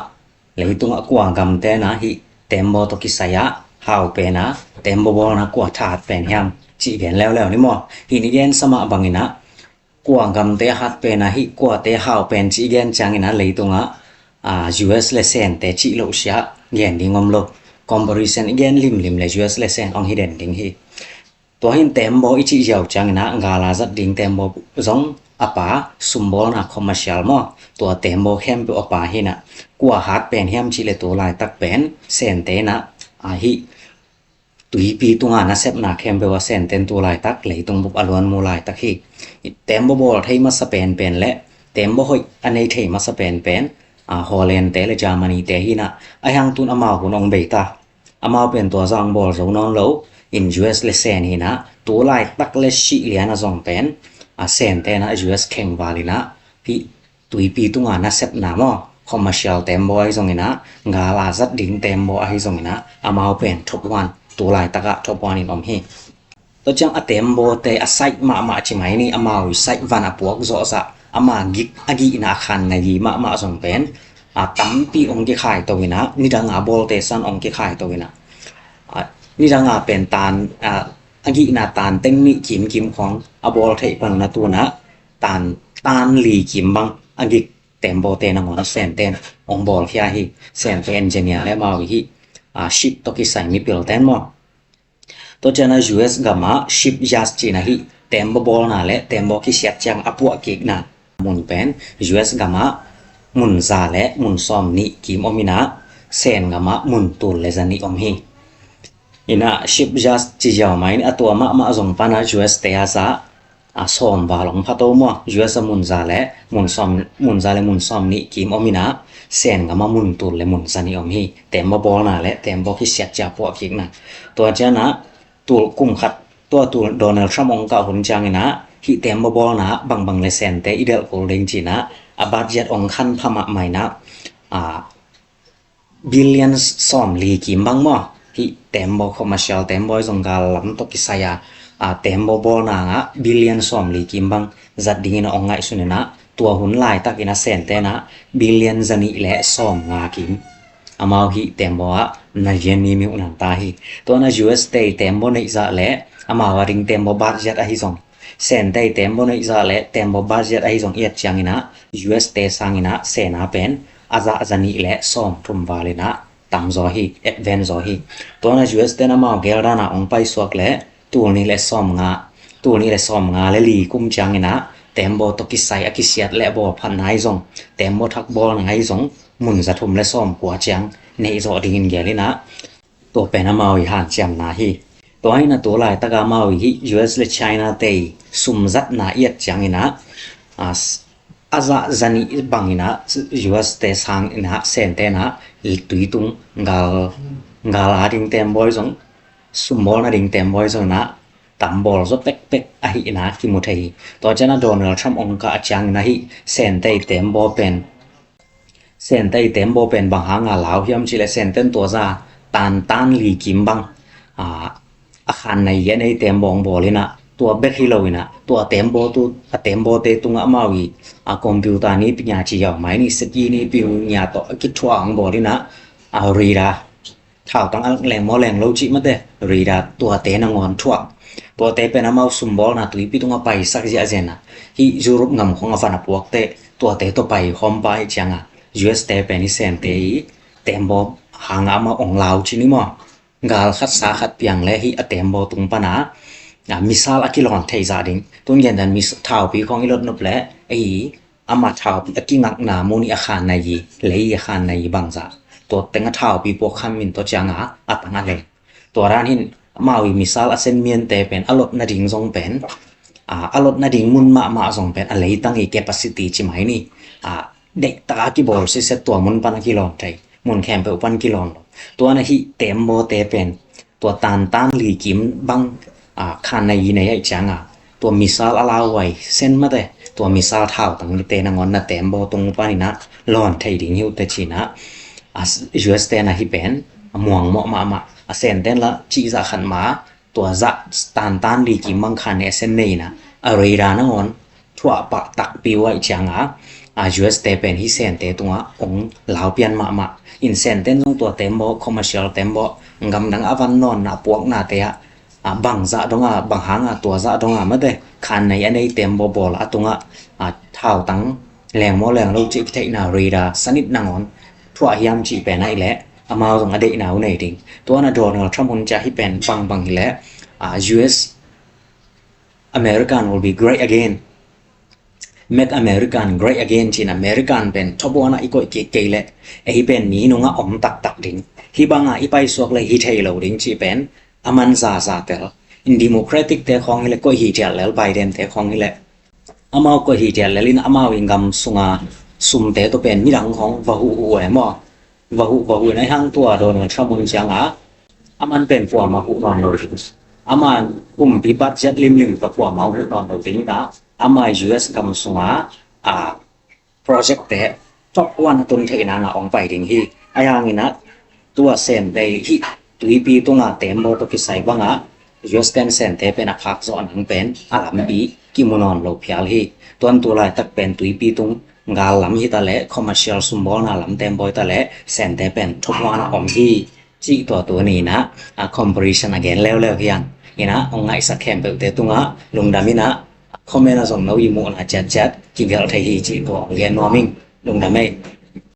leitung a kua gam te na hi, tem bo to kisai a, hau pe na, tem bo bo na kua that pen hiam, ci gen leu leu ni mo, hi ni gen sama bang ina, kua gam te hat pen a hi, kua te hau pen ci gen ciang ina leitung a, a, US le sen te ci lo sia, gen ding om lo, comparison i gen lim lim le US le sen ong hi den ding hi. Tua hin tem bo i ci ziau ciang ina, gala zat ding tem bo zong a pa, sum bol na commercial mo, tua tem bo hem pe a pa hina, kua hat pen hiam ci le tu lai tak pen, sen te na, a hi, tuipi tunga na sep na khem pe wa sen ten tu lai tak, leitung bup a luan mu lai tak hi. Tem bo bol thei masa pen pen le, tem bo hoi a nei thei masa pen pen, a Holland te le Germany te hina, a hang tun amau hun ong bei ta. Amau pen tua zang bol zo non lo, in US le sen hina, tu lai tak le si liana zong pen, a sen te na US kheng val ina, hi tuipi tunga na sep na mo, commercial tem bo ahi zong ina, gala zat ding tem bo ahi zong ina, amau pen top one, tu lai tak a top one in om hi. Tua ciang a tem bo te a sai mama ci mai ni, amau i sai van a puak zo sa, ama gik a gi na khan na gi mama zong pen, a tampi ong ki khai to ina, ni dang a bol te san ong ki khai to ina. A, ni dang a pen tan, a, a gi na tan teng ni kim kim khong, a bol thei pang na tu na, tan, tan li kim bang, a gik tem bo te na ngon sen ten, ong bol hia hi, sen te engineer le mau hi, a, ship to kisai mi pil ten mo. Tua ciang a US gam a ship yard ci na hi, tem bo bol na le, tem bo kisiat ciang a puak kik na. Mun pen, US gam a mun za le, mun som ni kim om ina, sen gam a mun tul le za ni om hi. Ina ship yard ci ziau mai ni a tua mama zong pana US te a za, a som val ong pha to mo, US a mun za le, mun som, mun za le mun som ni kim om ina, sen gam a mun tul le mun za ni om hi, tem bo bol na le, tem bo kisiat cia puak kik na. Tua ciang a, tul kum khat, tua tul Donald Trump ong kah hun ciang ina, hi tem bo bol na, bang bang le sen te i del kul ding ci na, a budget ong khan pha ma mai na, a, billion som li kim bang mo. Hi tem bo commercial tem bo zong gal lam to kisai a, a, tem bo bol na nga billion som li kim bang zat ding ina ong ngai sun ina, tua hun lai tak ina sen te na billion za ni le som nga kim. Amau hi tem bo a na yen mi miu nan ta hi. Tua na US te tem bo nei za le amau a ding tem bo budget ahi zong. Sen te tem bo nei za le tem bo budget ahi zong iat ciang ina US te sang ina sen a pen a za za ni le som thum val ina tam zo hi, advance zo hi. Tua na US te na mau gel dana ong pai suak le tul ni le som nga, tul ni le sawmnga le li kum chiang in a, tembaw tawh kisai a kisiat le bawl phat nai zong, tembaw thak bawl nai zong, mun za thum le sawmkua chiang nei zawh dingin gel in a, tua pen amau i hanciamna hi. Tua hi in a, tu laitak a amau i hi U S le China te i sum zatna i et chiang in a, a, a za zanih bang in a, U S te sang in a, Sen te in a, tui tung gal, gal a ding tembaw zong, sum bawlna ding tembaw zong in a, tam bawl zaw pekpek ahi in a kimu thei hi. Tua chiang a Donald Trump ong kah chiang in a hi, Sen te i tembaw pen, Sen te i tembaw pen bang hang a lau hiam chih le Sen ten tua za tan tan li kim bang, a, a khan nai a nei tembaw ong bawl in a, tua bek hi lo in a, tua tembaw tu, a tembaw te tung a amau i, a computer ni pi nya chi yau mai ni sek i ni pi nya tawh a kithuah ong bawl in a, a radar thau tang a leng maw leng lo chih mate, radar tua te nangawn thuah. Tua te pen amau sum bawlna tuipi tung a paisak ziah zen a. Hi Europe ngam khong a van a puak te, tua te tawh pai khawm pai chiang a, U S te pen hi Sen te i tembaw hang a amau ong lau chih ni maw. Gal khat sa khat piang le hi a tembaw tung pan a, a, missile a kilawn thei zah ding. Tun gen dan mis-, thaupi khong i lot nop le, ei, ama thaupi a kingakna mun i a khan nai i, lei a khan nai i bang zah. Tua teng a thaupi puak kham min tawh chiang a, a tang a leng. Tua dan hin, amau i missile a sen mian te pen, a lotna ding zong pen, a, a lotna ding mun mahmah zong pen, a lei tang i capacity chi mai ni. A, deih tak a kibawl siset tua mun pan a kilawn thei, mun khempeuh pan kilawn lo. Tua na hi tembaw te pen, tua tan tan li kim bang, a, khan nai i nei ai chiang a, tua missile a lau wai sen mate, tua missile thau tang ni te nangawn na tembaw tung pan in a, lawn thei ding hi u te chih in a, a, U S te na hi pen, a muang mawh mahmah, a Sen ten la chih zah khan ma, tua zah tan tan li kim bang khan ne sen nei na, a radar nangawn thuah pah takpi wai chiang a, a, U S te pen hi Sen te tung a ong lau pian mahmah. In Sen ten zong tua tembaw, commercial tembaw, gam dang a van nawn na puakna te a, a, bang zah dong a, bang hang a tua zah dong a mate, khan nai a nei tembaw bawl a tung a, a, thau tang leng maw leng lo chih kitheihna radar sanit nangawn thuah hiam chih pen a i le, amau zong a deihna u nei ding. Tua na Donald Trump hun chia hi pen bang bang hi le, a, U S American will be great again. Make American great again, chin American pen thawbawna i koih kei kei le, ei pen mi nunga om taktak ding. Hi banga i paisuak le hi thei lo ding chih pen, aman za za tel. In Democratic te khong hi le koih hi thial lel, Biden te khong hi le. Amau koih hi thial lel in amau in gam sunga sum te tawh pen midang khong va huh huh e maw. Va huh va huh nai hang tua Donald Trump hun chiang a. Aman pen kuama huh nawn lo ding. Ama kumpi budget lim lim ka kuama huh nawn lo ding ta. Ama U S gam sunga, a, project te top one a tun theihna nga ong pai ding hi. Ai hang in a tua Sen te hi tuipi tunga tembaw tawh kisai banga U S ten Sen te pen a phak zawh nang pen a lampi kimu nawn lo phial hi. Tuan tu laitak pen tuipi tung gal lam hi ta le, commercial sum bawlna lam tembaw hi ta le, Sen te pen top one a om hi. Chih tua tu ni na, a, comparison a gen leuleu hian. Ina, ong ngaihsak khempeuh te tunga, lungdam ina, comment a zong no i muhna chiat chiat, kigelh thei hi chih tua ong gen nuam ing, lungdam ei.